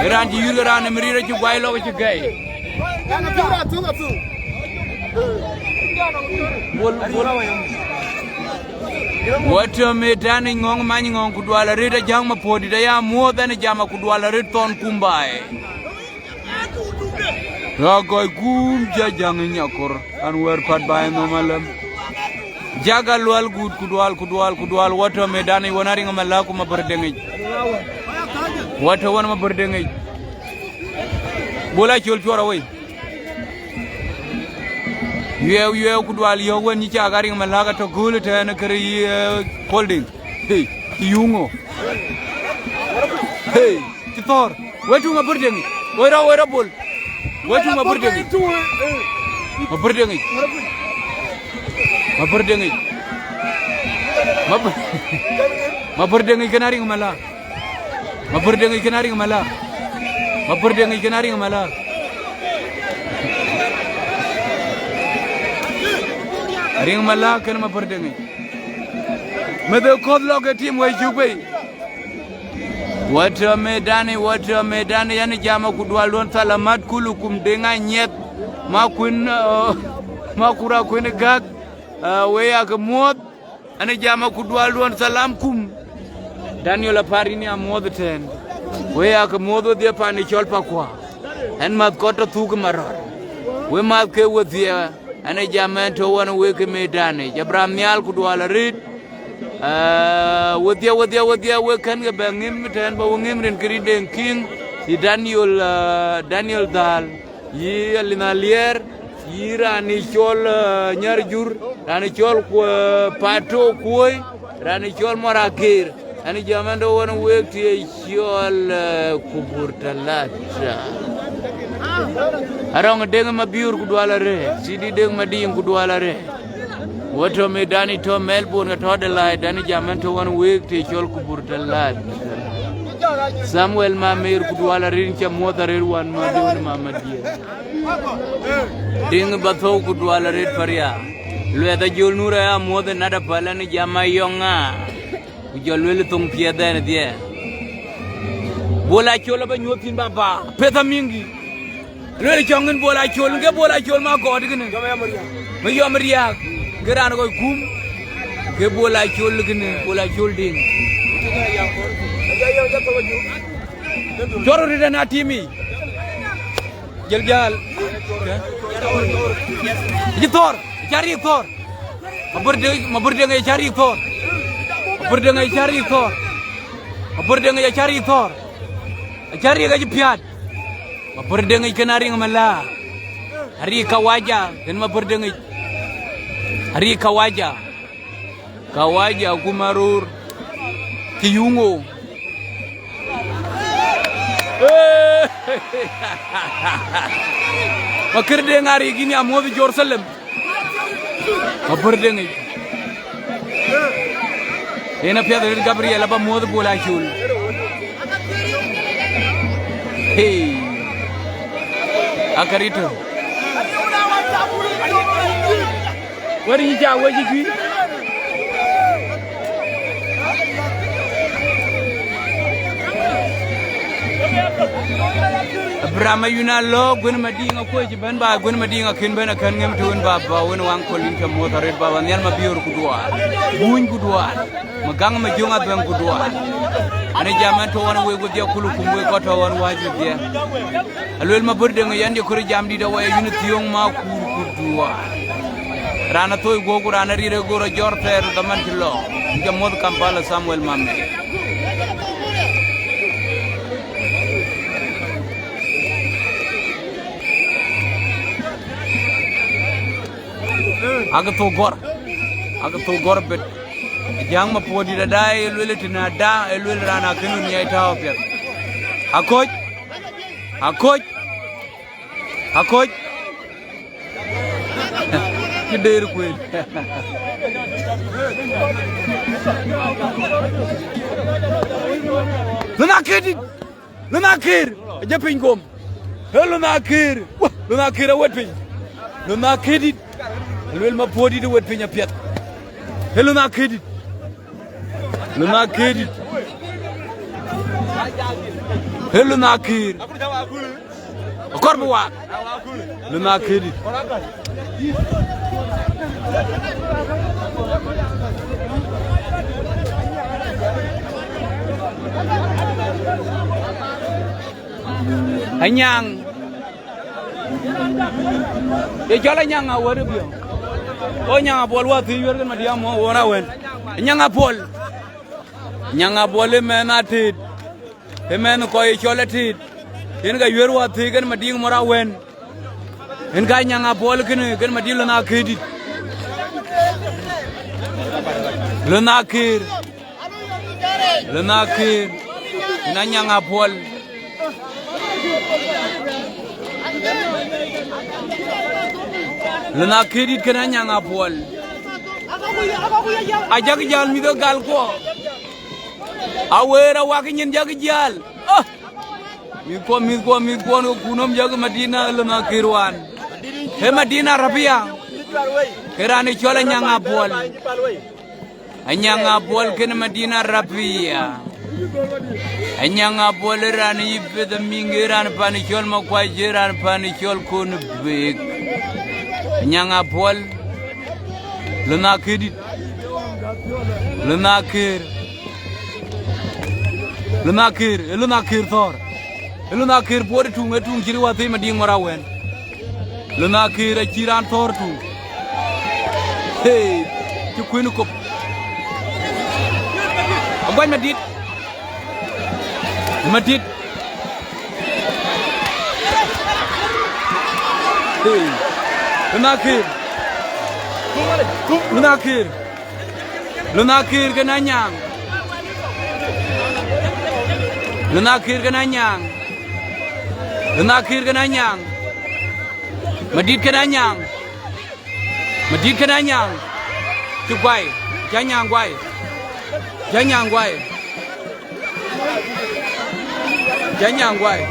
Ee raan cï yur ke raan ë Mirir acï guai lɔk acï gɛi. Bol, bol. Wä tɔ medan ë Ŋɔ̈ŋ Many Ŋɔ̈ŋ ku Dual arëët Ajäŋ Mapuɔ̈ɔ̈t dït aya muɔ̈ɔ̈th ɛn ë jam ku Dual arëët Thɔn Kumbai. Ɣa kɔc kum cä Ajäŋ ë Nyakor, an wɛ̈ɛ̈r pät baai nhom alɛm. Jaga lual gut ku Dual, ku Dual, ku Dual, wä tɔ medan ë wën Ariŋ Malak ku Mabor Deŋic. Wä tɔ wën Mabor Deŋic. Bol Acol cuɔr awei. Yuɛɛu, yuɛɛu, ku dual yɔ̈ɔ̈k wën yï cak Ariŋ Malak atɔ̈ kööl ëtɛ̈ɛ̈n ë kërë yï, eh, Kolding. Hey, cï yuŋ ŋö? Hey, cï thɔ̈r. Wek tuŋ Mabur Deŋic. Wek rɔt, wek rɔt bol. Wek tuŋ Mabur Deŋic. Mabur Deŋic. Mabur Deŋic. Mab-, Mabur Deŋic kën Ariŋ Malak. Mabur Deŋic kën Ariŋ Malak. Mabur Deŋic kën Ariŋ Malak. Ariŋ Malak kën Mabur Deŋic. Meth ë kɔ̈th lɔ ke tim wei cuk bei. Wɔ tɔ̈ medani, wɔ tɔ̈ medani, yɛn jam ku dual duɔ̈n thalamat kulukum Deŋ Anyiɛth, ma kuën, eh, ma kura kuën gäk, eh, wek aa ke muɔ̈th. Ɣɛn jam ku dualduɔ̈n thalamkum. Daniel Apar yïn amuɔ̈th ëtɛ̈ɛ̈n. Wek aa ke muɔ̈th wedhie pan ë cɔl Pakua. Ɣɛn mäth kɔc tɔ̈ thuk ë Marɔ̈r. Wek mäth ke wedhie, ɣɛn jam ɣɛn tɔ̈ ɣɔn wek ke medanic. Abraham Nhial ku dual arëët. Aa, wedhie, wedhie, wedhie, wek kɛ̈n ke bɛ ŋim ëtɛ̈ɛ̈n, bä we ŋim rin këric Deŋ Kiŋ, yï Daniel, aa, Daniel Dhal. Yï Alin Aliɛɛr, yï raan ë cɔl, eh, Nyar Jur, raan ë cɔl Kuö-, Pato Kuöi, raan ë cɔl Mɔr Akeer, ɣɛn jam ɣɛn tɔ̈ ɣɔn wek të ye cɔl, eh, Kubur Talata. Arɔŋ Deŋ Mabiöör ku dual arëët, Cïdï Deŋ Madiŋ ku dual arëët. Wɔ tɔ̈ medani tɔ̈ Melbourne, ke tɔ̈ Adelaide, ɣɛn jam ɣɛn tɔ̈ ɣɔn wek të ye cɔl Kubur Talata. Samuel Mamer ku dual arëët, ca muɔ̈th arëët wän Madiŋ Mamadiɛ̈. Deŋ Bathou ku dual arëët Paria. Luɛth Ajol Nur aya muɔ̈th ë Nada Pal ɣɛn jam ayɔŋ ŋa. Ku jɔ lueel thoŋ piɛth ɣɛn dhiɛ. Bol Acol abä nyuɔ̈th thïn baba. Peth amïŋkï. Lueel cɔŋ yïn Bol Acol, ke Bol Acol ma gɔɔt kënë. Më yɔm riääk, ke raan kɔc kum. Ke Bol Acol kënë, Bol Acol Deŋ. Cɔl röt ëtɛ̈n a timi. Jël jäl. Cï thɔ̈r, cä rik thɔ̈r. Mabur Deŋ, Mabur Deŋ ë cä rik thɔ̈r. Mabur Deŋ ë cä rik thɔ̈r. Mabur Deŋ ë cä rik thɔ̈r. Acä rik acï piaat. Mabur Deŋic kën Ariŋ Malak. Arik Kawaja kën Mabur Deŋic. Arik Kawaja. Kawaja ku Marur. Cï yuŋ ɣo. Makër Deŋ Arik yïn ya muɔ̈th Jerusalem. Mabur Deŋic. Yen apiɛth arëët Gabriel abä muɔ̈th Bol Acol. Hey. Akarito. Wär yï ca wec yï juëc. Abraham Ayuna lɔ Guën Madiŋ akuɔc cï bɛ̈n ba Guën Madiŋ akën bɛ̈n akën ŋëm të wën ba ba wën waŋ köl yïn cä muɔ̈th arëët baba Nhial Mabiöör ku duaar. Buny ku duaar. Magaŋ Majöŋ Adhuɛŋ ku duaar. Ɣɛn jam ɣɛn tɔ̈ ɣɔn wek wedhie kulukum wek kɔc tɔ̈ ɣɔn wääc wedhie. Aluel Mabur Deŋ yɛn ye kɔɔr jam dït awɛ yïn thiöŋ ma kuur ku duaar. Raan athoi guɔ̈k ku raan arir ë gor ajɔr thɛɛr dhaman cï lɔ. Yïn cä muɔ̈th Kampala Samuel Mame. Akë thok gɔ̈r. Akë thok gɔ̈r bet. Ajäŋ Mapuɔ̈ɔ̈t dït ada ë luel tënë ada ë luel raan akënë nhiac tääu apiɛth. Aköc. Aköc. Aköc. Cï deer kueen. Lun akëdït. Lun akër, ajɔ piny gom. Ee lun akër, wah, lun akër awet piny. Lun akëdït. Luel Mapuɔ̈ɔ̈t dït awet piny apiɛth. Ee lun akëdït. Lun akëdït. Ee lun akër. Akɔr bï waak. Lun akëdït. Anyaŋ. Ye cɔl Anyaŋ Awär ë biɔ̈ŋ. O Nyaŋ Apuɔl wäthii yuɛ̈r kën Madiŋ muɔ̈u ɣɔn awën. Anyaŋ Apuɔl. Nyaŋ Apuɔl ë mɛnh atëët. Ë mɛnh kɔc ë cɔl atëët. Yen ka yuɛ̈r wäthii kën Madiŋ muɔ̈u awën. En ka Anyaŋ Apuɔl kënë, kënë Madït Lon Akëër dït. Lon Akëër. Lon Akëër. En Anyaŋ Apuɔl. Lon Akëër dït kënë Anyaŋ Apuɔl. Ajak jäl mïth ë gal kuɔ. Awëër awak nyin jak jäl. Ah! Mïthkuɔ, mïthkuɔ, mïthkuɔn ke kunöm jɔkï Madït Lon Akëër wään. Ee Madït Arabia. Ke raan ë cɔl Anyaŋ Apuɔl. Anyaŋ Apuɔl kënë Madït Arabia. Anyaŋ Apuɔl ë raan ë yï peth amïŋ, ë raan pan ë cɔl Makuac, ë raan pan ë cɔl Kon Beek. Anyaŋ Apuɔl. Lon Akëër dït. Lon Akëër. Lon Akëër, ë Lon Akëër thɔ̈ɔ̈r. Ë Lon Akëër puɔ̈t ë tuŋ, ë tuŋ cï rï wäthii Madït Ŋɔr Awɛn. Lon Akëër acï raan thɔ̈ɔ̈r tuŋ. Hey, cï kuën kop. Aguac Madït. Madït. Hey. Lon Akëër. Lon Akëër. Lon Akëër kënë Anyaŋ. Lon Akëër kënë Anyaŋ. Lon Akëër kënë Anyaŋ. Madït kënë Anyaŋ. Madït kënë Anyaŋ. Cï guai. Cï Anyaŋ guai. Cï Anyaŋ guai. Cï Anyaŋ guai.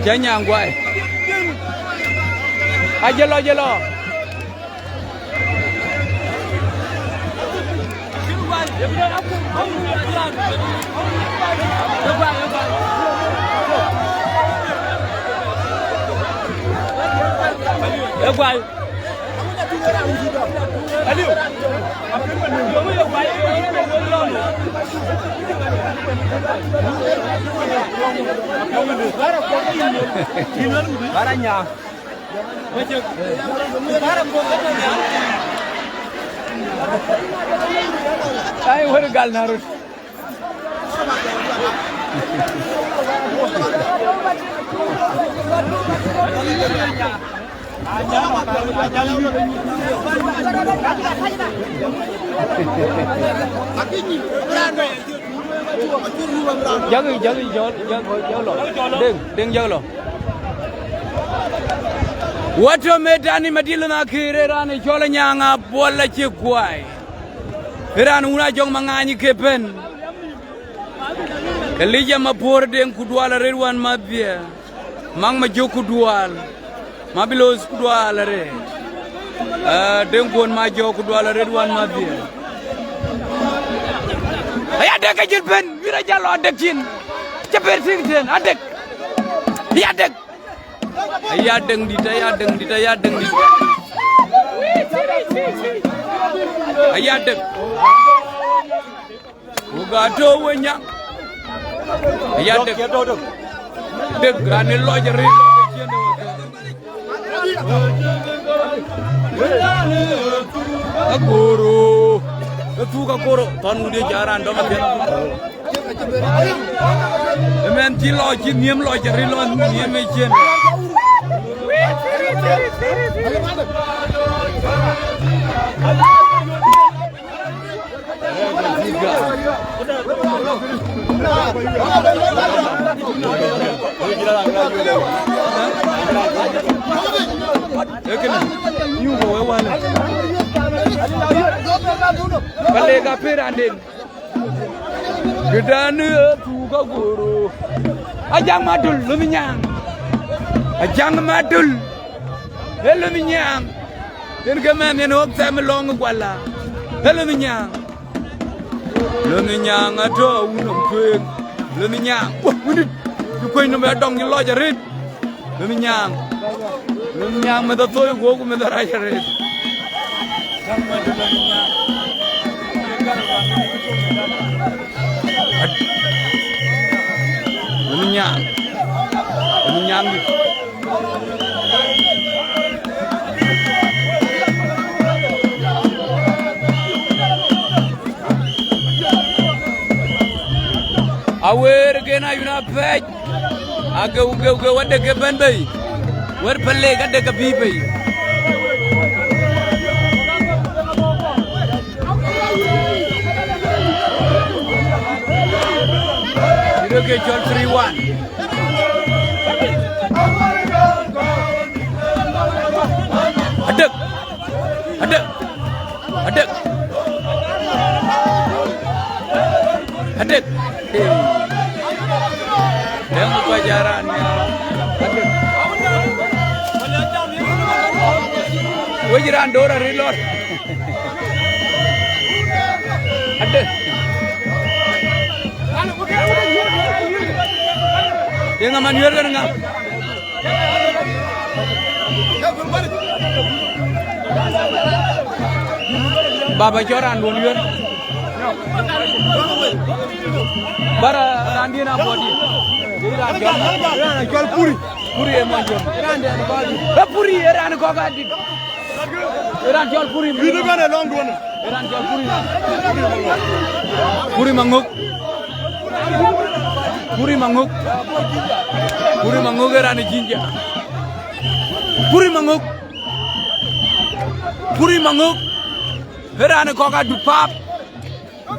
Cï Anyaŋ guai. Ajëlɔ, jëlɔ. Ë guai. Bara nya. Ai, wër gal na rot. Jagi, jagi, jɔl, jagi, jɔl lɔ. Deng, deng, jagi lɔ. Wä tɔ̈ mëtani Madït Lon Akëër ë raan ë cɔl Anyaŋ Apuɔl acï guai. Ë raan wun Ajɔŋ Maŋany ke pën. Elijah Mapuɔ̈r Deŋ Kudual arëët wän Madhia. Maŋ Majök Kudual. Mabilos Kudual arëët. Ah, Deŋ Guɔ̈n Majök Kudual arëët wän Madhia. Aya dek ka cïn pën, wïr ajal lɔ adek cïn. Cï ber tïŋ tën, adek. Aya dek. Aya dek dït, aya dek dït, aya dek dït. Aya dek. Ku ga tɔ̈ we nyaŋ. Aya dek. Dek raan ë lɔc arëët. Agoro. Ë thuk Agoro. Thɔn wun dië ca raan dɔm apiɛth. Ëmɛn cï lɔc, cï nhiëm lɔc arëët lɔ nhiëm ë cin. Ekënë, nyuku wek wälë. Ka lek apëër randen. Këdäŋ ë thuk Agoro. Ajaŋ Madöl, Lon Nyaŋ. Ajaŋ Madöl. Ee Lon Nyaŋ. Yen ke mɛnh yen ɣɔ̈k thɛm ë lɔŋ ë Guala. Ee Lon Nyaŋ. Lon Nyaŋ atɔ̈ wun nɔm tueŋ. Lon Nyaŋ. Wah, wundït. Cï kuëny nɔm bɛ dɔŋ cï lɔc arëët. Lon Nyaŋ. Lon Nyaŋ meth athoi guɔ̈k ku meth arac arëët. Lon Nyaŋ. Lon Nyaŋ dït. Awëër ken ayun apɛɛc. Ageu, geu, geu adek ke bɛ̈n bei. Wër Paleek adek abï bei. Yïn ke cɔl three one. Adek. Adek. Adek. Adek. Hey. Dɛŋ kɔc aa raan nhial. Adek. Wec raan door aril lɔr. Adek. Yeŋa man yuɛ̈r kën ŋa? Baba cɔl raan duɔ̈n yuɛ̈r. Bara raan diɛ̈n abɔ̈ diɛ̈. Raan cɔl, raan cɔl Puri. Puri ë mɔny jɔ̈n. Raan diɛ̈n kɔ̈k adït. Ë Puri ë raan kɔ̈k adït. Ë raan cɔl Puri. Yïn ëbɛ̈n ë lɔŋ duɔ̈n. Ë raan cɔl Puri. Puri Maŋök. Puri Maŋök. Puri Maŋök ë raan ë jinja. Puri Maŋök. Puri Maŋök. Ë raan ë kɔ̈k adut paap.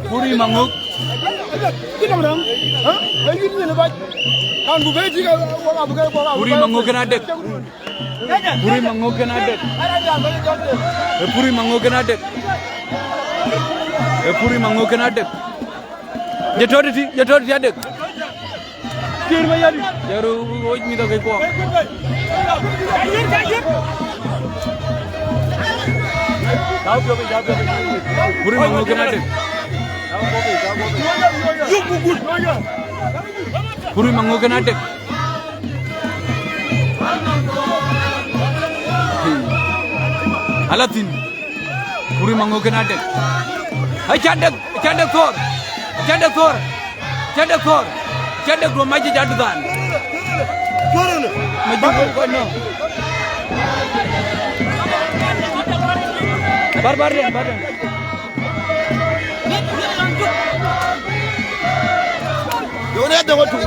Puri Maŋök. Puri Maŋök kën adek. Puri Maŋök kën adek. Ë Puri Maŋök kën adek. Ë Puri Maŋök kën adek. Jɔ tɔ̈ tëtï, jɔ tɔ̈ tëtï adek. Kiir ma yadï. Jɔ röt wöc mïth akëc kuɔɔk. Puri Maŋök kën adek. Puri Maŋök kën adek. Ala thïn. Puri Maŋök kën adek. Aca dek, aca dek thɔ̈r. Aca dek thɔ̈r. Aca dek thɔ̈r. Aca dek duɔ̈m mac jaduthan. Mac jaduthan kɔc nɔ̈k. Bar, bar riɛn, bar riɛn. Yöŋ ë döŋ ëtök.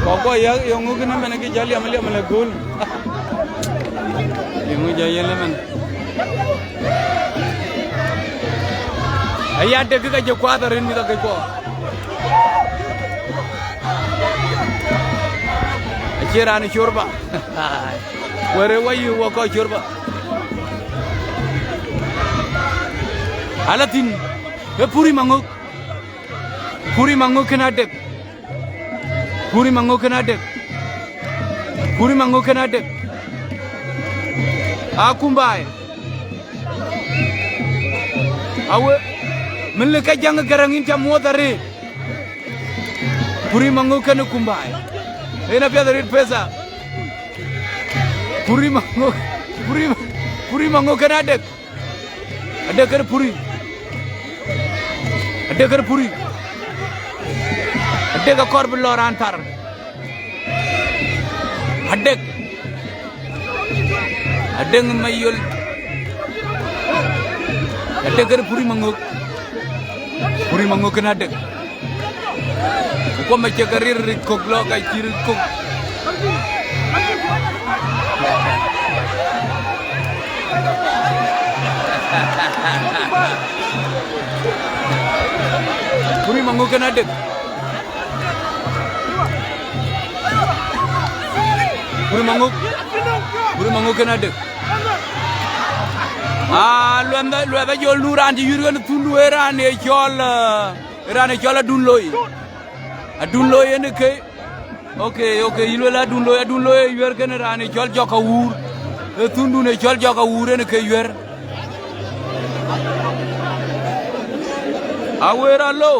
Kɔk kɔc yak yöŋ ŋuk në mɛn kï jɔ liɛm liɛm le gul. Yöŋ jɔ yen le mɛn. Aya dek kë ka jɔ kuath arëët mïth akëc kuɔ. Acie raan ë corba. Wërë wä yï wä kɔc corba. Ala thïn, ë Puri Maŋök. Puri Maŋök kën adek. Puri Maŋök kën adek. Puri Maŋök kën adek. Akumbai. Awe, min lë ke Jäŋ Gäräŋ yïn ca muɔ̈th arëët. Puri Maŋök kën Kumbai. Yen apiɛth arëët pesa. Puri Maŋök, Puri, Puri Maŋök kën adek. Adek kën Puri. Adek kën Puri. Adek akɔɔr bï lɔ raan thar. Adek. Adek Mayol. Adek kën Puri Maŋök. Puri Maŋök kën adek. Ku kɔm acï ke rir rik kök lɔ ka cï rik kök. Puri Maŋök kën adek. Puri Maŋök. Puri Maŋök kën adek. Aa, luɛth, luɛth ajɔl nu raan cï yur ɣɛn thundu ë raan ë cɔl, ë raan ë cɔl Adun Loi. Adun Loi yen ë ke. Ok, ok, yï luel Adun Loi, Adun Loi ë yuɛ̈r kënë raan ë cɔl Jɔk Awuur. Ë thundun ë cɔl Jɔk Awuur yen ë ke yuɛ̈r. Awer alo.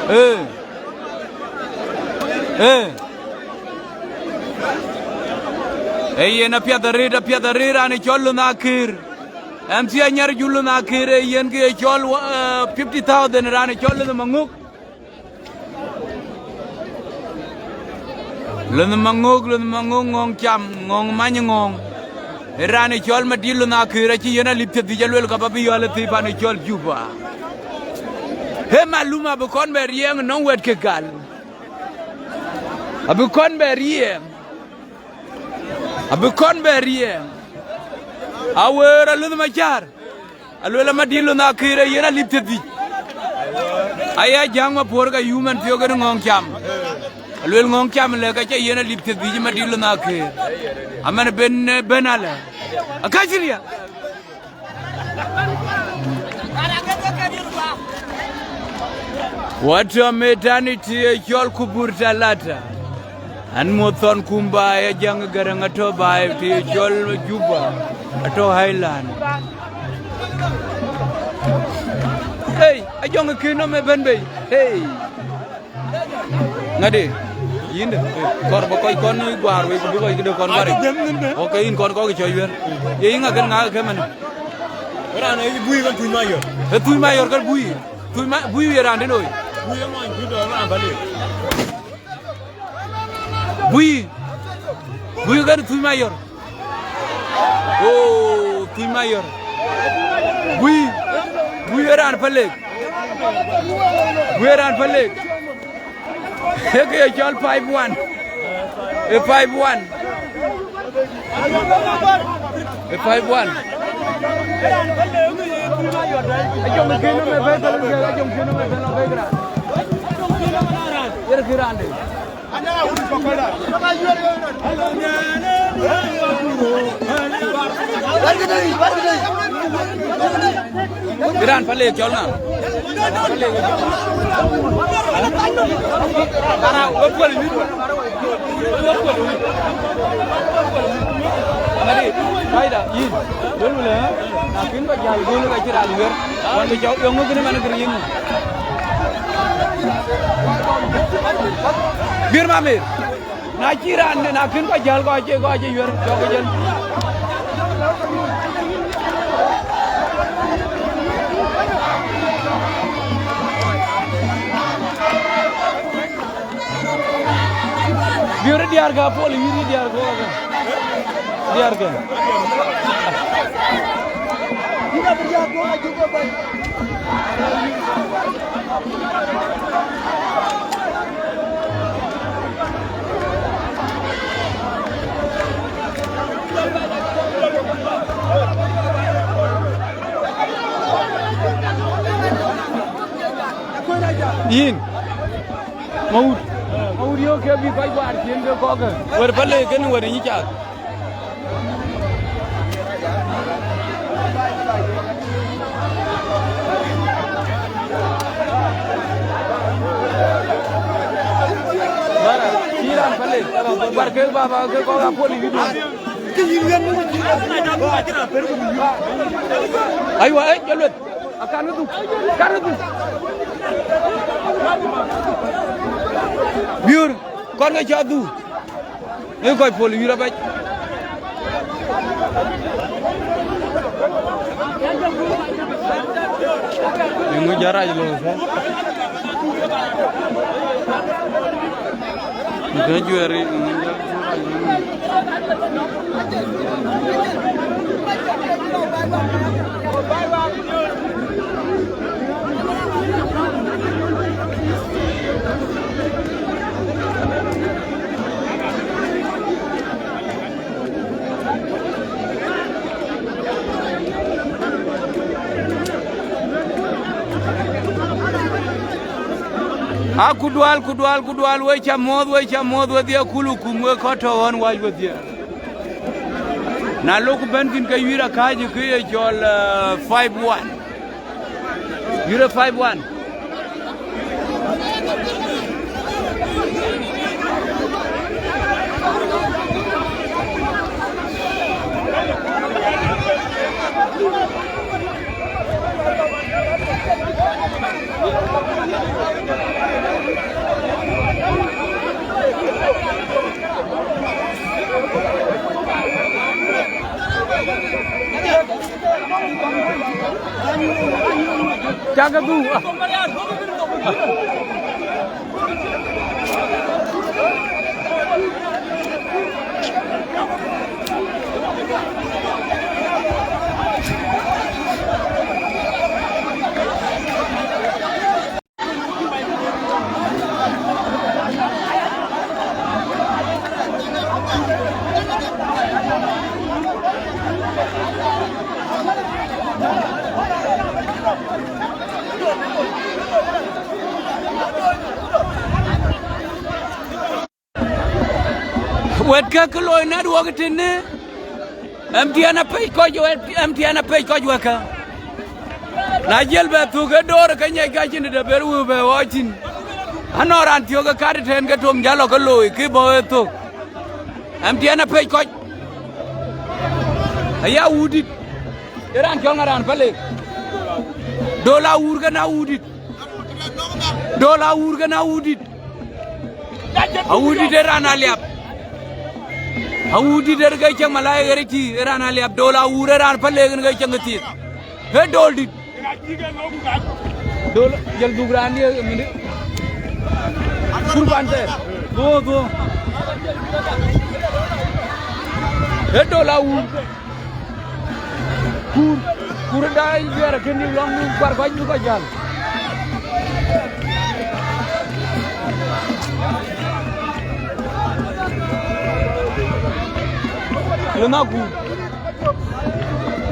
Ee. Ee. Ee yen apiɛth arëët, apiɛth arëët raan ë cɔl Lunh Akër. Ɛm thiëëc nyar ju Lunh Akër, ee yen kë ye cɔl, eh, fifty thousand raan ë cɔl Lunh Maŋök. Lunh Maŋök, Lunh Maŋök, ŋɔ̈ŋ cam, ŋɔ̈ŋ many ŋɔ̈ŋ. Ee raan ë cɔl Madït Lunh Akër, acï yen alip thiërdhïc aluel ka bä bï yɔl ë thii pan ë cɔl Juba. Ee malum abï kɔn bɛ riɛɛŋ nɔŋ wɛ̈t ke gal. Abï kɔn bɛ riɛɛŋ. Abï kɔn bɛ riɛɛŋ. Aweer aluth macär. Aluel amadït lunh akëër ë yen alip thiërdhïc. Aya jäŋ mapuɔ̈r ke yum ɛn thiɔ̈k ënë ŋɔ̈ŋ cam. Aluel ŋɔ̈ŋ cam lɛ̈k acä yen alip thiërdhïc madït lunh akëër. Amɛn ben, eh, ben alɛ. Akäcï riɛk. Watɔ metani ti ye cɔl Kubur Talata. An muɔ̈th thɔn kum baai, Ajaŋ Gäräŋ atɔ baai, ti ye cɔl Juba atɔ Highland. Hey, Ajɔŋ kën nɔm ë bɛ̈n bei. Hey. Ŋadï, yïn dë, kɔɔr bä kɔc kɔn guaar wei, ku bï kɔc këde kɔn guaar. Ok, yïn kɔn kɔ̈k cɔc wɛ̈r. Ye yïn ŋa kën ŋa ke mɛn? Raan ë bui kën Thuc Mayɔr. Ë Thuc Mayɔr kën bui. Thuc Ma, bui ye raan dï noi. Bui ye ŋɔny, bui dɔɔr raan bä lëu. Bui. Bui kën Thuc Mayɔr. Oh, Thuc Mayɔr. Bui. Bui ë raan Palek. Bui ë raan Palek. Ee kë ye cɔl five one. Ee five one. Ee five one. Ajɔŋ kën nɔm ë bɛ̈n Palek, ajɔŋ kën nɔm ë bɛ̈n lɔ bɛ̈n raan. Yen kë raan de. Iran Palek cɔl ŋa? Ara, we puɔl yï. Amadi, faida, yïn. Dolu le, na kin ba jal gol ka cï raan wer. Wan bi jɔk yɔŋ ŋö kën man kër yïn. Bier Mamer. Na cï raan, na kën kɔc jäl kɔc cï, kɔc cï yuɛ̈r, cɔk jël. Biöörë diäär kë, Apol, yïn diäär kë, diäär kë. Yïn. Mawut. Mawut yök ke bï kɔc guaar ciën ke kɔ̈kë. Wër Palek kënë wër ë nyic cath. Bara, cï raan Palek, guar kek baba ke kɔ̈k Apol ë yïdun. Aywa, eh, jɔ lueth. Akan dhuk, kan dhuk. Biur, kɔn ke cä dhuk. Ni kɔc pol yïr abac. Ni ŋö jarac lo sa. Ke juɛɛr ë ŋö jarac lo. A kudual, kudual, kudual, we cä muɔ̈th, we cä muɔ̈th, wedhie akulu kum, we kɔc tɔ ɣɔn wac wedhie. Na lok bɛ̈n thïn ke yuïr akääc kë ye cɔl, eh, five one. Yuïr ë five one. Cakë dhuk. Wɛ̈tkë kë looi network tënë, M T N apec kɔc, M T N apec kɔc wɛ̈kkë. Na jiël bɛ thök ë door ke nyiɛc ka cïn dëde ber wëu bɛ ɣɔɔc thïn. Anɔŋ raan thiɔ̈k ë kat ëtɛ̈n ke tom jäl lɔ ke looi kë bɔ̈ ë thök. M T N apec kɔc. Aya wudït. Ë raan cɔl ŋa raan Palek? Dol Awur kënë Awudït. Dol Awur kënë Awudït. Awudït ë raan Aliap. Awudït ë ke cieŋ malai ɣer cï ë raan Aliap. Dol Awur ë raan Palek ë ke cieŋ ë thieth. Ë Doldït. Dol, jël dhuk raan dië, mindi. Kur pan thɛɛr. Dhuö, dhuö. Ë Dol Awur. Kur, kur da juɛɛr akën dï lɔŋ nu kuar kɔc bï kɔc jäl. Lëŋ akur.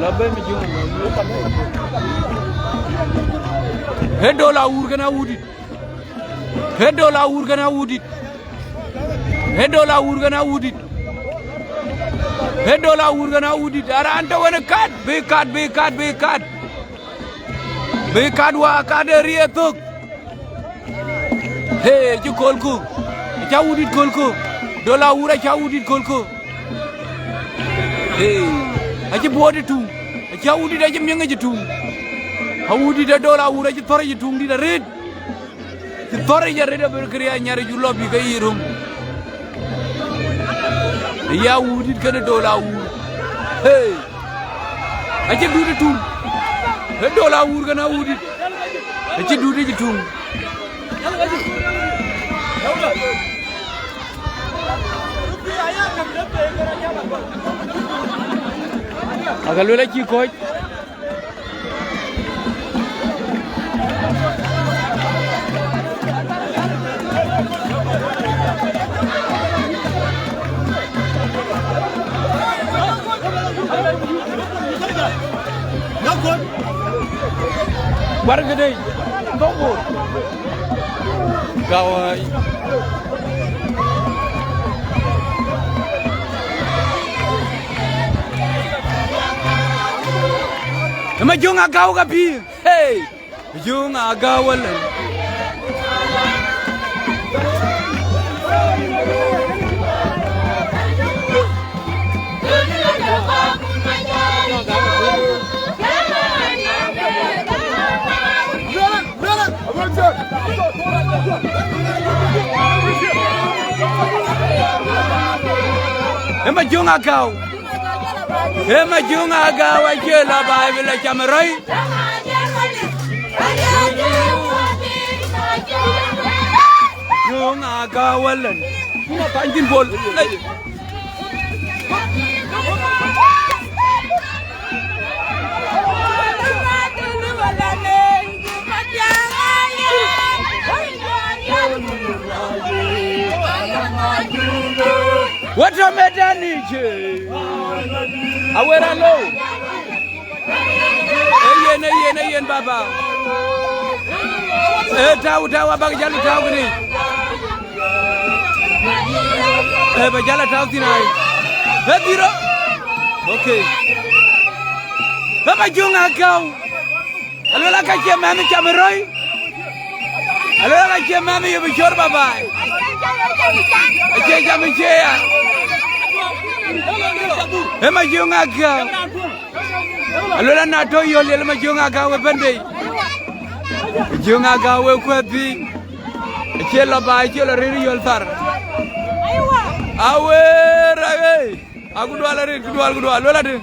Lɔ bɛ̈n mi jiöŋ. Ë Dol Awur kënë Awudït. Ë Dol Awur kënë Awudït. Ë Dol Awur kënë Awudït. Ë Dol Awur kënë Awudït. Araan tɔ̈ wën kat, bï kat, bï kat, bï kat. Bï kat wa kat ë riɛth thök. He, acï köölku. Acä Wudït köölku. Dol Awur acä Wudït köölku. He, acï buɔɔt ë tuŋ. Acï Awudït acï miëŋ acï tuŋ. Awudït ë Dol Awur acï thɔ̈r acï tuŋ dït arëët. Cï thɔ̈r acï arëët abï këriëëc nyar ë jur lɔ bï ke yiic röm. Ë ya Awudït kënë Dol Awur. He, acï dut ë tuŋ. Ë Dol Awur kënë Awudït. Acï dut acï tuŋ. Aka luel acï kɔc. Kuar këdëi, thok bor. Gawai. Ë Majöŋ Agäu ka pïïr. Hey! Majöŋ Agäu wälën. Ë Majöŋ Agäu. Ë Majöŋ Agäu acie lɔ baai bï lɔ cam rɔ̈i. Majöŋ Agäu wälën. Yïn apany thïn Bol. Ei. Wät tɔ metdɛn yic. Awer alo. Ee yen, ee yen, ee yen, baba. Ee, tau, tau, abak jal tau kënë. Ee, ba jal tau thïn ai. Ee, dhiro. Okay. Ee, Majöŋ Agäu. Aluel aka cie mɛnh cam ë rɔ̈i. Aluel aka cie mɛnh ye bï cɔ̈r babai. Acie cam ë cie ya. Ee Majöŋ Agäu. Aluel ana tɔ yöl yel Majöŋ Agäu ë bɛ̈n bei. Majöŋ Agäu ë kuɛth piny. Acie lɔ baai, acie lɔ rëër yöl thar. Awer aɣei. Aku dual arëët, ku dual, ku dual, luel adï?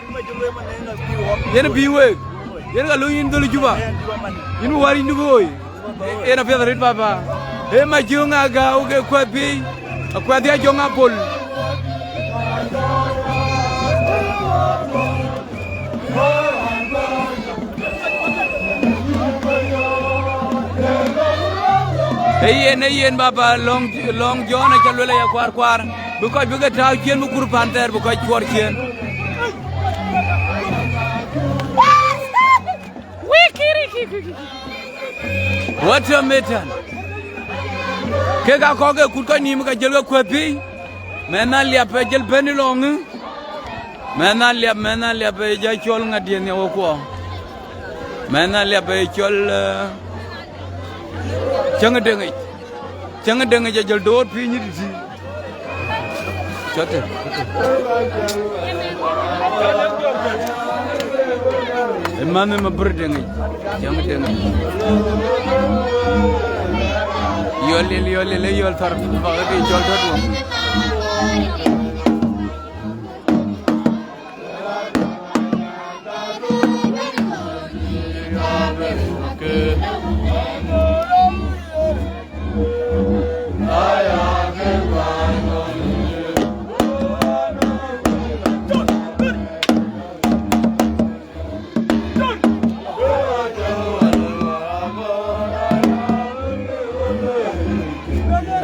Yen bï week, yen ka luny yïn dhöl Juba. Yïn bï wär yïn duk ɣoi. Yen apiɛth arëët baba. Ee Majöŋ Agäu ke kuɛth piny, akuɛth ya Jɔŋ Apol. Ee yen, ee yen baba, lɔ̈ŋ, lɔ̈ŋ Jɔn acä luel aya kuarkuar. Bï kɔc bï ke tääu ciëën, bï kur pan thɛɛr, bï kɔc cuɔr ciëën. Wïï, kiri, ki, ki, ki, ki. Wät tɔ metdɛn. Kek aa kɔ̈k ke kut kɔc nïïm, ke jël ke kuɛth piny. Mɛnh Aliap ë jël bɛ̈n ë lɔŋ ë. Mɛnh Aliap, mɛnh Aliap ë jɔ cɔl ŋadiɛ̈ nhiëër wekuɔ. Mɛnh Aliap ë cɔl, eh, Cäŋ ë Deŋic. Cäŋ ë Deŋic ë jël door piny ë tïtï. Cɔt ë, cɔt ë. Ë manh ë Mabir Deŋic, Cäŋ ë Deŋic. Yɔl lil, yɔl lil, ë yɔl thar bak ë cɔl tɔ̈ tuɔm.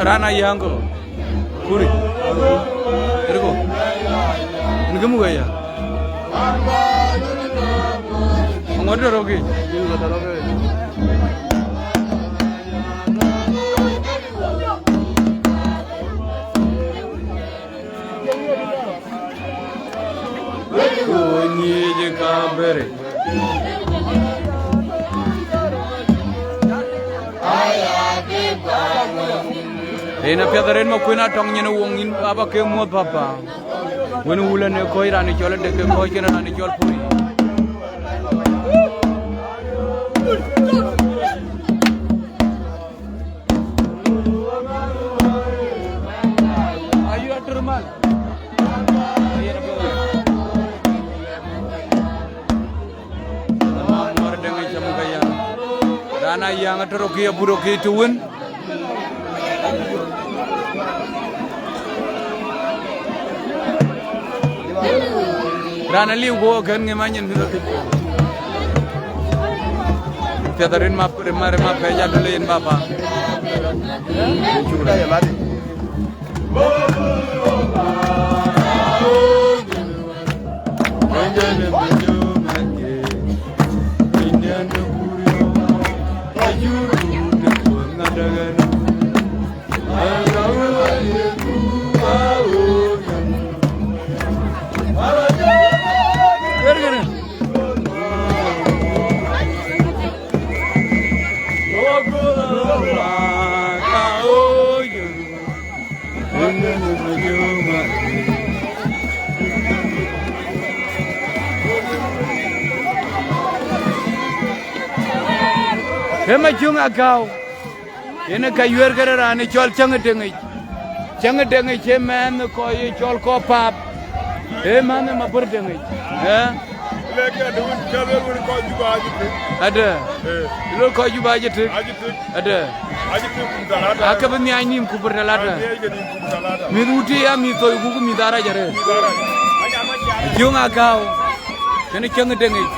Raan Ayäŋ kɔ. Kuri. Eriko. Ni kemu gaya. Ŋot de rogi. Ku nyic ka bere. Yen apiɛth arëët Makuën Atɔŋ nyin ë woŋ yïn aba ke muɔ̈th papa. Wën wulën ë kɔc raan ë cɔl adek ke kɔc kën raan ë cɔl pur. Ayï atër man. Muɔr Deŋic cam ka yäŋ. Raan Ayäŋ atër rokï abur rokï të wën. Raan aliu ku kën ŋim anyin mïth athïn. Piɛth arït ma, rït ma, rït ma pɛc adöl yen baba. Shukran. Ë Majöŋ Agäu, yen ë ka yuɛ̈r këde raan ë cɔl Cäŋ ë Deŋic. Cäŋ ë Deŋic ë mɛnh ë kɔc ë cɔl Kɔ̈k Pap, ë mɛnh ë Mabir Deŋic. Ë? Lek ya de wun, ca luel wun kɔc Juba acï tëk. Adë. Ë. Luel kɔc Juba acï tëk. Acï tëk. Adë. Acï tëk kum talata. Ake bï nhiac nïïm ku bï talata. Acï tëk nïïm kum talata. Mïth wutic ya mïth thoi ku, ku mïth arac arëët. Mïth arac. Majöŋ Agäu. Kënë Cäŋ ë Deŋic.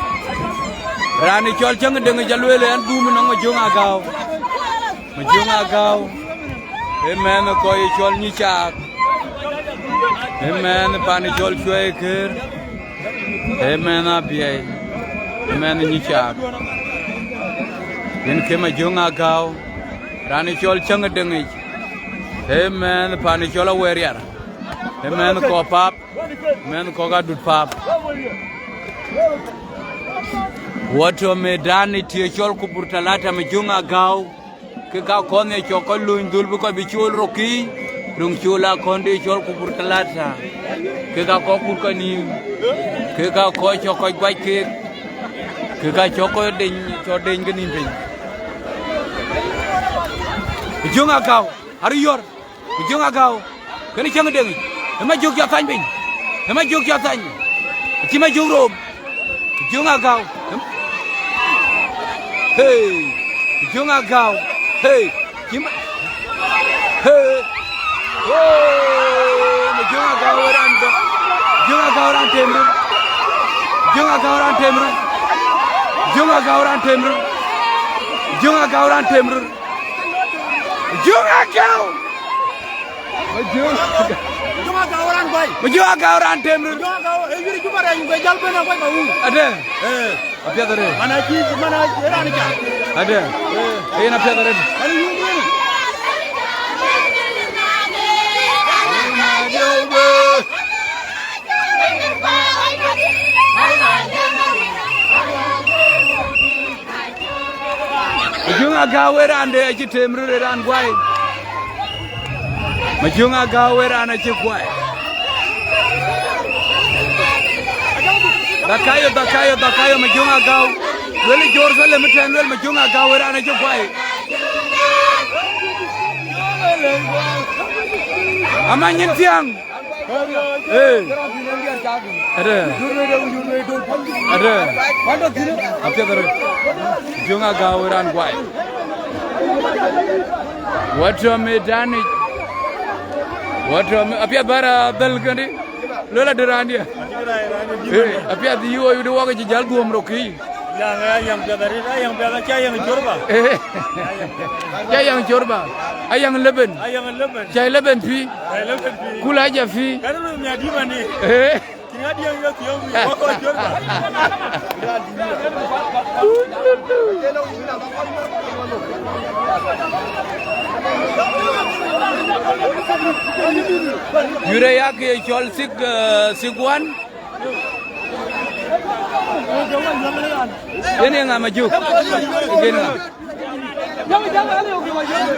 Raan ë cɔl Cäŋ ë Deŋic alueel ë an, dhum ënɔŋ Majöŋ Agäu. Majöŋ Agäu. Ë mɛnh ë kɔc ë cɔl Nyicaak. Ë mɛnh ë pan ë cɔl Cuɛi Këër. Ë mɛnh Abiɛi. Ë mɛnh Nyicaak. Yen ke Majöŋ Agäu. Raan ë cɔl Cäŋ ë Deŋic. Ë mɛnh pan ë cɔl Awɛɛr Riar. Ë mɛnh Kɔ̈k Pap. Mɛnh Kɔ̈k Adut Pap. Wɔ tɔ̈ medan ë tië cɔl Kubur Talata Majöŋ Agäu. Ke ka kɔn ë cɔk kɔc lööny dhöl bï kɔc bï cool rokï, röŋ cool akɔn de cɔl Kubur Talata. Ke ka kɔc kut kɔc nïïm, ke ka kɔc cɔk kɔc guac keek, ke ka cɔk kɔc deny, cɔk deny ke nïïm piny. Jöŋ Agäu, arï yɔ̈r. Ku Jöŋ Agäu, kënë Cäŋ Deŋic, ë Majök cä thany piny, ë Majök cä thany, acï Majök rom, ku Jöŋ Agäu, ë, hey, ku Jöŋ Agäu, hey, cï ma, hey, oh, Majök Agäu ë raan dɔ, Jöŋ Agäu raan tem röt, Jöŋ Agäu raan tem röt, Jöŋ Agäu raan tem röt, Jöŋ Agäu raan tem röt, Jöŋ Agäu. Majök. Majök Agäu raan guai. Majök Agäu raan tem röt. Majök Agäu, e yïr Juba rɛɛc, ku jal ben akuac ka wun. Adë. Eh. Apiɛth arëët. Mana cï, mana cï raan ca. Adë. Eh. Yen apiɛth arëët. Ani yum yum. Agäu ë raan de acï tem röt ë raan guai. Majöŋ Agäu ë raan acï guai. Dhakayo, Dhakayo, Dhakayo, Majöŋ Agäu. Luel ë Jerusalem ëtɛ̈ɛ̈n, luel Majöŋ Agäu ë raan acï guai. Ama nyin thiäŋ. Ee. Ade. Ade. Apiɛth röt. Jöŋ Agäu ë raan guai. Wä tɔ̈ mëëtanic. Wä tɔ̈ më-, apiɛth bä raan dhäl këndï. Luel adï raandiɛ̈. Ee, apiɛth yï ɣööc wudï wak cï jäl dhuöm rok kï. Yaŋ, ayaŋ piɛth arëët, ayaŋ piɛth, acie ayaŋ cor ba. Ee. Acie ayaŋ cor ba. Ayaŋ Leben. Ayaŋ Leben. Cäi Leben pï. Cäi Leben pï. Kula ja pï. Kɛn röt miäk dïït man ni. Ee. Cïn adiɛŋ yök yök wïc, wä kɔc cor ba. Yurë yak ye cɔl sik, eh, sik wan. Yen ye ŋa Majuk? Yen ŋa?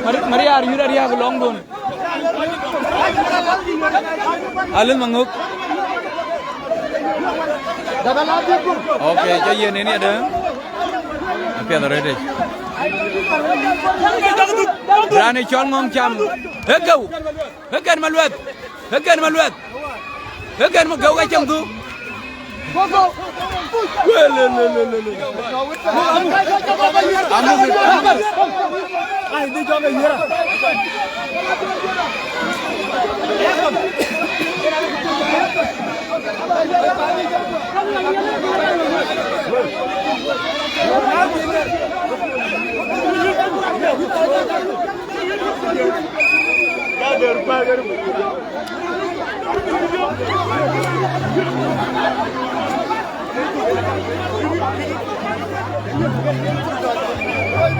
Mar-, Mariar yurë riäk lɔŋdun. Alin Maŋök. Ok, ca yen ënë adë. Apiɛth arëëtic. Raan ë cɔl Ŋɔ̈ŋ Cam. Ë geu. Ë kɛn Maluɛth. Ë kɛn Maluɛth. Ë kɛn Maluɛth. Ë kɛn Maluɛth. Ë kɛn Maluɛth.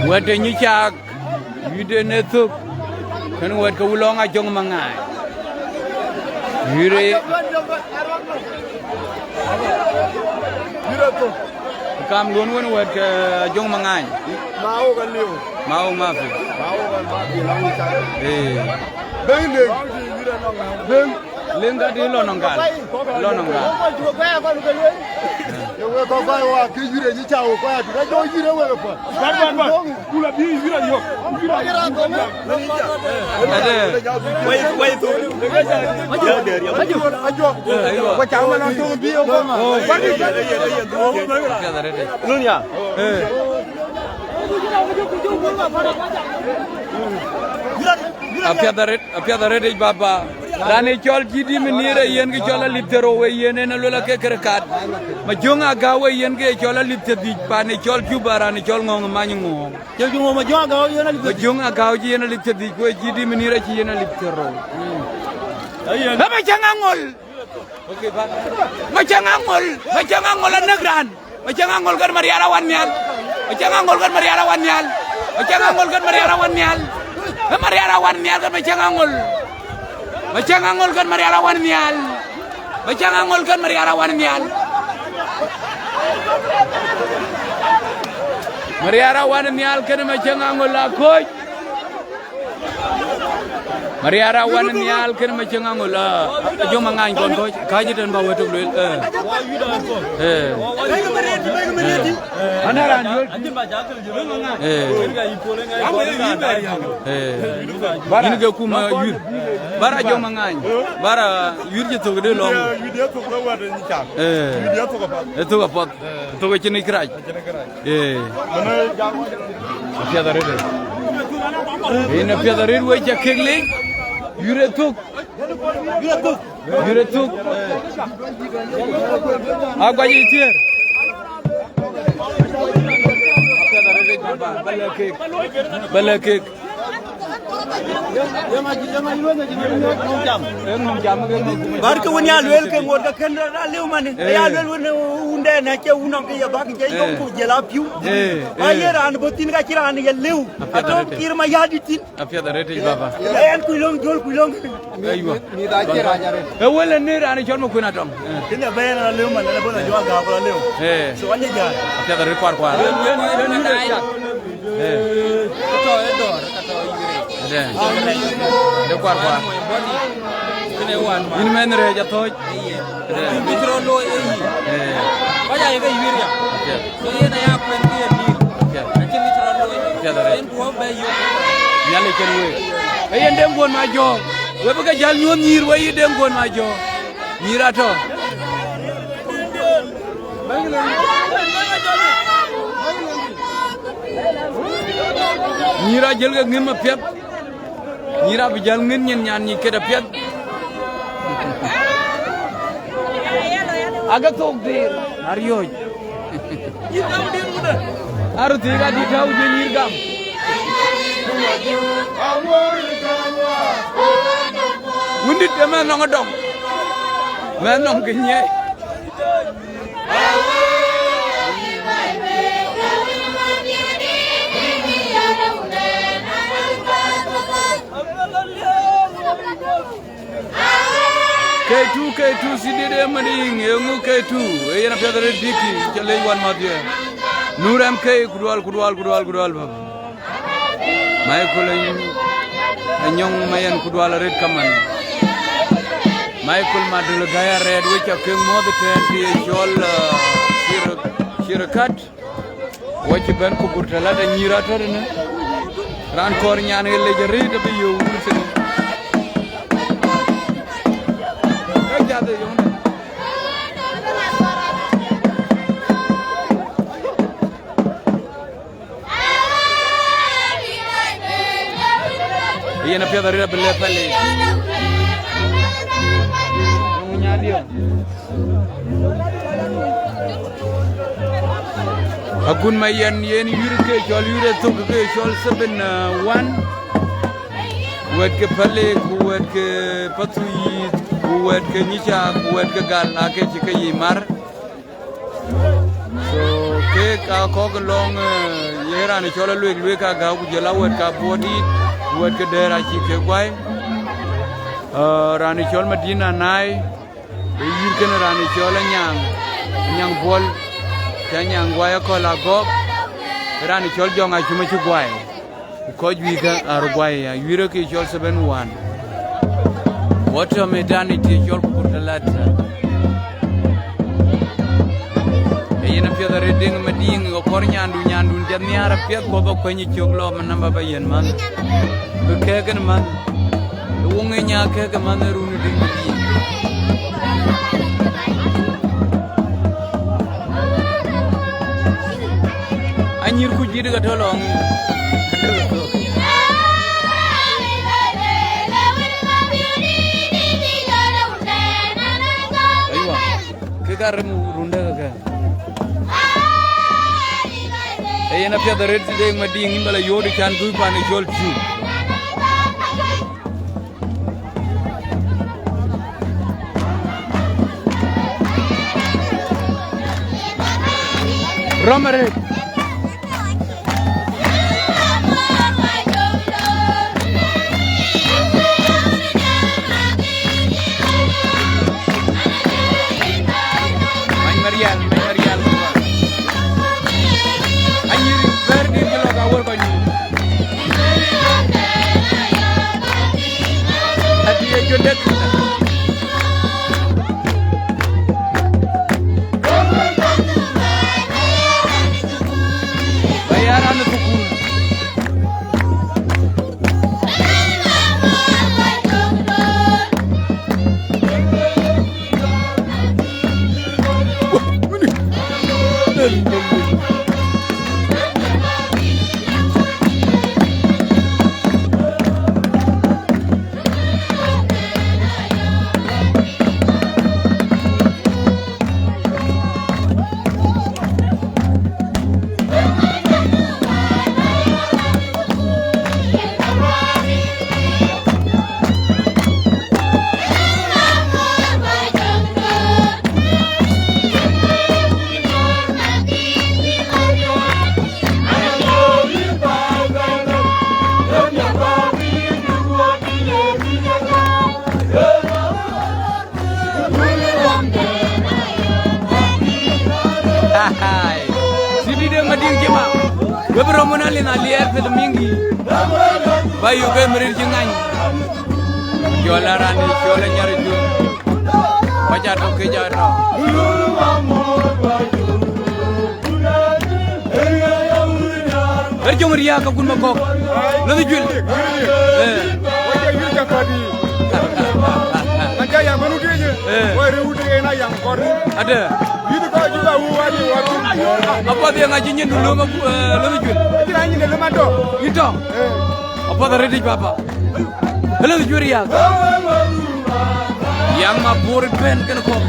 Wɛ̈t ë nyicaak, yït en ë thök, kën wɛ̈t ke Wulɔŋ Ajɔŋ Maŋaany. Yït ë Yït ë thök. Kam duön wën wɛ̈t ke Ajɔŋ Maŋaany. Ma wok aliu. Ma wok mafi. Ma wok mafi, la wok cak. Ee. Beng, beng. Beng. Leŋ ka dï lɔ nɔŋ gal. Lɔ nɔŋ gal. Ye wek kɔc kɔc wa ke yït ë nyicaak wok kɔc atu. Ka jɔ yït ë wek ë pɔ̈l. Bat, bat, bat. Kula bï yït ë yök. Yït ë yök. Ade. Wai, wai, thok. Ajo. Ajo. Ajo. Wa chama na thok bi yo. Apiɛth arëëtic. Nun ya. Eh. Apiɛth arëët, apiɛth arëëtic baba. Raan ë cɔl G D Minir ë yen kë cɔl alip thiërrou ë yen en aluel ake kërë kat. Majöŋ Agäu ë yen kë cɔl alip thiërdhïc, paan ë cɔl Juba, raan ë cɔl Ŋɔ̈ŋ ë Many Ŋɔ̈ŋ. Cï Majöŋ Agäu yen alip thiërdhïc. Majöŋ Agäu cï yen alip thiërdhïc, ku ë G D Minir acï yen alip thiërrou. Ë Macäŋ Aŋol. Macäŋ Aŋol, Macäŋ Aŋol anäk raan. Macäŋ Aŋol kën Mariar awan nhial. Macäŋ Aŋol kën Mariar awan nhial. Macäŋ Aŋol kën Mariar awan nhial. Kën Mariar awan nhial kën Macäŋ Aŋol. Macäŋ Aŋol kën Mariar awan nhial. Macäŋ Aŋol kën Mariar awan nhial. Mariar awan nhial kën Macäŋ Aŋol aköc. Mariar awan nhial kën Macäŋ Aŋol, ah, Ajɔŋ Maŋaany kɔn kɔc, kääc ëtɛ̈n bä wëtök lueel, eh. Eh. Eh. Eh. Yïn ke kum, eh, yïr. Bara Ajɔŋ Maŋaany. Bara yïr cï thök de lɔŋ. Eh. Ë thök apath. Thök acïn yic kërac. Ee. Apiɛth arëët. Yen apiɛth arëët wek ca kek leec. Yïr ë thök. Yïr ë thök. Aguac ë thiëër. Apiɛth arëët, bä lɛ̈k kek. Bä lɛ̈k kek. Bär ke wën ya lueel ke ŋot ke kën rɔt alëu manë. Eh. Ya lueel wën, eh, wundɛn acie wun nɔŋ ke ye bäk je yom ku jël apiu. Eh, eh. Aye raan bɔ̈ thïn ka cï raan ye lëu. Atɔ̈ kir ma yadi thïn. Apiɛth arëët yic baba. Ɛn kuc löŋ, jɔl kuc löŋ. Aywa. Ë wël ë ni raan cɔl Makuën Atɔŋ. Eh. Kën ya bɛ̈n alëu manë, bɔ̈ na jɔ agak alëu. Eh. So, anye jai. Apiɛth arëët kuarkuar. Eh. Atɔ̈ ë dɔ̈ɔ̈r, atɔ̈ ë yïr. Ade. De kuar kuar. Bɔ̈ dït. Kënë wan ma. Yïn mɛnh rɛɛc athööc. Ade. Bï cï rɔt looi ë yï. Eh. Kɔc aa yeke yïr ya. Apiɛth. So yen aya kuɛn kë ye nïïr. Apiɛth. Acïn kë cï rɔt looi. Apiɛth arëët. Yen kuɔ̈p bɛ yök. Nhialic cïn week. Ee yen Deŋ Guɔ̈n Majɔ̈ɔ̈k. We bï ke jäl nyuɔ̈th nyïïr we yï Deŋ Guɔ̈n Majɔ̈ɔ̈k. Nyïïr atɔ̈. Nyïïr ajël ke ŋïm apiɛth. Nyïïr abï jäl ŋïn nyin nyan nyic ket apiɛth. Ake thok dhir. Ariöc. Aröth thiik adït tääu jö nyïïr gam. Wundït ë mɛnh nɔŋ ë dɔŋ. Mɛnh nɔŋ kë nyiɛɛi. K two, K two, sidit ë Madiŋ, eeŋö K two, ee yen apiɛth arëët Diki, ca lec wan mäthdiɛ̈. Nur M K, kudual, kudual, kudual, kudual, baba. Michael Any-, Anyong Mayen kudual arëët kaman. Michael Madul Gaya Red, we ca ke muɔ̈th tɛ̈n të ye cɔl, uh, Shir-, Shirkat. Wa cï bɛ̈n ku bur të lat anyïïr atɔ̈ tënë. Raan kɔɔr nyan ë lec arëët abï yök wur thïn. Ka jath ë yöŋde. Yen apiɛth arëët abï lɛ̈k pɛlë. Agun ma yɛn yen yïr ke cɔl yïr ë thök ke cɔl seven, uh, one. Wɛ̈t ke pɛlë, ku wɛ̈t ke pathuyith, ku wɛ̈t ke nyica, ku wɛ̈t ke gal, ake cï ke yic mar. So, kek aa kɔ̈k lɔŋ, eh, ye raan cɔl Aluek Luek Agäu, ku jɔl a wɛ̈t ka Buɔdït, ku wɛ̈t ke dɛ̈ɛ̈r acï ke guai. Eh, raan cɔl Madina Nai, ë yïr kënë raan cɔl Anyaŋ, Anyaŋ Buɔl, cï Anyaŋ guai akɔ̈l agɔ̈k, raan cɔl Jɔŋ Acum acï guai. Ku kɔc juëc kä aa röt guai aya, yïr ë ke cɔl seven one. Wɔ tɔ̈ mëdan ë të cɔl Kuur Talata. Ee yen apiɛth arëët Deŋ Madiŋ, ɣɔ̈k kɔɔr nyandu, nyandun ca nhiaar apiɛth, ku ba kuɛny ë cök lɔ, man namba ba yen man. Bï kɛ̈ɛ̈k kën man. Ë woŋ ë nya kɛ̈ɛ̈k ë man ë run ë Deŋ Madiŋ. Anyïïr ku jït ka tɔ̈ lɔŋ. Aywa, kek aa rem runde kekë. Ee yen apiɛth arëët Deŋ Madiŋ, yïn ba la yööt ë can dhuk pan ë cɔl Cuk. Rɔm arëët. Many Marial, many Marial. Anyïïr bɛ̈ɛ̈r dït cï lɔ ka wär kɔc nyuc. Adï ye jɔ dek. Ëbï röm wën alin aliɛɛr pith miŋdï. Ba yök ë mirin cï ŋany. Jɔl a raan ë cɔl a nyar ë jur. Ba ca tök ke ja tɔ̈u. Ɣer jɔŋ riääk ka kun ma kɔ̈k. Lɔ̈th juël. Eh. Wajɛ yïr ca kɔ̈t yï. Wajɛ yïr ca kɔ̈t yï. Eh. Wajɛ yïr ca kɔ̈t yï. Adë. Yïn kɔc cï bɛ wëu wal yï wal. Apath ye ŋa cï nyin du löŋ, eh, löŋ juël? Cïn a nyin de lëm atɔ̈. Yïn tɔ̈? Eh. Apath arëtic papa. Löŋ juël riääk. Yaŋ ma bor bɛ̈n kën kɔ̈k.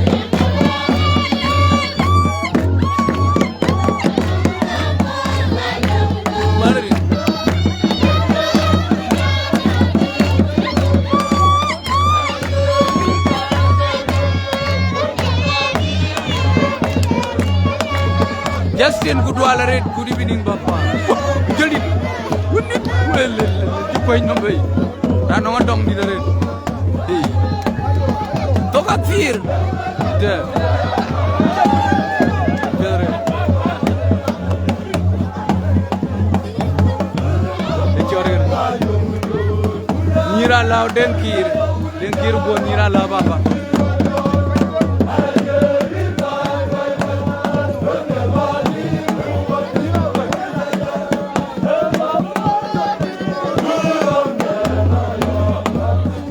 Justin, ku dual arëët, good evening, Baba. Jël dit. Wun dit. Wel, wel, wel, cï kuany nɔm bei. Raan nɔŋ adɔŋ dit arëët. Hey. Thok athir. Dë. Piɛth arëët. Ë cɔɔr ɣer. Nyïïr alääu Deŋ Kiir. Deŋ Kiir guɔ nyïïr alääu baba.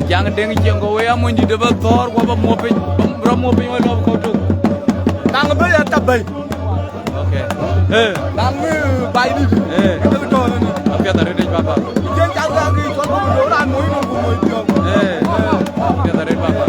Jaŋ Deŋ Ciɛŋ, go wei amony dït ë bä thɔ̈ɔ̈r, ku abä muɔp piny, rɔt muɔp piny wei lɔp kɔ̈u tök. Kaŋ bɛ̈i atap bɛ̈i. Okay. Eh. Daŋ mi bai dit. Eh. Ke tɔ̈ ni. Apiɛth arëtic baba. Jen cak la ki cɔl bu do ran moi no ku moi piɔ̈u. Eh. Apiɛth arëtic baba.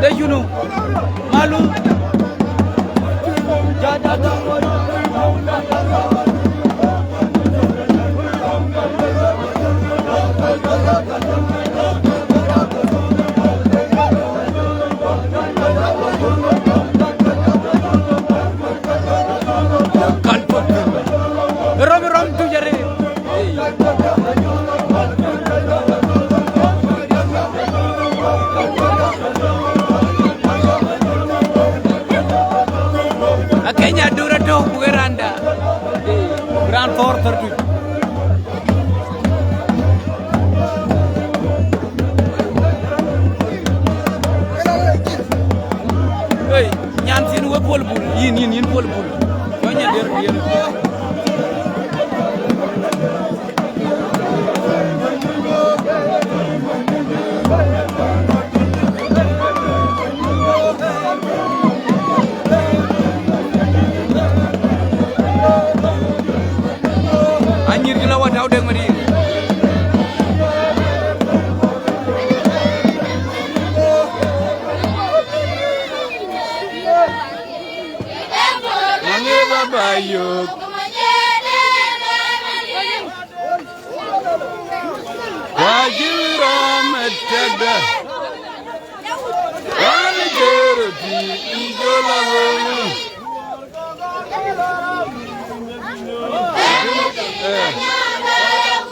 De yunu, malu. Kal pok. Rom, rom tu jare. Akenya dura to bugeranda. Ran thor thor tu. Hey, nyan thin we Paul Bul, yin, yin, yin Paul Bul. Kau nyan der, der. Anyir jula wa tau dek mari. Mange baba yok. Wajira metada. Wani jero ti ijola wona. Eh.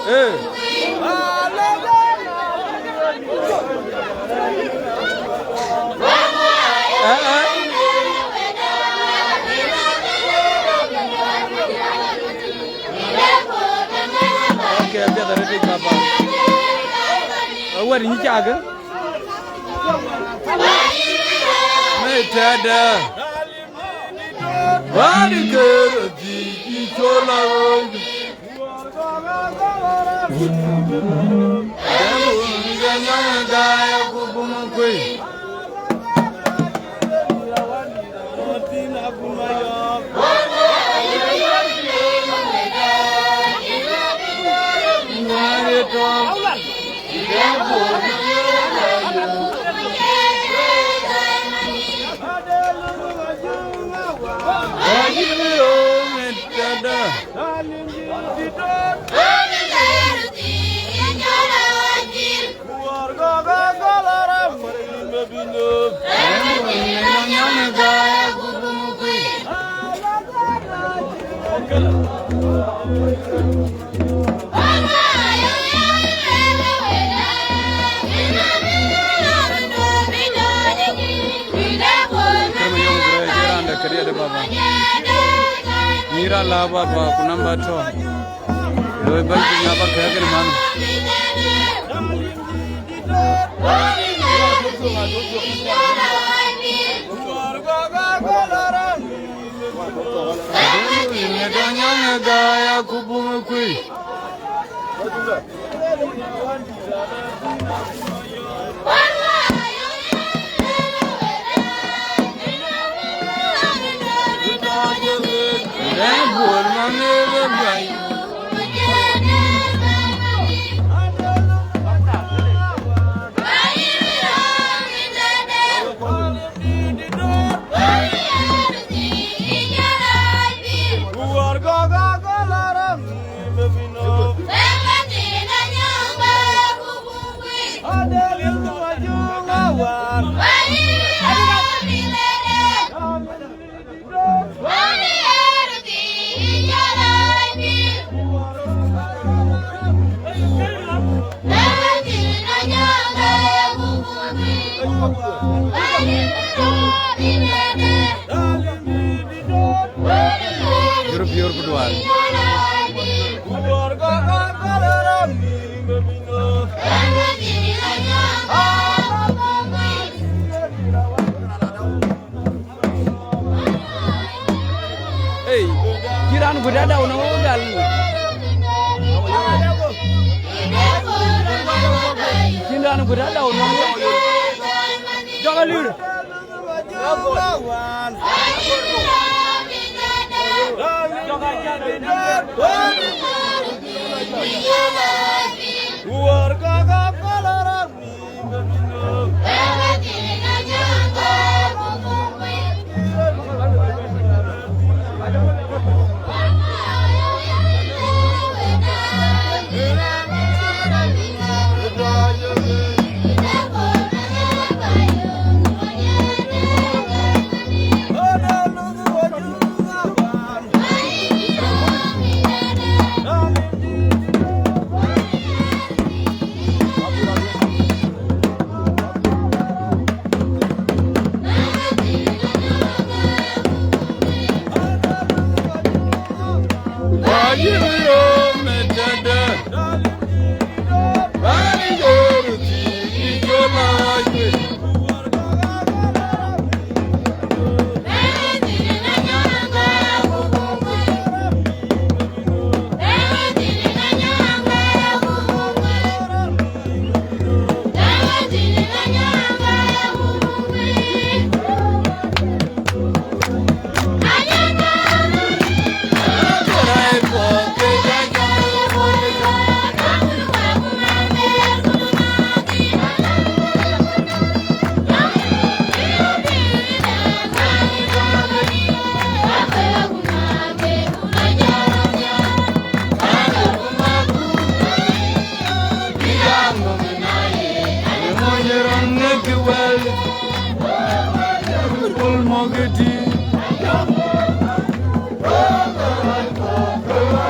Eh. Eh, eh. Okay, apiɛth arëtic baba. Awär nyi cakë. Metada. Wari kero ti ichola. Kërmë yom gure jë raan de këriëëde baba. Nyïïr ala baba ku namba tɔ̈. Loi bɛ̈ny piny aba kɛ̈ɛ̈k en man. Ëdë nyɔŋ ë gaai akupum ë kuëi. Yurop, yurop dual. Ei, cï raan guëdë dau nɔm gal. Cïn raan guëdë dau nɔm. Jɔk alir.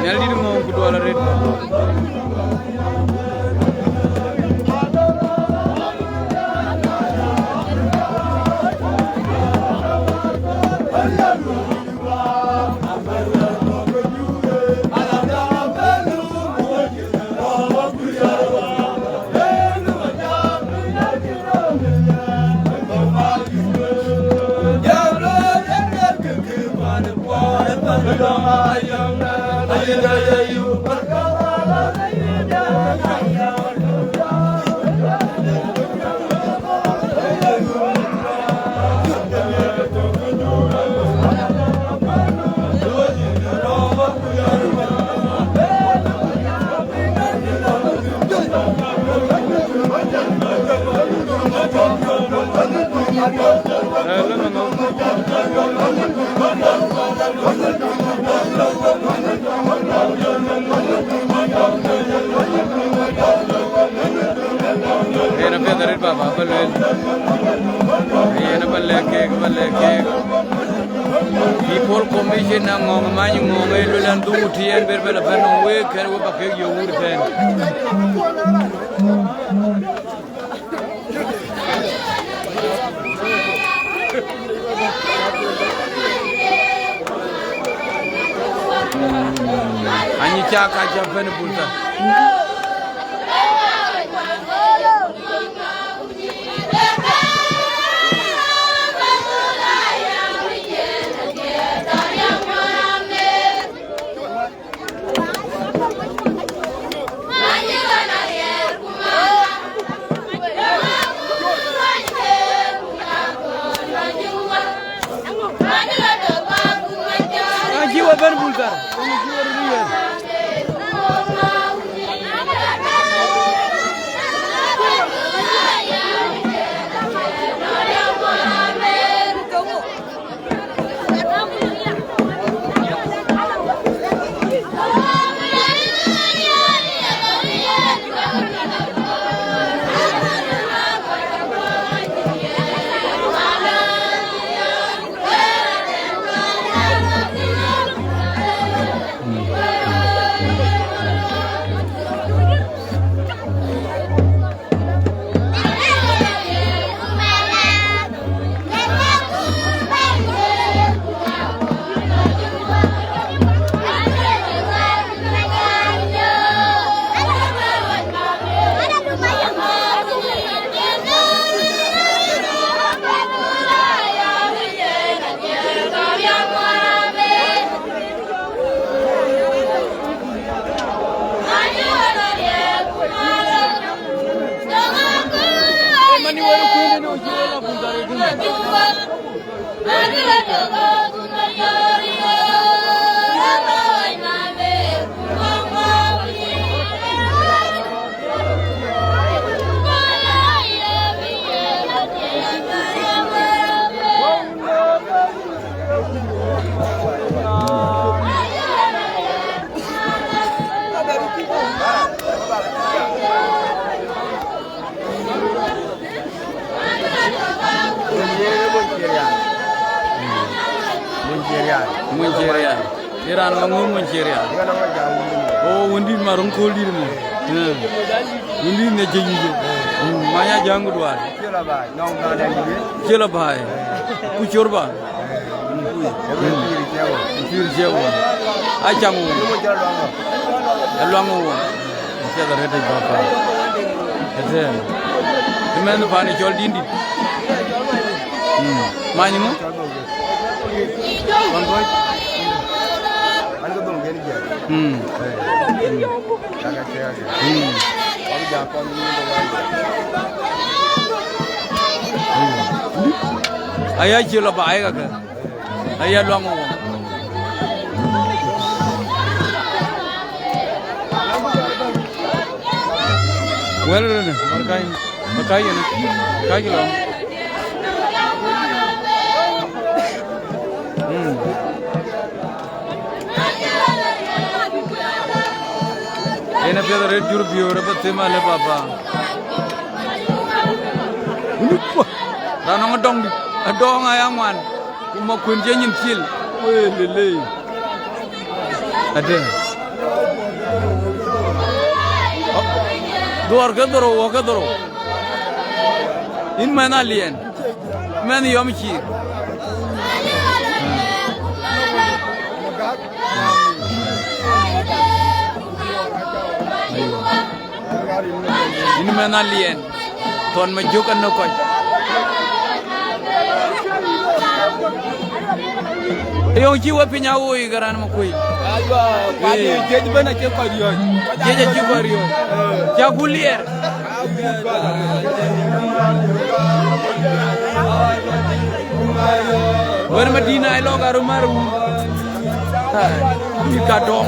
Nhial dït ŋö ku duɔl arëët. Yen ba lɛ̈k keek, ba lɛ̈k keek. People Commission na ŋɔ̈ŋ, many ŋɔ̈ŋ, ee luel an, dhuŋ tiɛɛn ber bɛ lɔ bɛ̈n nɔm week, kɛn we ba kek yök wur tɛ̈n. Anyi cak ka ca bɛ̈n bulta. Aji wa ben bulgar. Muny Cirial. Iran ma ŋö Muny Cirial? O, wëndït ma röŋ kööldït mɔ. Eh. Wëndït ne jëc wic. Mm, manya jaŋ ku duar. Cie lɔ baai. Ku cor ba. Pïïr cie wɔ. Acaŋ wɔ. Ë luaŋ wɔ. Apiɛth arëët yic baba. Ëtɛ̈ɛ̈n. Ëmɛn pan ë cɔl dïndït. Mm. Many ŋö? Kɔn kɔc? Mm. Mm. Aya cie lɔ baai kakë. Aya luaŋ wɔ. Wɛl rönë, markai, markai yen, markai lɔ. Mm. Yen apiɛth arëët jur biöör ë bä them alë baba. Wundït kuɔ. Raan nɔŋ adɔŋdït, adɔŋ aya ŋuan. Ku ma kuën cï nyin cil. Wee lele. Ade. Dhuɔr ke dhorou, wɔ ke dhorou. Yïn mɛnh Aliɛn. Mɛnh yɔm cïïr. Yïn mɛnh Aliɛn, thɔn ma jök anɔ̈k kɔc. Yɔŋ cï we piny awoi ke raan ma kuc. Aywa, pany jiëc bën acï kɔc riɔ̈c. Jiëc acï kɔc riɔ̈c. Cä ku liɛɛr. Wër Madina ë lɔk aröm aröm. Ai, yï ka dɔm.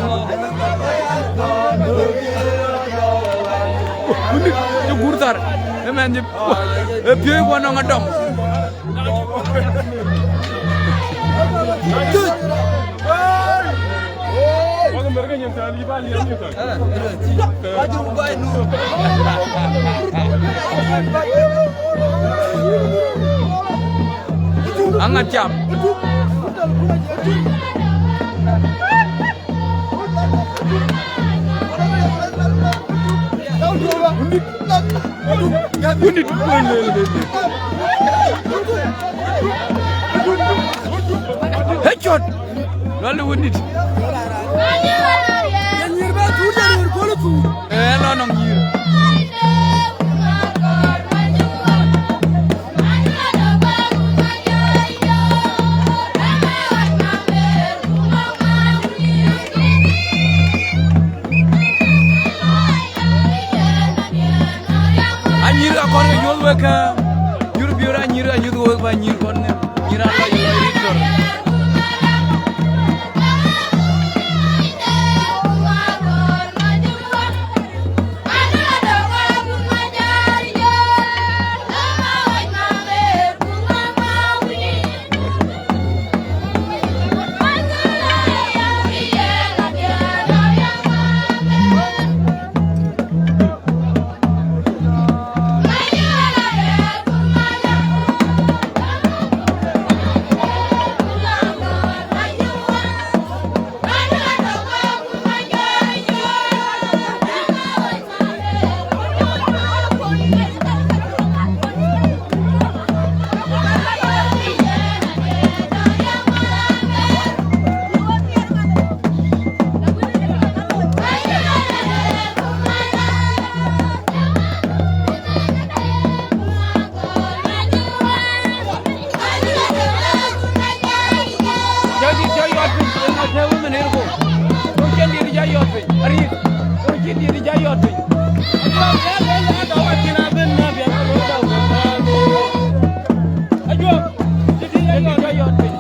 Wuni, cï gur thar. Ë mɛn cï, ë piööc kuɔ nɔŋ adɔm. Aŋat cam. Wundit. Hey, cot. Lɔl wundit. Eh, lɔ nɔŋ nyïïr. Anyïïr akɔn ke nyuɔ̈th wek, eh, nyuur biöör anyïïr, anyuɔ̈th wek ba nyïïr kɔn, eh, nyïïr alɔ yï Victor. Jɔ dït jɔ yɔt piny, ëŋa tɛ̈ wëmën en ku. Ku cïn dït jɔ yɔt piny, arïk. Ku cïn dït jɔ yɔt piny. Ajuɔk, dït jɔ yɔt piny.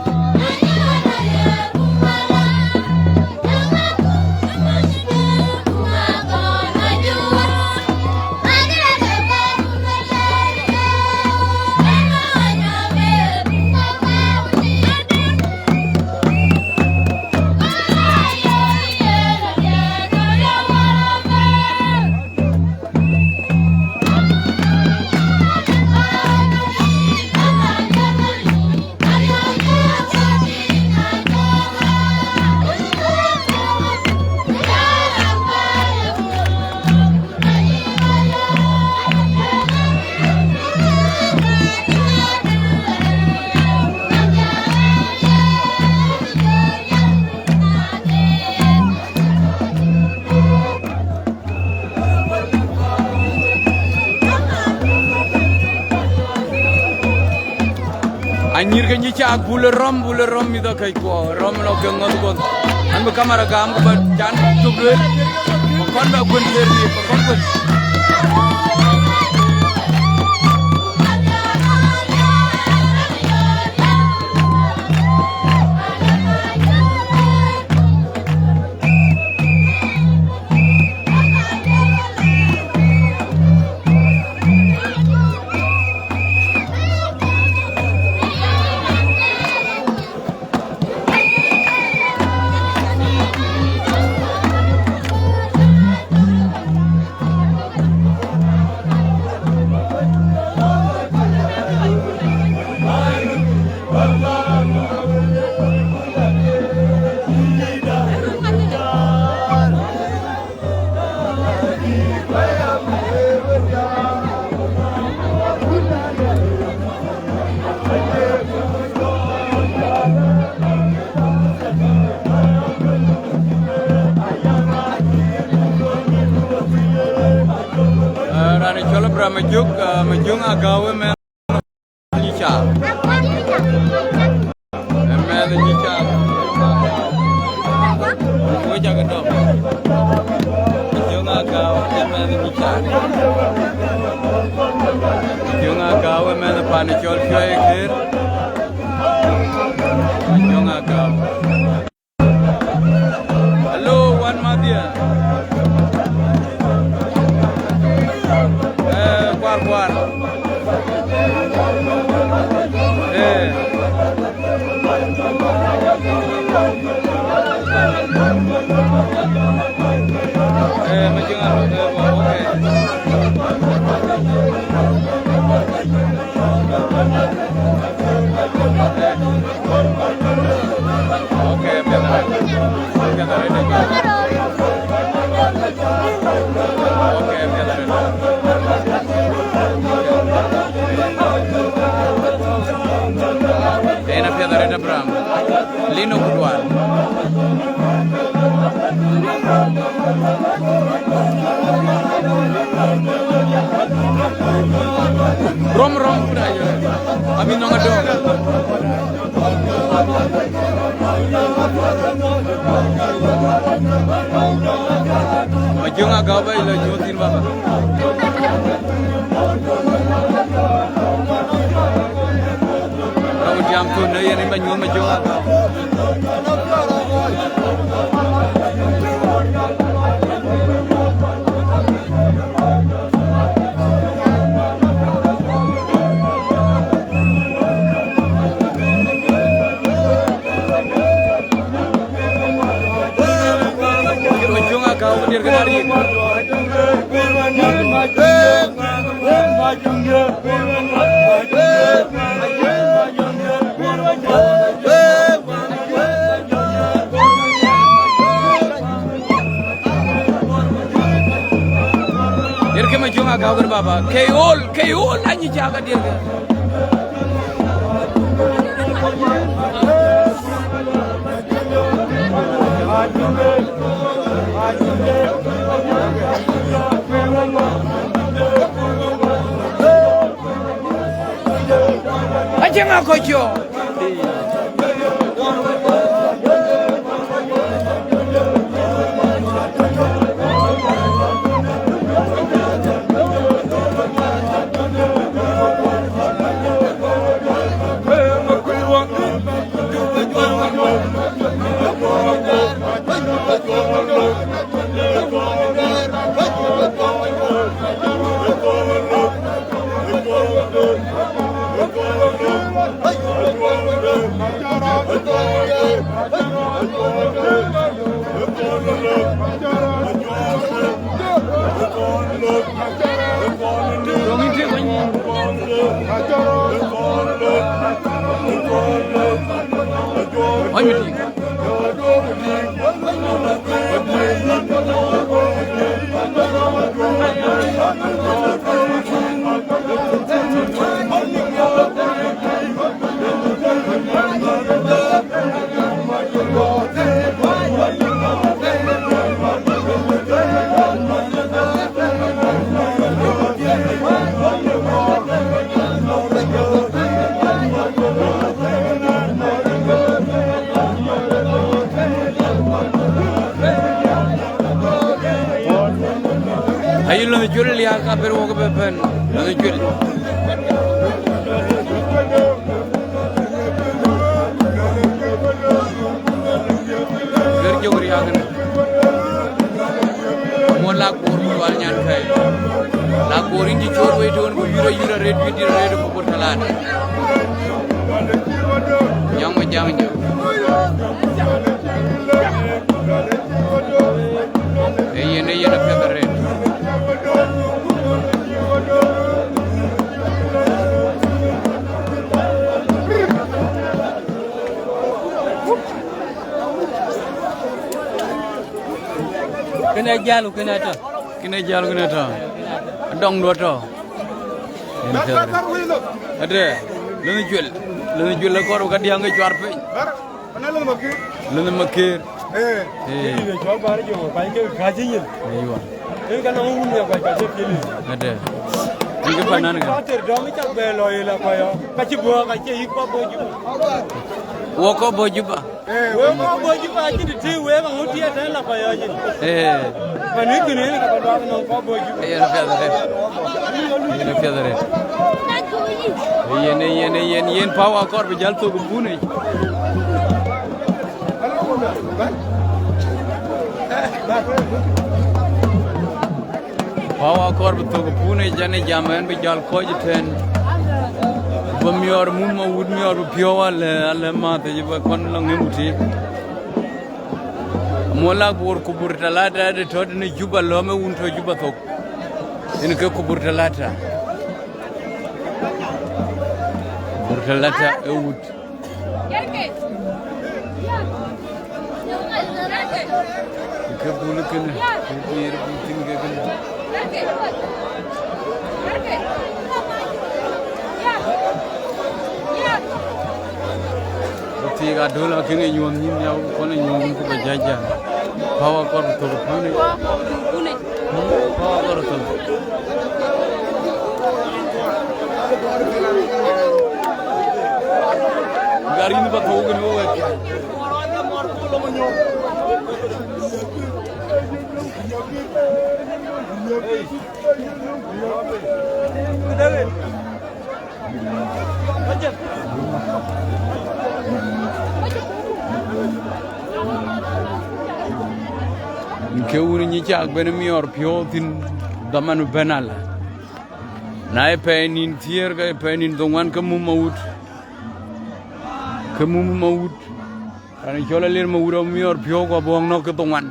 Anyïïr ke nyï cak, bul rɔm, bul rɔm mïth akëckuɔ, rɔm lɔ ke ŋɔ̈th guɔ̈th. An bï kamera gam ku ba can cuk lueel, ba kɔn ba kuën thiëër riëëc, ba kɔn kuën. Eh, raan cɔl Abraham Majuk, eh, Majuk Agau, eh, mɛn. Nyï cak. Ë mɛnh nyï cak. Wek cak dɔm. Jöŋ Agau, ë mɛnh nyï cak. Jöŋ Agau, ë mɛnh pan cɔl Cuɔi Kër. Jöŋ Agau. Hello, wan madhia. Eh, kuar, kuar. Eh. Eh, Majiŋ Arok, eh, okay. Ino kudual. Rom, rom, kuda yo. Ami nong adong. Majöŋ Agau ba ilo nyuɔ̈th yïn baba. Rau jam thun në yen ba nyuɔ̈th Majöŋ Agau. Majöŋ Agau, dier ke na rik. Dier ke Majöŋ Agau kën baba. Ke ol, ke ol anyi caka dier ke. Ajeŋ akoc yɔ. Ayï lönh cuël liääk, aber wok bï bɛ̈n, lönh cuël. Wer jök riääk ënë. Amuɔ̈n lak Bor ku dual nyan kɛ̈i. Lak Bor yïn cï cööt wei tëwën ku yïr ayïr arëët, yïr dït arëët ku bur tëlat. Jaŋ ma jaŋ jök. Ee yen, ee yen apiɛth arëët. Kënë jäl, kënë tɔ̈. Kënë jäl, kënë tɔ̈. Adɔŋdu atɔ̈. Yen apiɛth arëët. Ade, lënë juël. Lënë juël akɔɔr bï ka diäŋ ke cuar piny. Lënë makër. Ee. Ee. Yïn ë cɔl bär jɔ, ka ke ka cï nyin. Aywa. Yen ka nɔŋ wun ya ka ka cï piëli. Ade. Yïn ke panan ka. Ka ter dɔm cak bɛ lɔ ye la kɔyɔ. Ka cï bɔ, ka cï yïk kɔ bɔ Juba. Wɔ kɔ bɔ Juba. Ee, wek kɔ bɔ Juba, acïn të tïŋ wek aŋö tiɛɛt tɛ̈n la kɔyɔ nyin. Ee. Pan wïc kënë yen ka ba duak nɔŋ kɔ bɔ Juba. Yen apiɛth arëët. Yen apiɛth arëët. Yen, yen, yen, yen power akɔɔr bï jäl thok ë punë. Power akɔɔr bï thok ë punë, jɛn ë jam ɛn bï jäl kɔc ëtɛ̈n. Bï miɔɔr mum ma wut miɔɔr bï piɔ̈u alë, alë mäth ëcï bï kɔn lɔ ŋëm wutic. Amuɔ̈n lak Bor ku bur tëlata de tɔ̈ tënë Juba lɔ̈m ë wun tɔ̈ Juba thok. Yen ke ku bur tëlata. Bur tëlata ë wut. Ke bul kënë, ke pïïr bï thïn ke kënë. Ka döl akën ë nyuɔɔth nyïn nhiau, kɔn ë nyuɔɔth ku bä jäc jam. Power kɔr thok punë. Power kɔr thok. Gari ni bä thok kën wek. Ke wun nyi cak ben miɔɔr piɔ̈u thïn dhaman bɛn ala. Na ye pɛɛi nïn thiëër ke pɛɛi nïn dhoŋuan ke mum mawut. Ke mum mawut. Raan cɔl Alir mawut amiɔɔr piɔ̈u ku abɔ̈ nɔ̈k ke dhoŋuan.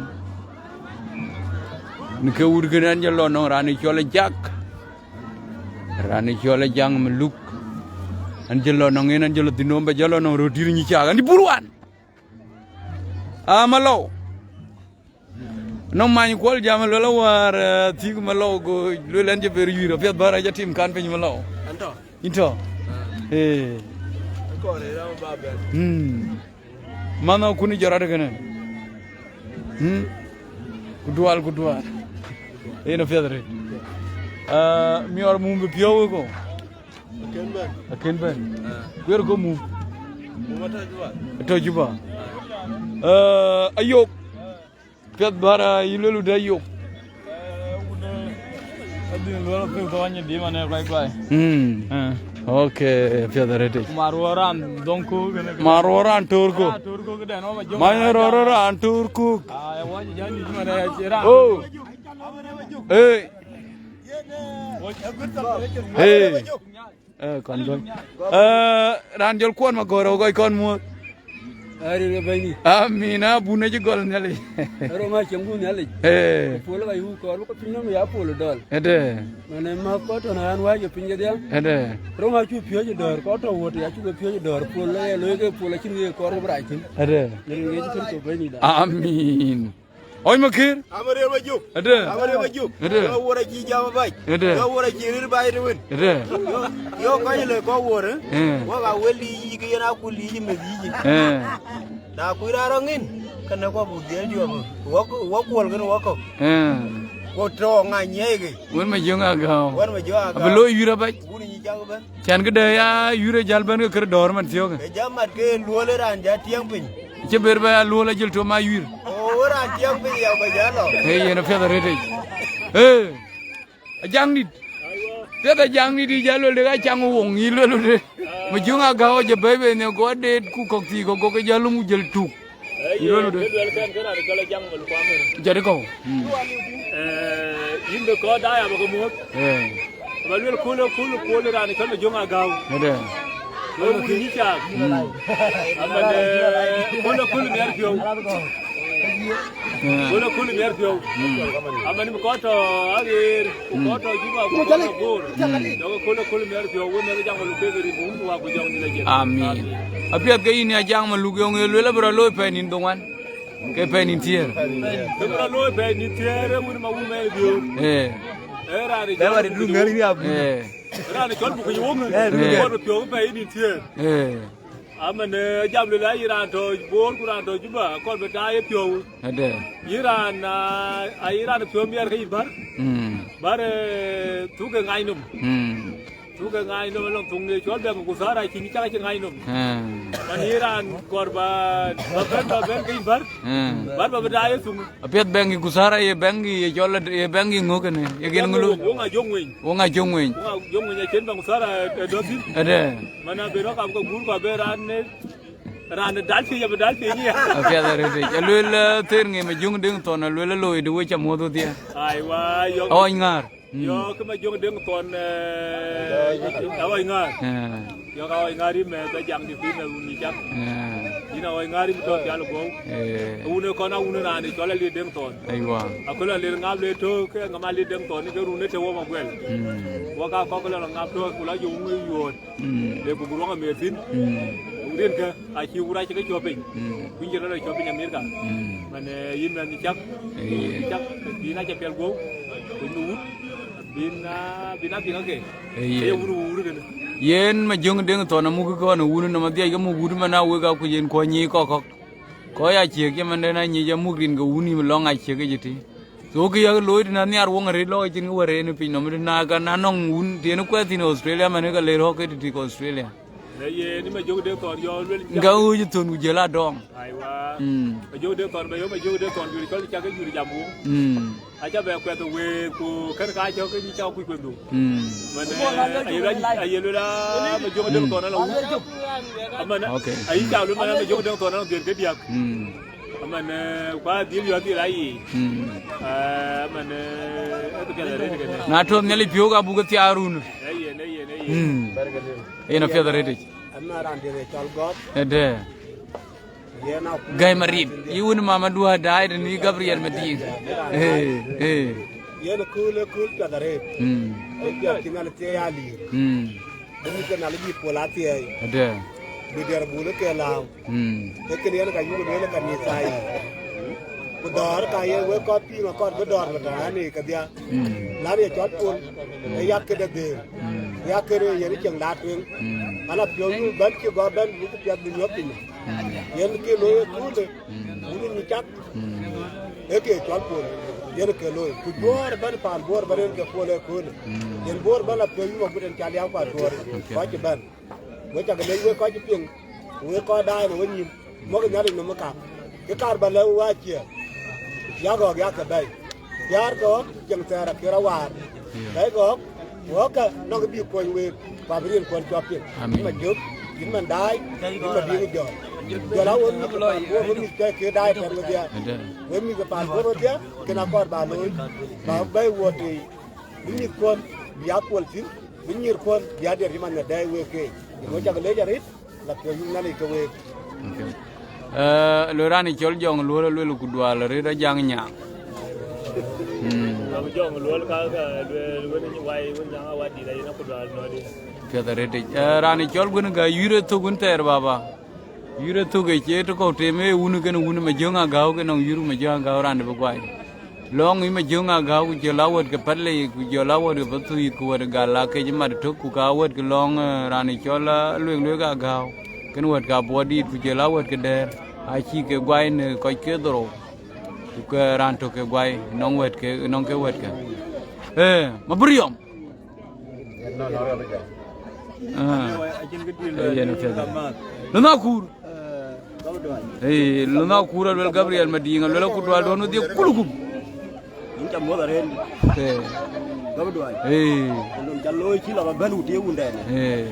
Në ke wut kën an jɔ lɔ nɔŋ raan cɔl Jak. Raan cɔl Ajaŋ Maluk. An jɔ lɔ nɔŋ en an jɔ lɔ dhinom bɛ jɔ lɔ nɔŋ röt dïr nyi cak an cï pur wan. A Malɔu. Nɔŋ many kuɔl jam luel awär, eh, thiëk Malɔu go luel an jɔ ber yuir apiɛth bär aja tim kan piny Malɔu. Antɔ. Intɔ. Ah. Eh. Kɔn ë rau ba bɛn. Hmm. Manɔ kuni jɔrɔt kënë. Hmm? Ku dual, ku dual. Yen apiɛth arëët. Ah, miɔɔr mum bï piɔ̈u wek ko. Akën bɛ̈n. Akën bɛ̈n. Ah. Kuer ko mum. Mum atɔ Juba. Atɔ Juba. Ah. Ah, ayok. Piɛth bär, ah, yï luel wudë ayok. Adhin luel piny thɔny ë dim anë kuai kuai. Mm. Eh. Okay, piɛth arëtic. Mar wɔ raan dhoŋ kuk kënë. Mar wɔ raan töör kuk. Raan töör kuk këdɛn wɔ ba jɔŋ. Many rɔ rɔ raan töör kuk. Ah, wɔ jɔ jɔ nyuc man ë raan. Oh. Hey. Hey. Eh, kɔn gɔ̈i. Eh, raan jɔl kuɔn ma gɔ̈ɔ̈r ë gɔc kɔn muɔ̈th. Arin ke bɛ̈nydït. Amin, abun acï gɔl Nhialic. Röŋ acieŋ bun Nhialic. Eh. Puɔl ka yuk kɔɔr, bï kɔc piny nɔm ya puɔl dɔl. Ëdë. Mane ma kɔc tɔ̈ na ɣän wäc ke piny kedhia. Ëdë. Röŋ acuk piööc ë dɔ̈ɔ̈r, kɔc tɔ̈ wuɔ̈t ya cuk piööc ë dɔ̈ɔ̈r, puɔl ë looi ke puɔl acïn ke kɔɔr ke bï rac thïn. Ëdë. Në rin ke Yecu Kërtho Bɛ̈nydït. Amin. Ɔc Makir. Ama riɛl ma jök. Ëdë. Ama riɛl ma jök. Ëdë. Yo wuɔr acï jam abac. Ëdë. Yo wuɔr acï rir baai të wën. Ëdë. Yo, yo kɔc le kɔc wuɔr, eh? Eh. Wak a wel yiic ke yen akul yiic meth yiic. Eh. Na kuc raan rɔŋ ŋin, kënë kɔc buk dhiɛl juɔp. Wak, wak kuɔl kënë wak kɔ̈k. Eh. Ku tɔ̈ ŋa nyiɛɛi ke. Wën ma jöŋ agäu. Wën ma jöŋ agäu. Abï looi yur abac. Wun nyi cak bɛ̈n. Cän këdë ya yur ë jäl bɛ̈n ke kër dɔ̈ɔ̈r man thiɔ̈kë. Ke jam mat ke luɔl ë raan ja tiɛŋ piny. Cï ber bɛ ya luɔl ajël tɔ̈ ma yuir. O, wën raan tiɛŋ piny ya bɛ ja lɔ. Ee, yen apiɛth arëtic. Ee, Ajaŋdït. Piɛth Ajaŋdït yï ja luel de ka caŋ woŋ, yï luel de. Ma jöŋ agäu jɔ bɛ̈i bɛ ne go deet ku kɔ̈k thii kɔ̈k go ke ja lum ku jël tuk. Yï luel de. Jɔt kɔ̈u. Mm. Eh, yïn de kɔc daai abä ke muɔ̈th. Eh. Ba luel kul, kul, kul raan cɔl ma jöŋ agäu. Ëdë. Wek wun nyi cak. Mm. Aman, eh, kul, kul miɛr piɔ̈u. Eh. Kul, kul miɛr piɔ̈u. Mm. Aman mi kɔc tɔ̈ aɣeer, ku kɔc tɔ̈ Juba, ku kɔc tɔ̈ Bor. Mm. Jɔkë kul, kul miɛr piɔ̈u, wek mɛnh Ajaŋ Maluk kek rin, ku wun ku wak ku jɔŋ nyin acin. Amin. Apiɛth ke yïn ya Ajaŋ Maluk yɔŋ ye luel abï rɔ looi pɛɛi nïn dhoŋuan. Ke pɛɛi nïn thiëër. Ke bï rɔ looi pɛɛi nïn thiëër, ee wun ma wun mɛnh biöör. Eh. Ee raan ë jam du ŋɛ̈r riap. Eh. Raan ë cɔl buk yï woŋ. Eh. Kɔn bï piɔ̈u pɛɛi nïn thiëër. Eh. Aman, eh, jam luel ayï raan tɔ̈ Bor ku raan tɔ̈ Juba, kɔn bï daai ye piɔ̈u. Ëdë. Yï raan, ah, ayï raan piɔ̈u miɛr ke yïn bär. Mm. Bär, eh, thuk ke ŋany nɔm. Mm. Thuk ke ŋaany nɔm alɔŋ thuŋ de cɔl bɛ̈ŋ ku thäär acïn cak cï ŋaany nɔm. Eh. Man yï raan kɔɔr ba, ba bɛ̈n, ba bɛ̈n ke yïn bär. Eh. Bär ba bï daai ye thuŋ. Apiɛth bɛ̈ŋ ku thäär ye bɛ̈ŋ ye cɔl ye bɛ̈ŋ ŋö kënë, ye gin ŋö luel? Wok ŋa jɔŋ weny. Wok ŋa jɔŋ weny. Wok ŋa jɔŋ weny acïn bɛ̈ŋ ku thäär, eh, dɔ̈th thïn. Ëdë. Man abï rɔ̈k abï ke guur ku abï raan ne, raan dal thiëc abï dal thiëc ya. Apiɛth arëtic. Aluel, eh, thëër ŋic ma jöŋ deŋ thɔn aluel aloi de wec amuɔ̈th wedhie. Aiwa, yɔ̈k. Awany ŋaar. Mm. Yɔ̈k ke ma jöŋ deŋ thɔn, eh, awany ŋaar. Eh. Yɔ̈k awany ŋaar yï mɛth Ajaŋdït, yï mɛth wun nyi cak. Eh. Yïn awany ŋaar yï tɔ̈ pial guɔ̈u. Eh. Wun ë kɔn a wun raan ë cɔl Alir deŋ thɔn. Aiwa. Aköl Alir ŋap le tök, ke ŋam Alir deŋ thɔn, ke run ë të wɔ ma guɛl. Mm. Wɔ ka kɔk lɔ ŋap tök, ku lɔ jɔ wuŋ ë yuɔ̈ɔ̈t. Mm. Le ku guruɔŋ amëër thïn. Mm. Rin kë, acï wur acï ke cɔ̈p piny. Mm. Ku yïn cï rɔt cɔ̈p piny Amerika. Mm. Man, eh, yïn mɛnh nyi cak. Eh. Nyi cak, bï na cä piɛl guɔ̈u. Ku yïn wut, bï na, bï na piŋ ake. Eh. Ee wur wur kënë. Yen Majöŋ Deŋ Thɔn amuk kɔn ë wun nɔm adhiac ke muk wun man a wek akuc en kuɔny nyic kɔk kɔk. Kɔc aciëk cï man den anyic amuk rin ke wun yïm lɔŋ aciëk ke cï tï. So kë yak looi tëna nhiar woŋ arëët lɔk acïn kë wär en piny nɔm tëna ka na nɔŋ wun tien kuɛth thïn Australia man ke le rɔ̈k ke tï tï ke Australia. Ë yen Majöŋ Deŋ Thɔn yɔ luel. Ŋa ɣööc thön ku jël adɔŋ. Aiwa. Mm. Majöŋ Deŋ Thɔn ba yɔ Majöŋ Deŋ Thɔn jur cɔl cak ke jur jam wun. Mm. Aca bɛ kuɛth week ku kën ka cɔk ke nyic cak kuc kuëndhu. Mm. Man, eh, aye luel, aye luel a Majöŋ Deŋ Thɔn ala wun. Aman, okay, ayi cak luel man Majöŋ Deŋ Thɔn ala dhiën ke diäk. Mm. Aman, eh, kua dhil yɔ dhil ayi. Mm. Eh, aman, eh, eh, kë piɛth arëët kënë. Na tuɔ̈th Nhialic piɔ̈u ka buk ke thiaar run. Ee yen, ee yen, ee yen. Mm. Yen apiɛth arëëtic. Ama raan diëŋ ë cɔl Gɔ̈th. Ëdë. Yen akuma Gäi Marit, yï wun mama dua daai tënë yï Gabriel Madiŋ. Ee, ee. Yen kööl ë kööl piɛth arëët. Mm. Ë piɛth cï ŋän thiëëc aliir. Mm. Bï mïth ke Nhialic bï pol athiɛɛi. Ëdë. Bï diɛɛr bul ke lääu. Mm. Ee kënë yen ka yuk lueel ë kanitha yic. Ku dɔ̈ɔ̈r ka ye wek kɔc piŋ akɔɔr bï dɔ̈ɔ̈r bï tɔ̈ ɣɛn ë kedhia. Mm. Lan ye cɔl pol, ë yak këde dhëëŋ. Mm. Yak këde yen cieŋ daat tueŋ. Mm. Ala piɔ̈u yuk bɛ̈n cï gɔ̈ɔ̈r bɛ̈n bï ku piɛth bï nyuɔ̈th piny. Mm. Yen ke looi ë köölë, mm, wun nyic cak. Mm. Ee ke cɔl pol, yen ke looi. Ku Juɔ̈ɔ̈r ëbɛ̈n paan Buɔ̈ɔ̈r ëbɛ̈n yen ke pol ë köölë. Mm. Yen Buɔ̈ɔ̈r ëbɛ̈n la piɔ̈u yum agut en ca liaau ku Aduɔ̈ɔ̈r. Okay. Kɔc ëbɛ̈n. Wek cak lec wek kɔc cï piŋ, wek kɔc daai në wenyin, muɔ̈kkë Nhialic nɔm ë kak. Kë kaar bä lɛ̈k wek acie, yak ɣɔ̈k yak ke bɛ̈i. Thiäär ke ɣɔ̈k, cieŋ thɛɛr akër awaar. Yeah. Bɛ̈i ke ɣɔ̈k, ɣɔ̈kkë nɔ̈k bï kuɔny week, ku abï rinkuɔn cuɔp piŋ. Amen. Yïn Majök, yïn Mandaai, yïn Madiŋ Jɔ̈ɔ̈r. Jɔl a wek mïth ke paan Guɔ̈p, wek mïth ke ke daai tɛ̈n wedhia. Ëdë. Wek mïth ke paan Guɔ̈p wedhia, kën akɔɔr bä looi, bä bɛ̈i wuɔ̈t tei. Bï mïthkuɔn bï aa kuɔl thïn, bï nyïïrkuɔn bï aa diɛɛr cï man ŋäth dɛɛi week keek. Yen wek cak lec arëët, la piɔ̈u yuk Nhialic ke week. Okay. Eh, luel raan ë cɔl Jɔŋ Luɔl, luel ku dual arëët Ajaŋ Nyaŋ. Mm. Jɔŋ Luɔl ka, ka luel wën wai, wën nyaŋ awadït, ayen aku dual nɔ̈ɔ̈dï. Piɛth arëët yic. Eh, raan ë cɔl Guën Gäi, yïr ë thök wën thɛɛr baba. Yïr ë thök ë cie të kɔ̈u tem ë wun kën wun Majöŋ Agäu, ke nɔŋ yïr Majöŋ Agäu raan de bï guai. Lɔ̈ŋ yï Majöŋ Agäu, ku jɔl a wɛ̈t ke Pɛlei, ku jɔl a wɛ̈t ke Pathuyith, ku wɛ̈t Gal Akec mat tök, ku ka wɛ̈t ke lɔ̈ŋ, eh, raan ë cɔl, eh, Luek Luek Agäu, kën wɛ̈t ke Abuɔdït, ku jɔl a wɛ̈t ke Dɛ̈ɛ̈r, acï ke guai në kɔc ke dhorou, ku ke raan tök ke guai, nɔŋ wɛ̈t ke, nɔŋ ke wɛ̈t ke. Eh, Maburiɔm. Ah. Eh, yen piɛth. Lon akur. Eh, lon akur aluel Gabriel Madiŋ, aluel aku dual duɔ̈n wedhie kulukum. Yïn ca muɔ̈th arëët. Eh. Gɔ̈k dual. Eh. Lon ca looi cï lɔ bä bɛ̈n wut ye wundɛn. Eh.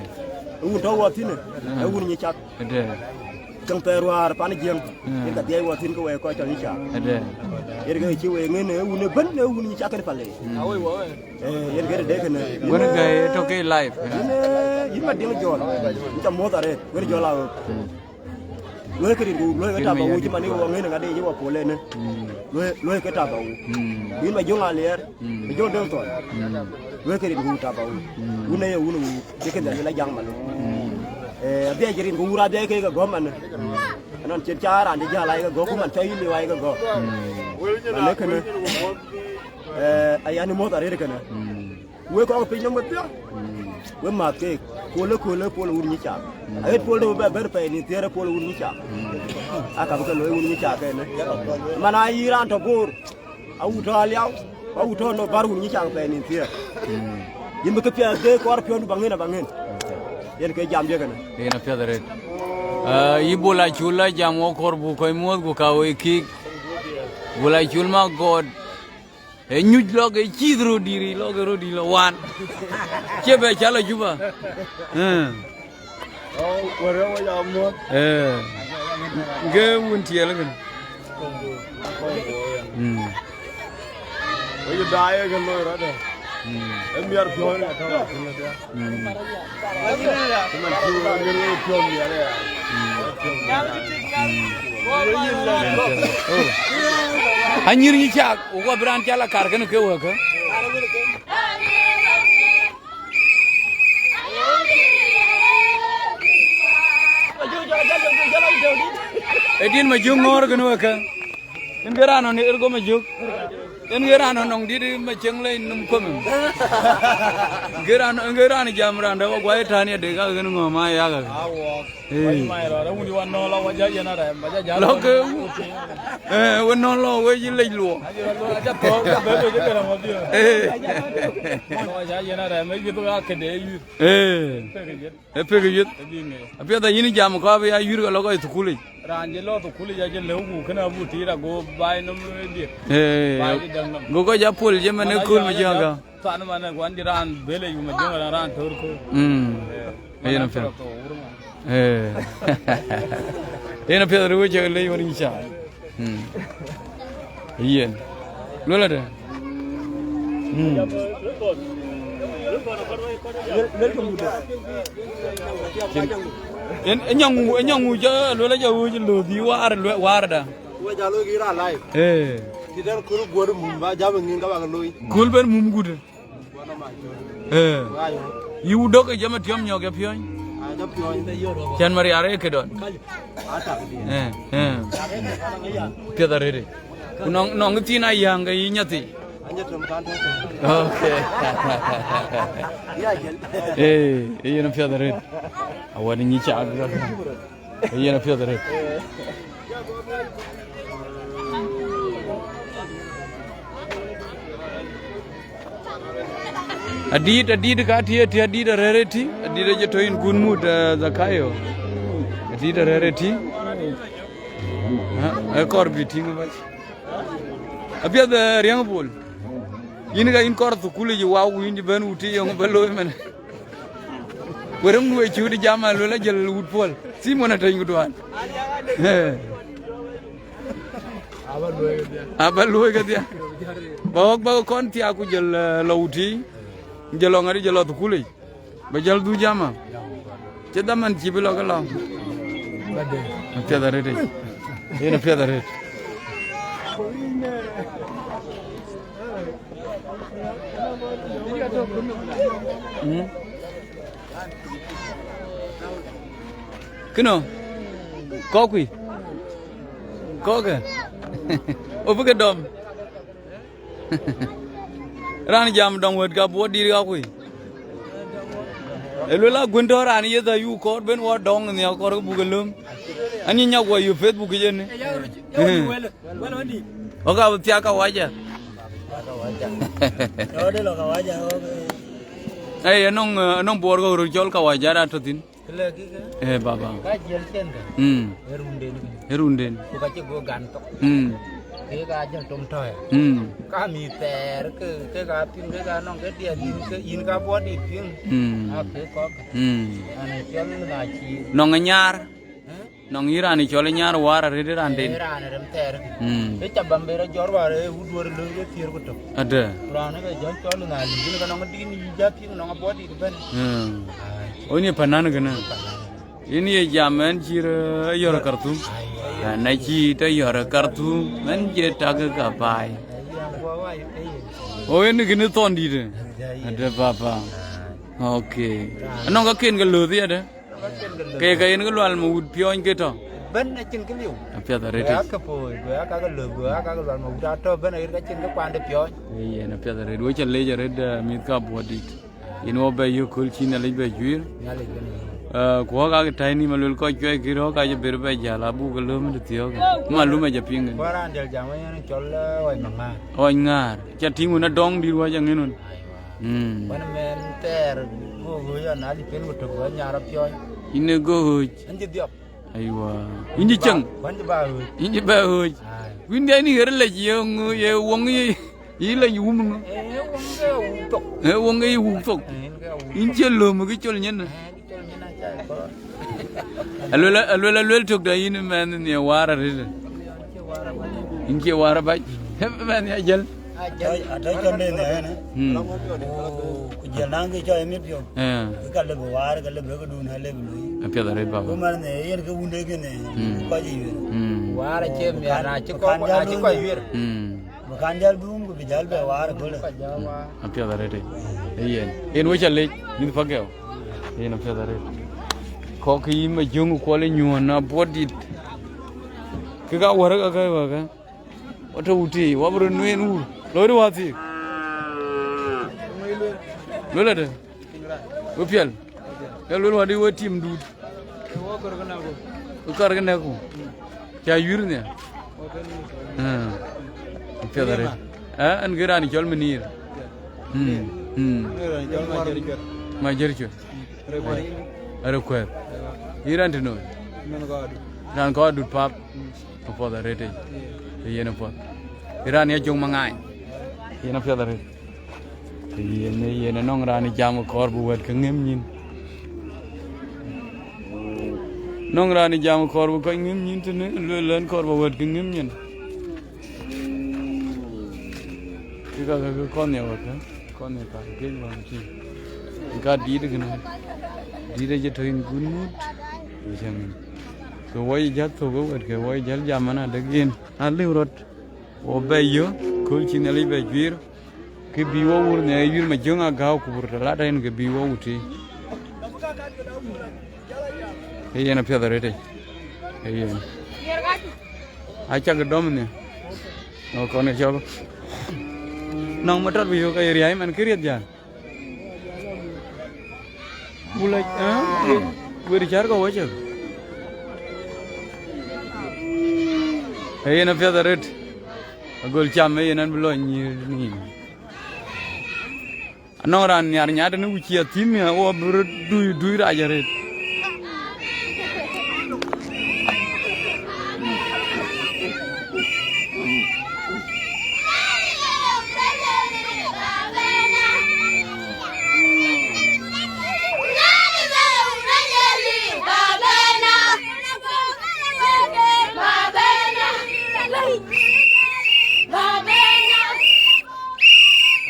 Wun tɔ̈ wɔ thïn, ah, ee wun nyic cak. Ëdë. Käŋ thɛɛr wäär pan Jiëŋ. Mm. Yen ka dhiɛɛi wɔ thïn ke wɛɛr kɔc cɔl nyic cak. Ëdë. Yen ke cï wɛɛr ŋën ee wun ëbën, ee wun nyic cak kën Pɛlei. Mm. Eh, yen ke de kënë. Wën ke tök ke live. Yïn, eh, yïn Madiŋ Jɔ̈ɔ̈r. Yïn ca muɔ̈th arëët, wën Jɔ̈ɔ̈r la ɣöök. Mm. Luɔi ke rin ku, luɔi ke taba wun cï man ye wɔ ŋën ŋadï ye wɔ pol ënë. Mm. Luɔi, luɔi ke taba wun. Mm. Yïn Majöŋ Aliɛɛr, mm, Majöŋ Deŋ Thɔn. Mm. Luɔi ke rin ku taba wun. Mm. Wun ee ye wun wun, cï ke dhiɛl la jaŋ man. Mm. Eh, adhiɛc rin ku wur adhiɛc ke ke gɔ̈m man. Mm. Anɔn cïn ca raan cï jäl ayeke gɔ̈k, ku man cɔ yïn liu ayeke gɔ̈k. Mm. Man ee kënë, eh, ayan muɔ̈th arëët kënë. Mm. Wek kɔ̈k piny nɔm wedhia. Mm. Wek mäth keek, pol ë köl ë pol wun nyic cak. Mm. Aɣet pol de bɛ bɛ̈n pɛɛi nïn thiëër ë pol wun nyic cak. Mm. Aka bï ke looi wun nyic cak kënë. Man ayï raan tɔ̈ Bor. Awut tɔ̈ Aliau, awut tɔ̈ nɔ bär wun nyic cak pɛɛi nïn thiëër. Mm. Yïn bï këpiɛth de kɔɔr piɔ̈ndu ba ŋën aba ŋën. Okay. Yen ke jam diëkënë. Yen apiɛth arëët. Ah, yï Bol Acul la jam wɔ kɔɔr buk kɔc muɔ̈th ku ka woi kïk. Bol Acul ma gɔɔt. E nyuc lɔk e cïth röt dïïr, lɔk e röt dïïr lɔ wan. Cie bɛ cä lɔ Juba. Eh. Oh, wërë wä ya muɔ̈th. Eh. Ge wun tiɛɛl kën. Mm. Wë yï daai ye kën loi rɔt ë. Mm. E miɛr piɔ̈ɔ̈ny atɔ̈ athïn ëdë. Mm. Cï man cï wun ŋiɛr wë piɔ̈ɔ̈ny miɛr aya. Mm. Anyïr nyic cak, wok abï raan cä la kar kënë ke wëëkä. Ë din Majök ŋɔ̈ɔ̈r kënë wëëkä. Yen ke raan ɣɔn ë Ergo Majök. Yen ke raan nɔŋ dït ma cieŋ lei num kom. Ke raan, ke raan jam raan dɛ wa guai tani de ka gen ŋɔ ma ya ka. Awo. Eh. Wai mai rɔ, wuni wa nɔ la wa ja yen ara, ma ja ja. Lo ke. Eh, wa nɔ lo we ji lei luo. Aja to, ja be be de ke na mo dio. Eh. Wa ja yen ara, me bi to ya ke de yu. Eh. Pe ke jet. E pek yueth. Apiɛth a yïn jam kɔɔr bï ya yur ke lɔ kɔc thukulic. Raan cï lɔ thukulic acï lëu ku kënë abuk tiit ago baai nɔm diëk. Eh, baai cï däŋ nɔm. Go kɔc a pol jë man ë kööl ma jiëŋ kä. Than man ë guan cï raan bëlë yu ma jiëŋ raan raan töör kööl. Mm. Eh, yen apiɛth. Eh. Yen apiɛth rëwë cɛ lëc wën yï ca. Mm. Yen. Luel ade. Mm. En, en nyaŋu, en nyaŋu ja luel aja wuj lo di war, luel war da. Wek ja lo ki ra live. Eh. Ti der kulu guor mum ba jam ngin ka ba loy. Kul ben mum gude. Eh. Yï wudok ë jam ë tiɔm nyɔk ë piɔ̈ny. Cän Maria rëë këdɔn. Eh, eh. Piɛth arëëtë. Ku nɔŋ, nɔŋ thiin a yäŋ ke yï nyathi. Okay. Eh, yen piɛth arëët. Awär nyi cak. Yen apiɛth arëët. Adït, adït ka tï, tï adït arɛ̈ɛ̈r ëtï, adït aje tɔ yïn kun mut, eh, Zakayo. Adït arɛ̈ɛ̈r ëtï. Ha, ë kɔr bï tïŋ bac. Apiɛth, eh, Riɛŋ Bol. Yïn ka yïn kɔr thukul yic, wau, ku yïn cï bɛ̈n wut tï yɔŋ bä looi mɛn. Ku rem nu ë cï wut jam a luel ajël wut puɔl. Simon ateny ku duan. Eh. Aba luöi kedhie. Ba wok ba kɔn thiak ku jël, eh, lɔ wut tï. Jël lɔ ŋäri jël lɔ thukul yic. Ba jäl dhuk jama. Cï dhaman cï bï lɔ ke lɔ. Apiɛth arëët yic. Yen apiɛth arëët. Mm. Kënɔ. Kɔ̈k kui. Kɔ̈kë. Obï ke dɔm. Raan jam dɔŋ wët ka buɔt dït ka kui. Ë luel a guën tɔ raan yeth ayuk kɔɔr ben wɔ dɔŋ nhiak kɔɔr ke buk ë löm. Anyi nyak wɔ yök Facebook yic ënë. Wɔ ka bï thiak kawaja. Ei, anɔŋ, eh, anɔŋ buɔɔr ke röt cɔl kawaja da tɔ thïn. Kë lɛ̈k kï ke? Eh, baba. Ka jiël cien ke? Mm. Ë runden kë. Ë runden. Ku ka cï go gan thok. Mm. Kek aa jël tom tɔ̈ɔ̈ya. Mm. Ka mïth thɛɛr ke, kek aa piŋ, kek aa nɔŋ ke diɛt yïn ke, yïn ka buɔt dït piŋ. Mm. Aa kek kɔ̈k. Mm. An, cɔl na cï. Nɔŋ ë nyar. Eh? Nɔŋ yï raan ë cɔl ë nyar waar arëët ë raan den. Eh, raan ë rem thɛɛr kë. Mm. Ke ca bam be rɔ jɔt waar ë wut duɔ̈r ë löŋ ke thiëër ku tök. Adë. Ku raan ë ke jɔt cɔl na lïm, yïn ke nɔŋ dït yï ja piŋ nɔŋ abuɔt dït ëbɛ̈n. Mm. Ai. Ɣön ye panan kënë. Panan. Yïn ye jam ɛn cï rɔ yɔ̈r Karthum. Ai, ai. Ɛn acï tɔ yɔ̈r Karthum, ɛn je tak ka baai. Ai, ya, wa, wa, ai, ai. O, yen kënë thɔn dït. Ai, ai. Adë papa. Ai. Okay. Raan. Anɔŋ ka ken ke löth yadë. Ke, ke yen ke lual ma wut piɔ̈ɔ̈ny ke tɔ. Bɛ̈n acïn kë liu. Apiɛth arëët. Go ya ke poi, go ya ka ke löth, go ya ka ke lual ma wut atɔ bɛ̈n aɣet ka cïn kë kuande piɔ̈ɔ̈ny. Ee, yen apiɛth arëët. Wek ca leec arëët, eh, mïth ka buɔt dït. Yen wɔ bɛ yök köl cï Nhialic bɛ juiir. Nhialic bɛ̈n yïn. Eh, ku ɣɔ̈k aa ke täi nïm aluel kɔc cuai kï rɔ̈ɔ̈k aa cï ber bɛ jäl abuk ke lööm të thiɔ̈k. Malum aca piŋ kën. Ku raan diɛl jam ë yen cɔl, eh, Ɣɔc Maŋaar. Ɣɔc Ŋaar. Ca tïŋ wën adɔŋ dït wä ca ŋën wën. Aiwa. Mm. Wën mɛn thɛɛr go ɣööc an, alip en ku tök bä nyar apiɔ̈ɔ̈ny. Yïn ë go ɣööc. An cï dhiɔp. Aiwa. Yïn cï cäŋ. Wën cï ba ɣööc. Yïn cï ba ɣööc. Ai. Wïn diɛn yï ɣer lec ye ŋö, ye woŋ ye, yï lec wum ŋö? Eh, woŋ ke wum thok. Eh, woŋ ke yï wum thok. Eh, yïn ke wum thok. Yïn cï lööm kë col nyin. Eh, kë col nyin aca kɔɔr. Aluel, aluel, aluel tök da yïn mɛn ni waar arëët. Yïn cie waar abac. Mɛn ya jël. Atɔ̈, atɔ̈ cɔnde në ɣɛn, eh. Mm. Ku, ku jiël naŋ kë cɔl ë mit piɔ̈u. Eh. Kë ka lëbë waar, ka lëbë këdun, a lëbë lui. Apiɛth arëët baba. Ku man në yen ke wunde kënë, mm, kɔc ë yuëër. Mm. Waar acie miɛt, na cï kɔc, na cï kɔc yuëër. Mm. Bï kan jäl dhum, ku bï jäl bɛ waar ëköölë. Apiɛth arëët. Ee yen. Yen wec alec, mïth Pagɛu. Yen apiɛth arëët. Kɔc kë yï ma jöŋ kuɔl ë nyuɔ̈ɔ̈n abuɔt dït. Kë ka wärë ka kë wä kë. Wä tɔ wutic, wä bï röt nueen wur. Loi du wäthii. Luel ade. We piɛl. Ya luel wädï we tim duut. We kɔr ke nɛ̈k ku. Ca yuir nhial. Ah. Piɛth arëët. Ah, ɛn ke raan cɔl Minir. Hmm. Hmm. Ma Jericö. Arëkuɛth. Yïn raan tënou? Raan kɔc adut pap. Apuɔth arëët yic. Ë yen apuɔth. Ë raan ya Jɔŋ Maŋany. Yen apiɛth arëët. Ë yen, ë yen anɔŋ raan ë jam kɔɔr bï wɛ̈t ke ŋëm nyïn. Nɔŋ raan ë jam kɔɔr bï kɔc ŋëm nyïn tënë, lueel ɛn kɔɔr bï wɛ̈t ke ŋëm nyïn. Kë ka ke kɔn ya wɛ̈t ke. Kɔn ë ka ke wään cï ka dït kënë, dït ë cï tɔ̈ yïn gut ŋut, ku cäŋ ke wɔ yï jäl thök ë wɛ̈t ke wɔ yï jäl jam ëna dek yen. Na lëu rɔt, wɔ bɛ yö, kööl cï Nhialic bɛ juiir, ke bï wɔ wur nhial yuir ma jöŋ agääu ku wur të lat en ke bï wɔ wut tïï. Ee yen apiɛth arëët yic. Ee yen. Acak dɔm nhial. Nɔ kɔn ë cɔk. Nɔŋ matɔt bï yök aye riäi man kë riɛth jäl. Bula, eh? Wër cär kɔ wecök. Ee yen apiɛth arëët. Agöl cam ee yen an bï lɔ nyïïr nïïm. Anɔŋ raan nhiar nyaat tënë ku cï athïn nhial, wo bï röt dui, dui rac arëët.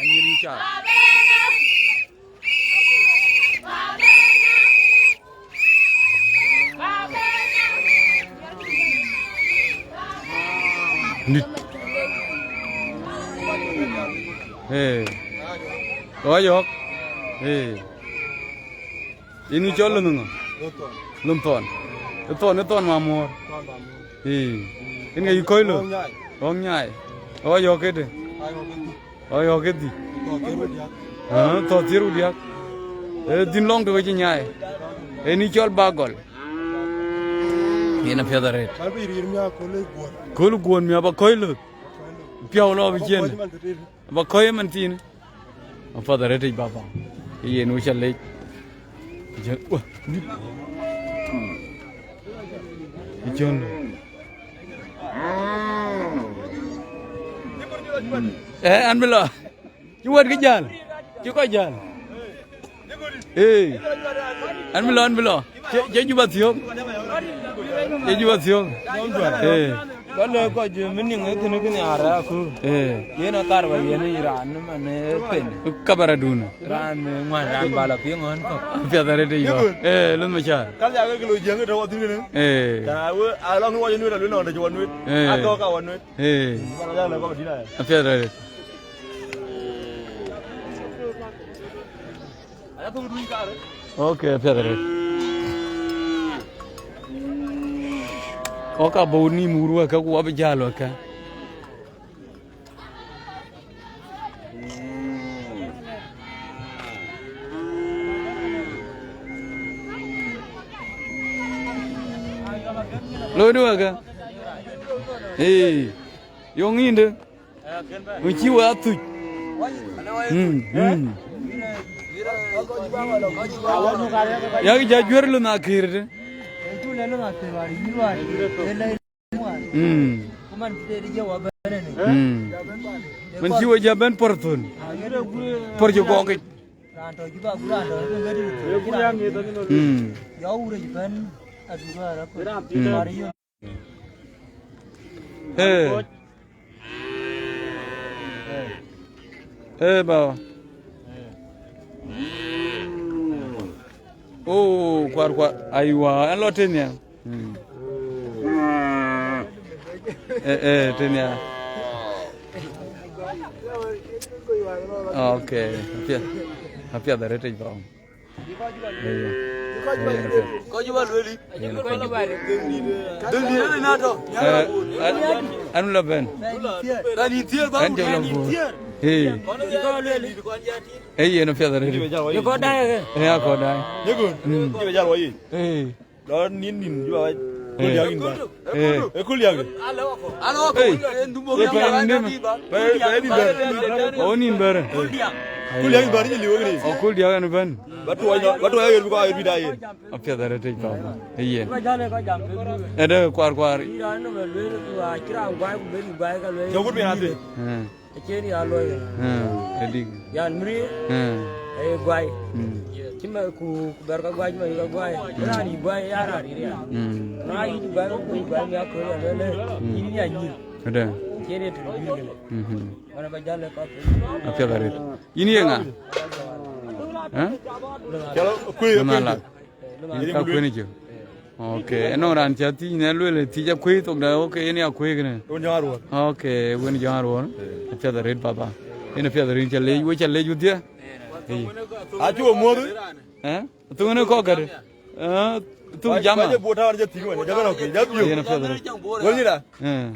Anyïr yï caar. Nit. Ee. Kɔc yɔ̈ɔ̈k. Ee. Yïn yï cɔl lon ŋö? Lon Thɔn. Ë Thɔn, ë Thɔn Mamuɔ̈ɔ̈r. Ee. Yïn ŋa yï kɔc lon? Ɣɔ̈k Nyai. Ɣɔ̈k Nyai. Ɣɔ̈k yɔ̈ɔ̈k këdë? Ɣɔ̈k yɔ̈ɔ̈k këdhï? Aa, thɔ̈ thiër ku diäk. Ee, dhïn lɔŋ tök acï nyaai. Ee, yïn yï cɔl Bagɔl. Yen apiɛth arëët. Kööl guɔ̈n miɔ̈u ba kɔc lon. Piɔ̈u lɔ bï ciën. Ba kɔc ëmën thiin. Apuɔth arëët yic baba. Yen wïc alec. Jɔn, wa, jɔn. Eh, an bï lɔ. Cï wɛ̈t kë jäl. Cï kɔc jäl. Ee. An bï lɔ, an bï lɔ. Cie, cie Juba thiɔ̈k. Cie Juba thiɔ̈k. Ee. Ba lɛ̈k kɔc, eh, meaning, eh, kënë, kënë arëk aku. Ee. Yen akar ba yen ë raan man, eh, pen. Kabaradun. Raan, eh, ŋuan, raan ba la piŋ ɣɔn kɔ̈k. Apiɛth arëët yic baba. Ee, lon Macar. Kal ya ke lo jiëŋ ke tɔ̈ wɔ thïn kënë. Ee. Ka we, alɔŋ wɔ ye nuet, alui nɔn dec wɔ nuet. Ee. Atɔ̈ ka wɔ nuet. Ee. Ba la ya lɔ kɔc dït aya. Apiɛth arëët. Okay, apiɛth arëët. Kɔc ka bɔ̈ nïïm wur wɛ̈kë ku abï jäl wɛ̈kë. Loi du wɛ̈kë. Ee, yöŋ yïndë. Ku cï we athuc. Mm, mm. Yak ja juër lun akïr de. Mm. Mm. Mën cï we ja bɛ̈n por thön. Por cï gɔkic. Mm. Mm. Ee. Ee, baba. Oh, kuar, kuar. Aiwa, ɛn lɔ tënë ya. Mm. Ee, ee, tënë ya. Okay. Apiɛth, apiɛth arëët yic, baba. Ee, ee, apiɛth. Kɔc bä lueli. Ee, apiɛth. Döŋ dït ënë na tɔ̈. Ee, ee. An la bɛ̈n. Raan yïn thiëër bä An jɔ la buɔ̈ɔ̈r. Ee. Ee yen apiɛth arëët. Ye kɔn daai ke? Ee akɔn daai. Yegor. Mm. Jibe jal wɔ yic. Ee. Lɔ nin nin jiba wai. Ee. Kul yak in bä. Ee. Ee kul yak. Ee. Ee pɛn nim. Pɛn nim bɛ̈rɛ. O nim bɛ̈rɛ. Kul yak in bä ni liu ni. O kul yak in bɛ̈n. Ba tuɔɔc nɔ, ba tuɔɔc aɣer bï kɔ aɣer bï daai yen. Apiɛth arëët tëc papa. Ee yen. Ëdë kuar kuar. Jɔkut bin athiec. Ee. Acïn ya luɔi. Ee, ëdïk. Yan mïri. Ee. Ee guai. Mm. Cï ma ku, ku bɛr ka guai, cï ma ka guai. Raan yï guai, ya raan yï ya. Mm. Na yï guai, ku yï guai, ya ko ya lele. Mm. Yïn ya nyïr. Ëdë. Cïn ye tëdu yïn. Mhm. Wana ba jale ka. Apiɛth arëët. Yïn ye ŋa? Ee? Calo kuëë, Lëma kuëë. Lak. Yïn ka kuën cï. Ok, ënɔŋ raan cä thiëc në lueel thiëc akuëi thok da, ok, yen ya kuëi kënë. Wën jɔŋ aruɔ̈r. Ok, wën jɔŋ aruɔ̈r. Apiɛth arëët baba. Yen apiɛth arëët cä leec, we cä leec wudhiɛ. Ee. Acï we muɔ̈th. Ee? Thuk në kɔk gädë. Ee, thuk jama. Ba jɛ buɔt tawar jɛ thiëc wën, jɛ bɛ̈n ok, jɛ biöök. Yen apiɛth arëët. Wën yïn da? Ee.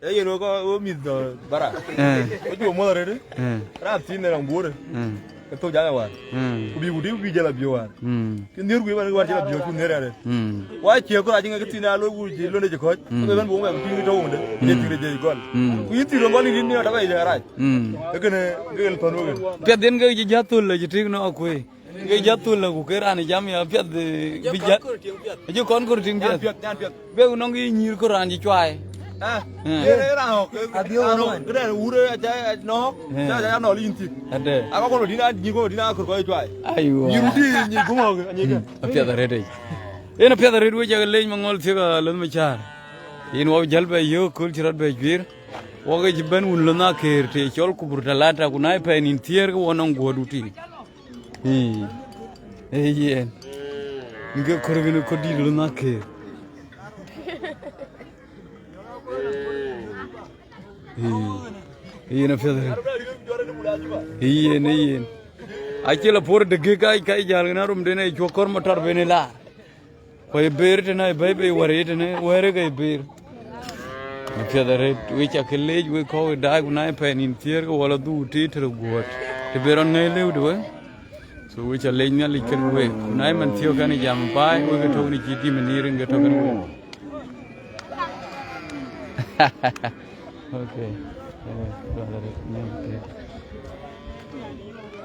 Ee yen wek, wek mïth, eh, bara. Ee. Wek juɔ muɔth arëët. Ee. Raan thiin në rɔŋ buɔɔr. Ee. Ke thok jam ë wäär. Ee. Ku bï ku dï bï jël abiöök wäär. Mm. Kë nhiër ku ëmɛn ke wäär jël abiöök ku nhiër arëët. Mm. Wa cie kɔc acï ŋɛk kë thiin aa loi ku cï londe cï kɔc. Mm. Ke bɛ̈n buk mɛk piŋ tɔ̈ wunde. Mm. Ye thiin de jëc gɔl. Mm. Ku yïn thiin rɔŋ gɔl yïn yïn ë tɔ̈ bei de arac. Mm. Ee kënë ke ɣel pän wek. Piɛth yen ke cï jäth thöl la cï tik nɔ akuëi. Ke jam thul la ku ke raan jam ya piɛth, eh, bï jat. Aje kɔn kor tiŋ piɛth. Be ku nɔŋ ke nyïïr kor raan cï cuai. Ah, eh. Ye raan hɔk, eh, raan hɔk, këdɛn wurë aca nɔɔk, eh, aca nɔɔk yïn thïn. Ade. Aka kɔn dïn a nyïïr kɔn dïn a kor kɔc cuai. Aiwa. Nyïïr wudï nyïïr gumë, nyïïr kë. Apiɛth arëët. En apiɛth arëët we jake lec maŋɔl thiek alöth macäär. Yen wɔ jäl bɛ yök köl cï rɔt bɛ juiir. Wɔ ke cï bɛ̈n wun lönh akeer të cɔl kubur talata ku na ye pɛɛi nïn thiëër ke wɔ nɔŋ guɔ̈ɔ̈t wutïn. Ii, ee yen. Ŋic ke kɔ̈r kën kɔ̈r dït lɔ nhak ke. Ii, ee yen apiɛth arëët. Ee yen, ee yen. Acï la puɔ̈r degek ka, ka jäl kën aromden ë cuɔk kɔ̈r matɔr ben ë laar. Ku ë ber tënë, ë bɛ̈i bei wär ë tënë, wɛ̈ɛ̈r ë ke ë ber. Apiɛth arëët, we cä ke leec, we kɔ̈u ë daai, ku na ye pɛɛi nïn thiëër, ke wɔ la dhuk tëë tërë guɔ̈ɔ̈t. Të ben rɔt ŋäc lëu de we. So we cä leec Nhialic kën week. Ku na ye man thiɔ̈k kɛn ë jam baai, we ke tök në cï dïm ë nïïr rin ke tök kën week. Okay.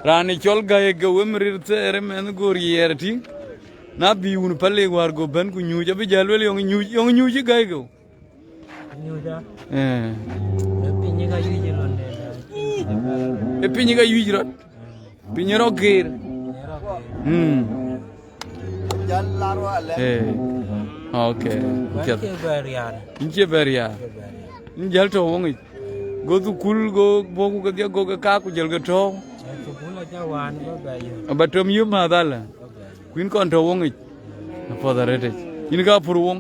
Raan ë cɔl Gäi ke we mï rir thɛɛr ëmɛn goor yiɛɛr tïŋ. Na bï wun päl ë wäär go bɛ̈n ku nyuuc, abï jäl lueel yɔŋ nyuuc, yɔŋ nyuuc ë Gäi ke. Nyuuc, ah? Eh. Ë piny ka yuic ë lon de. Ë piny ka yuic rɔt. Piny rɔt geer. Piny rɔt geer. Mm. Jal lar wa lɛ. Eh. Okay. Wan cie bɛ rial. Yïn cie bɛ rial. Cie bɛ rial. Yïn jäl tɔ̈ woŋic. Go thukul, go bɔ̈ ku kedhie, go ke kaak ku jël ke tɔ̈u. Eh, thukul aca wan ba bɛ yök. Aba tɔ̈m yï mäth alä. Ba bɛ yök. Ku yïn kɔn tɔ̈ woŋic. Apuɔth arëtic. Yïn ka pur woŋ.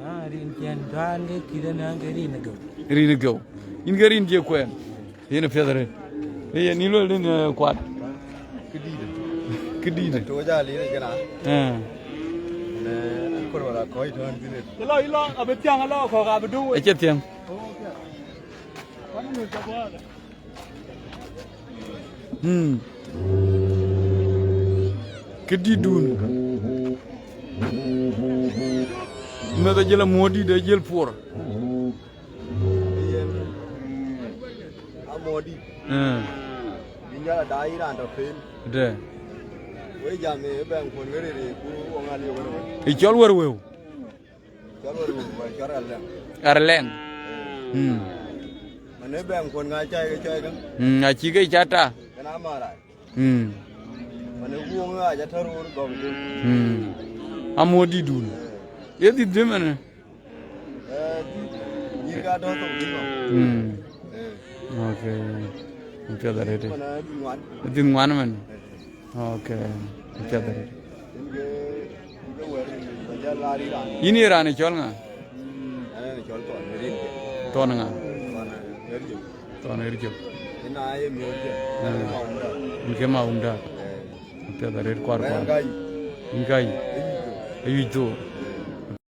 Ah, rin cɛn tɔ̈ an ke kït ënɔɔn ke rin ë geu. Rin ë geu. Yïn ke rin cie kuɛɛn. Yen apiɛth arëët. Ee yen yï luel rin, eh, kuat. Këdïïtë. Këdïïtë. Tɔ̈ jal yïn ë këna. Eh. Ne kor wala kɔc tɔ̈ an kënë. Yï lɔ, yï lɔ, abï thiäŋ alɔ kɔ̈k abï döŋ wei. Acie thiäŋ. Hmm. Këdïïtdun. Meth ajël amuɔ̈ɔ̈t dït ajël puɔr. Yen amuɔ̈ɔ̈t dït. Eh. Bï nyal ada yï raan tɔ̈ pën. Ëdë. Wek jam ë bɛ̈ŋ kuɔn ŋerere ku wɔ ŋal yök ënɔɔnë. Ë cɔl wär wëu. Cɔl wär wëu, wär cɔl Arlɛŋ. Arlɛŋ. Mm. Man ë bɛ̈ŋ kuɔn ŋa cai ke cɔi käŋ. Mm, acï ke ca ta. Kën amarac. Mm. Man ë guɔŋ ŋa ca tär wor gɔm dun. Mm. Amuɔ̈ɔ̈t dïtdun. Ye dhith dë mɛnë. Eh, nyïïr ka tɔ̈ thok dhïn nɔm. Mm. Eh. Okay. Apiɛth arëët. Mana dhïn ŋuan. Dhïn ŋuan man. Eh. Okay. Apiɛth arëët. Yen ke, yen ke wɛ̈ɛ̈r ba jal laar yï raan. Yïn ye raan ë cɔl ŋa? Mm, ɛn ë cɔl Thɔn Rin Jök. Thɔn ŋa? Thɔn Rin Jök. Thɔn Rin Jök. Yen aye miɔ̈ɔ̈c jë. Ah. Yen ke maunda. Yen ke maunda. Eh. Apiɛth arëët kuar kuar. Yen ka yï. Yen ka yï. Ayuc thok. Ayuc thok.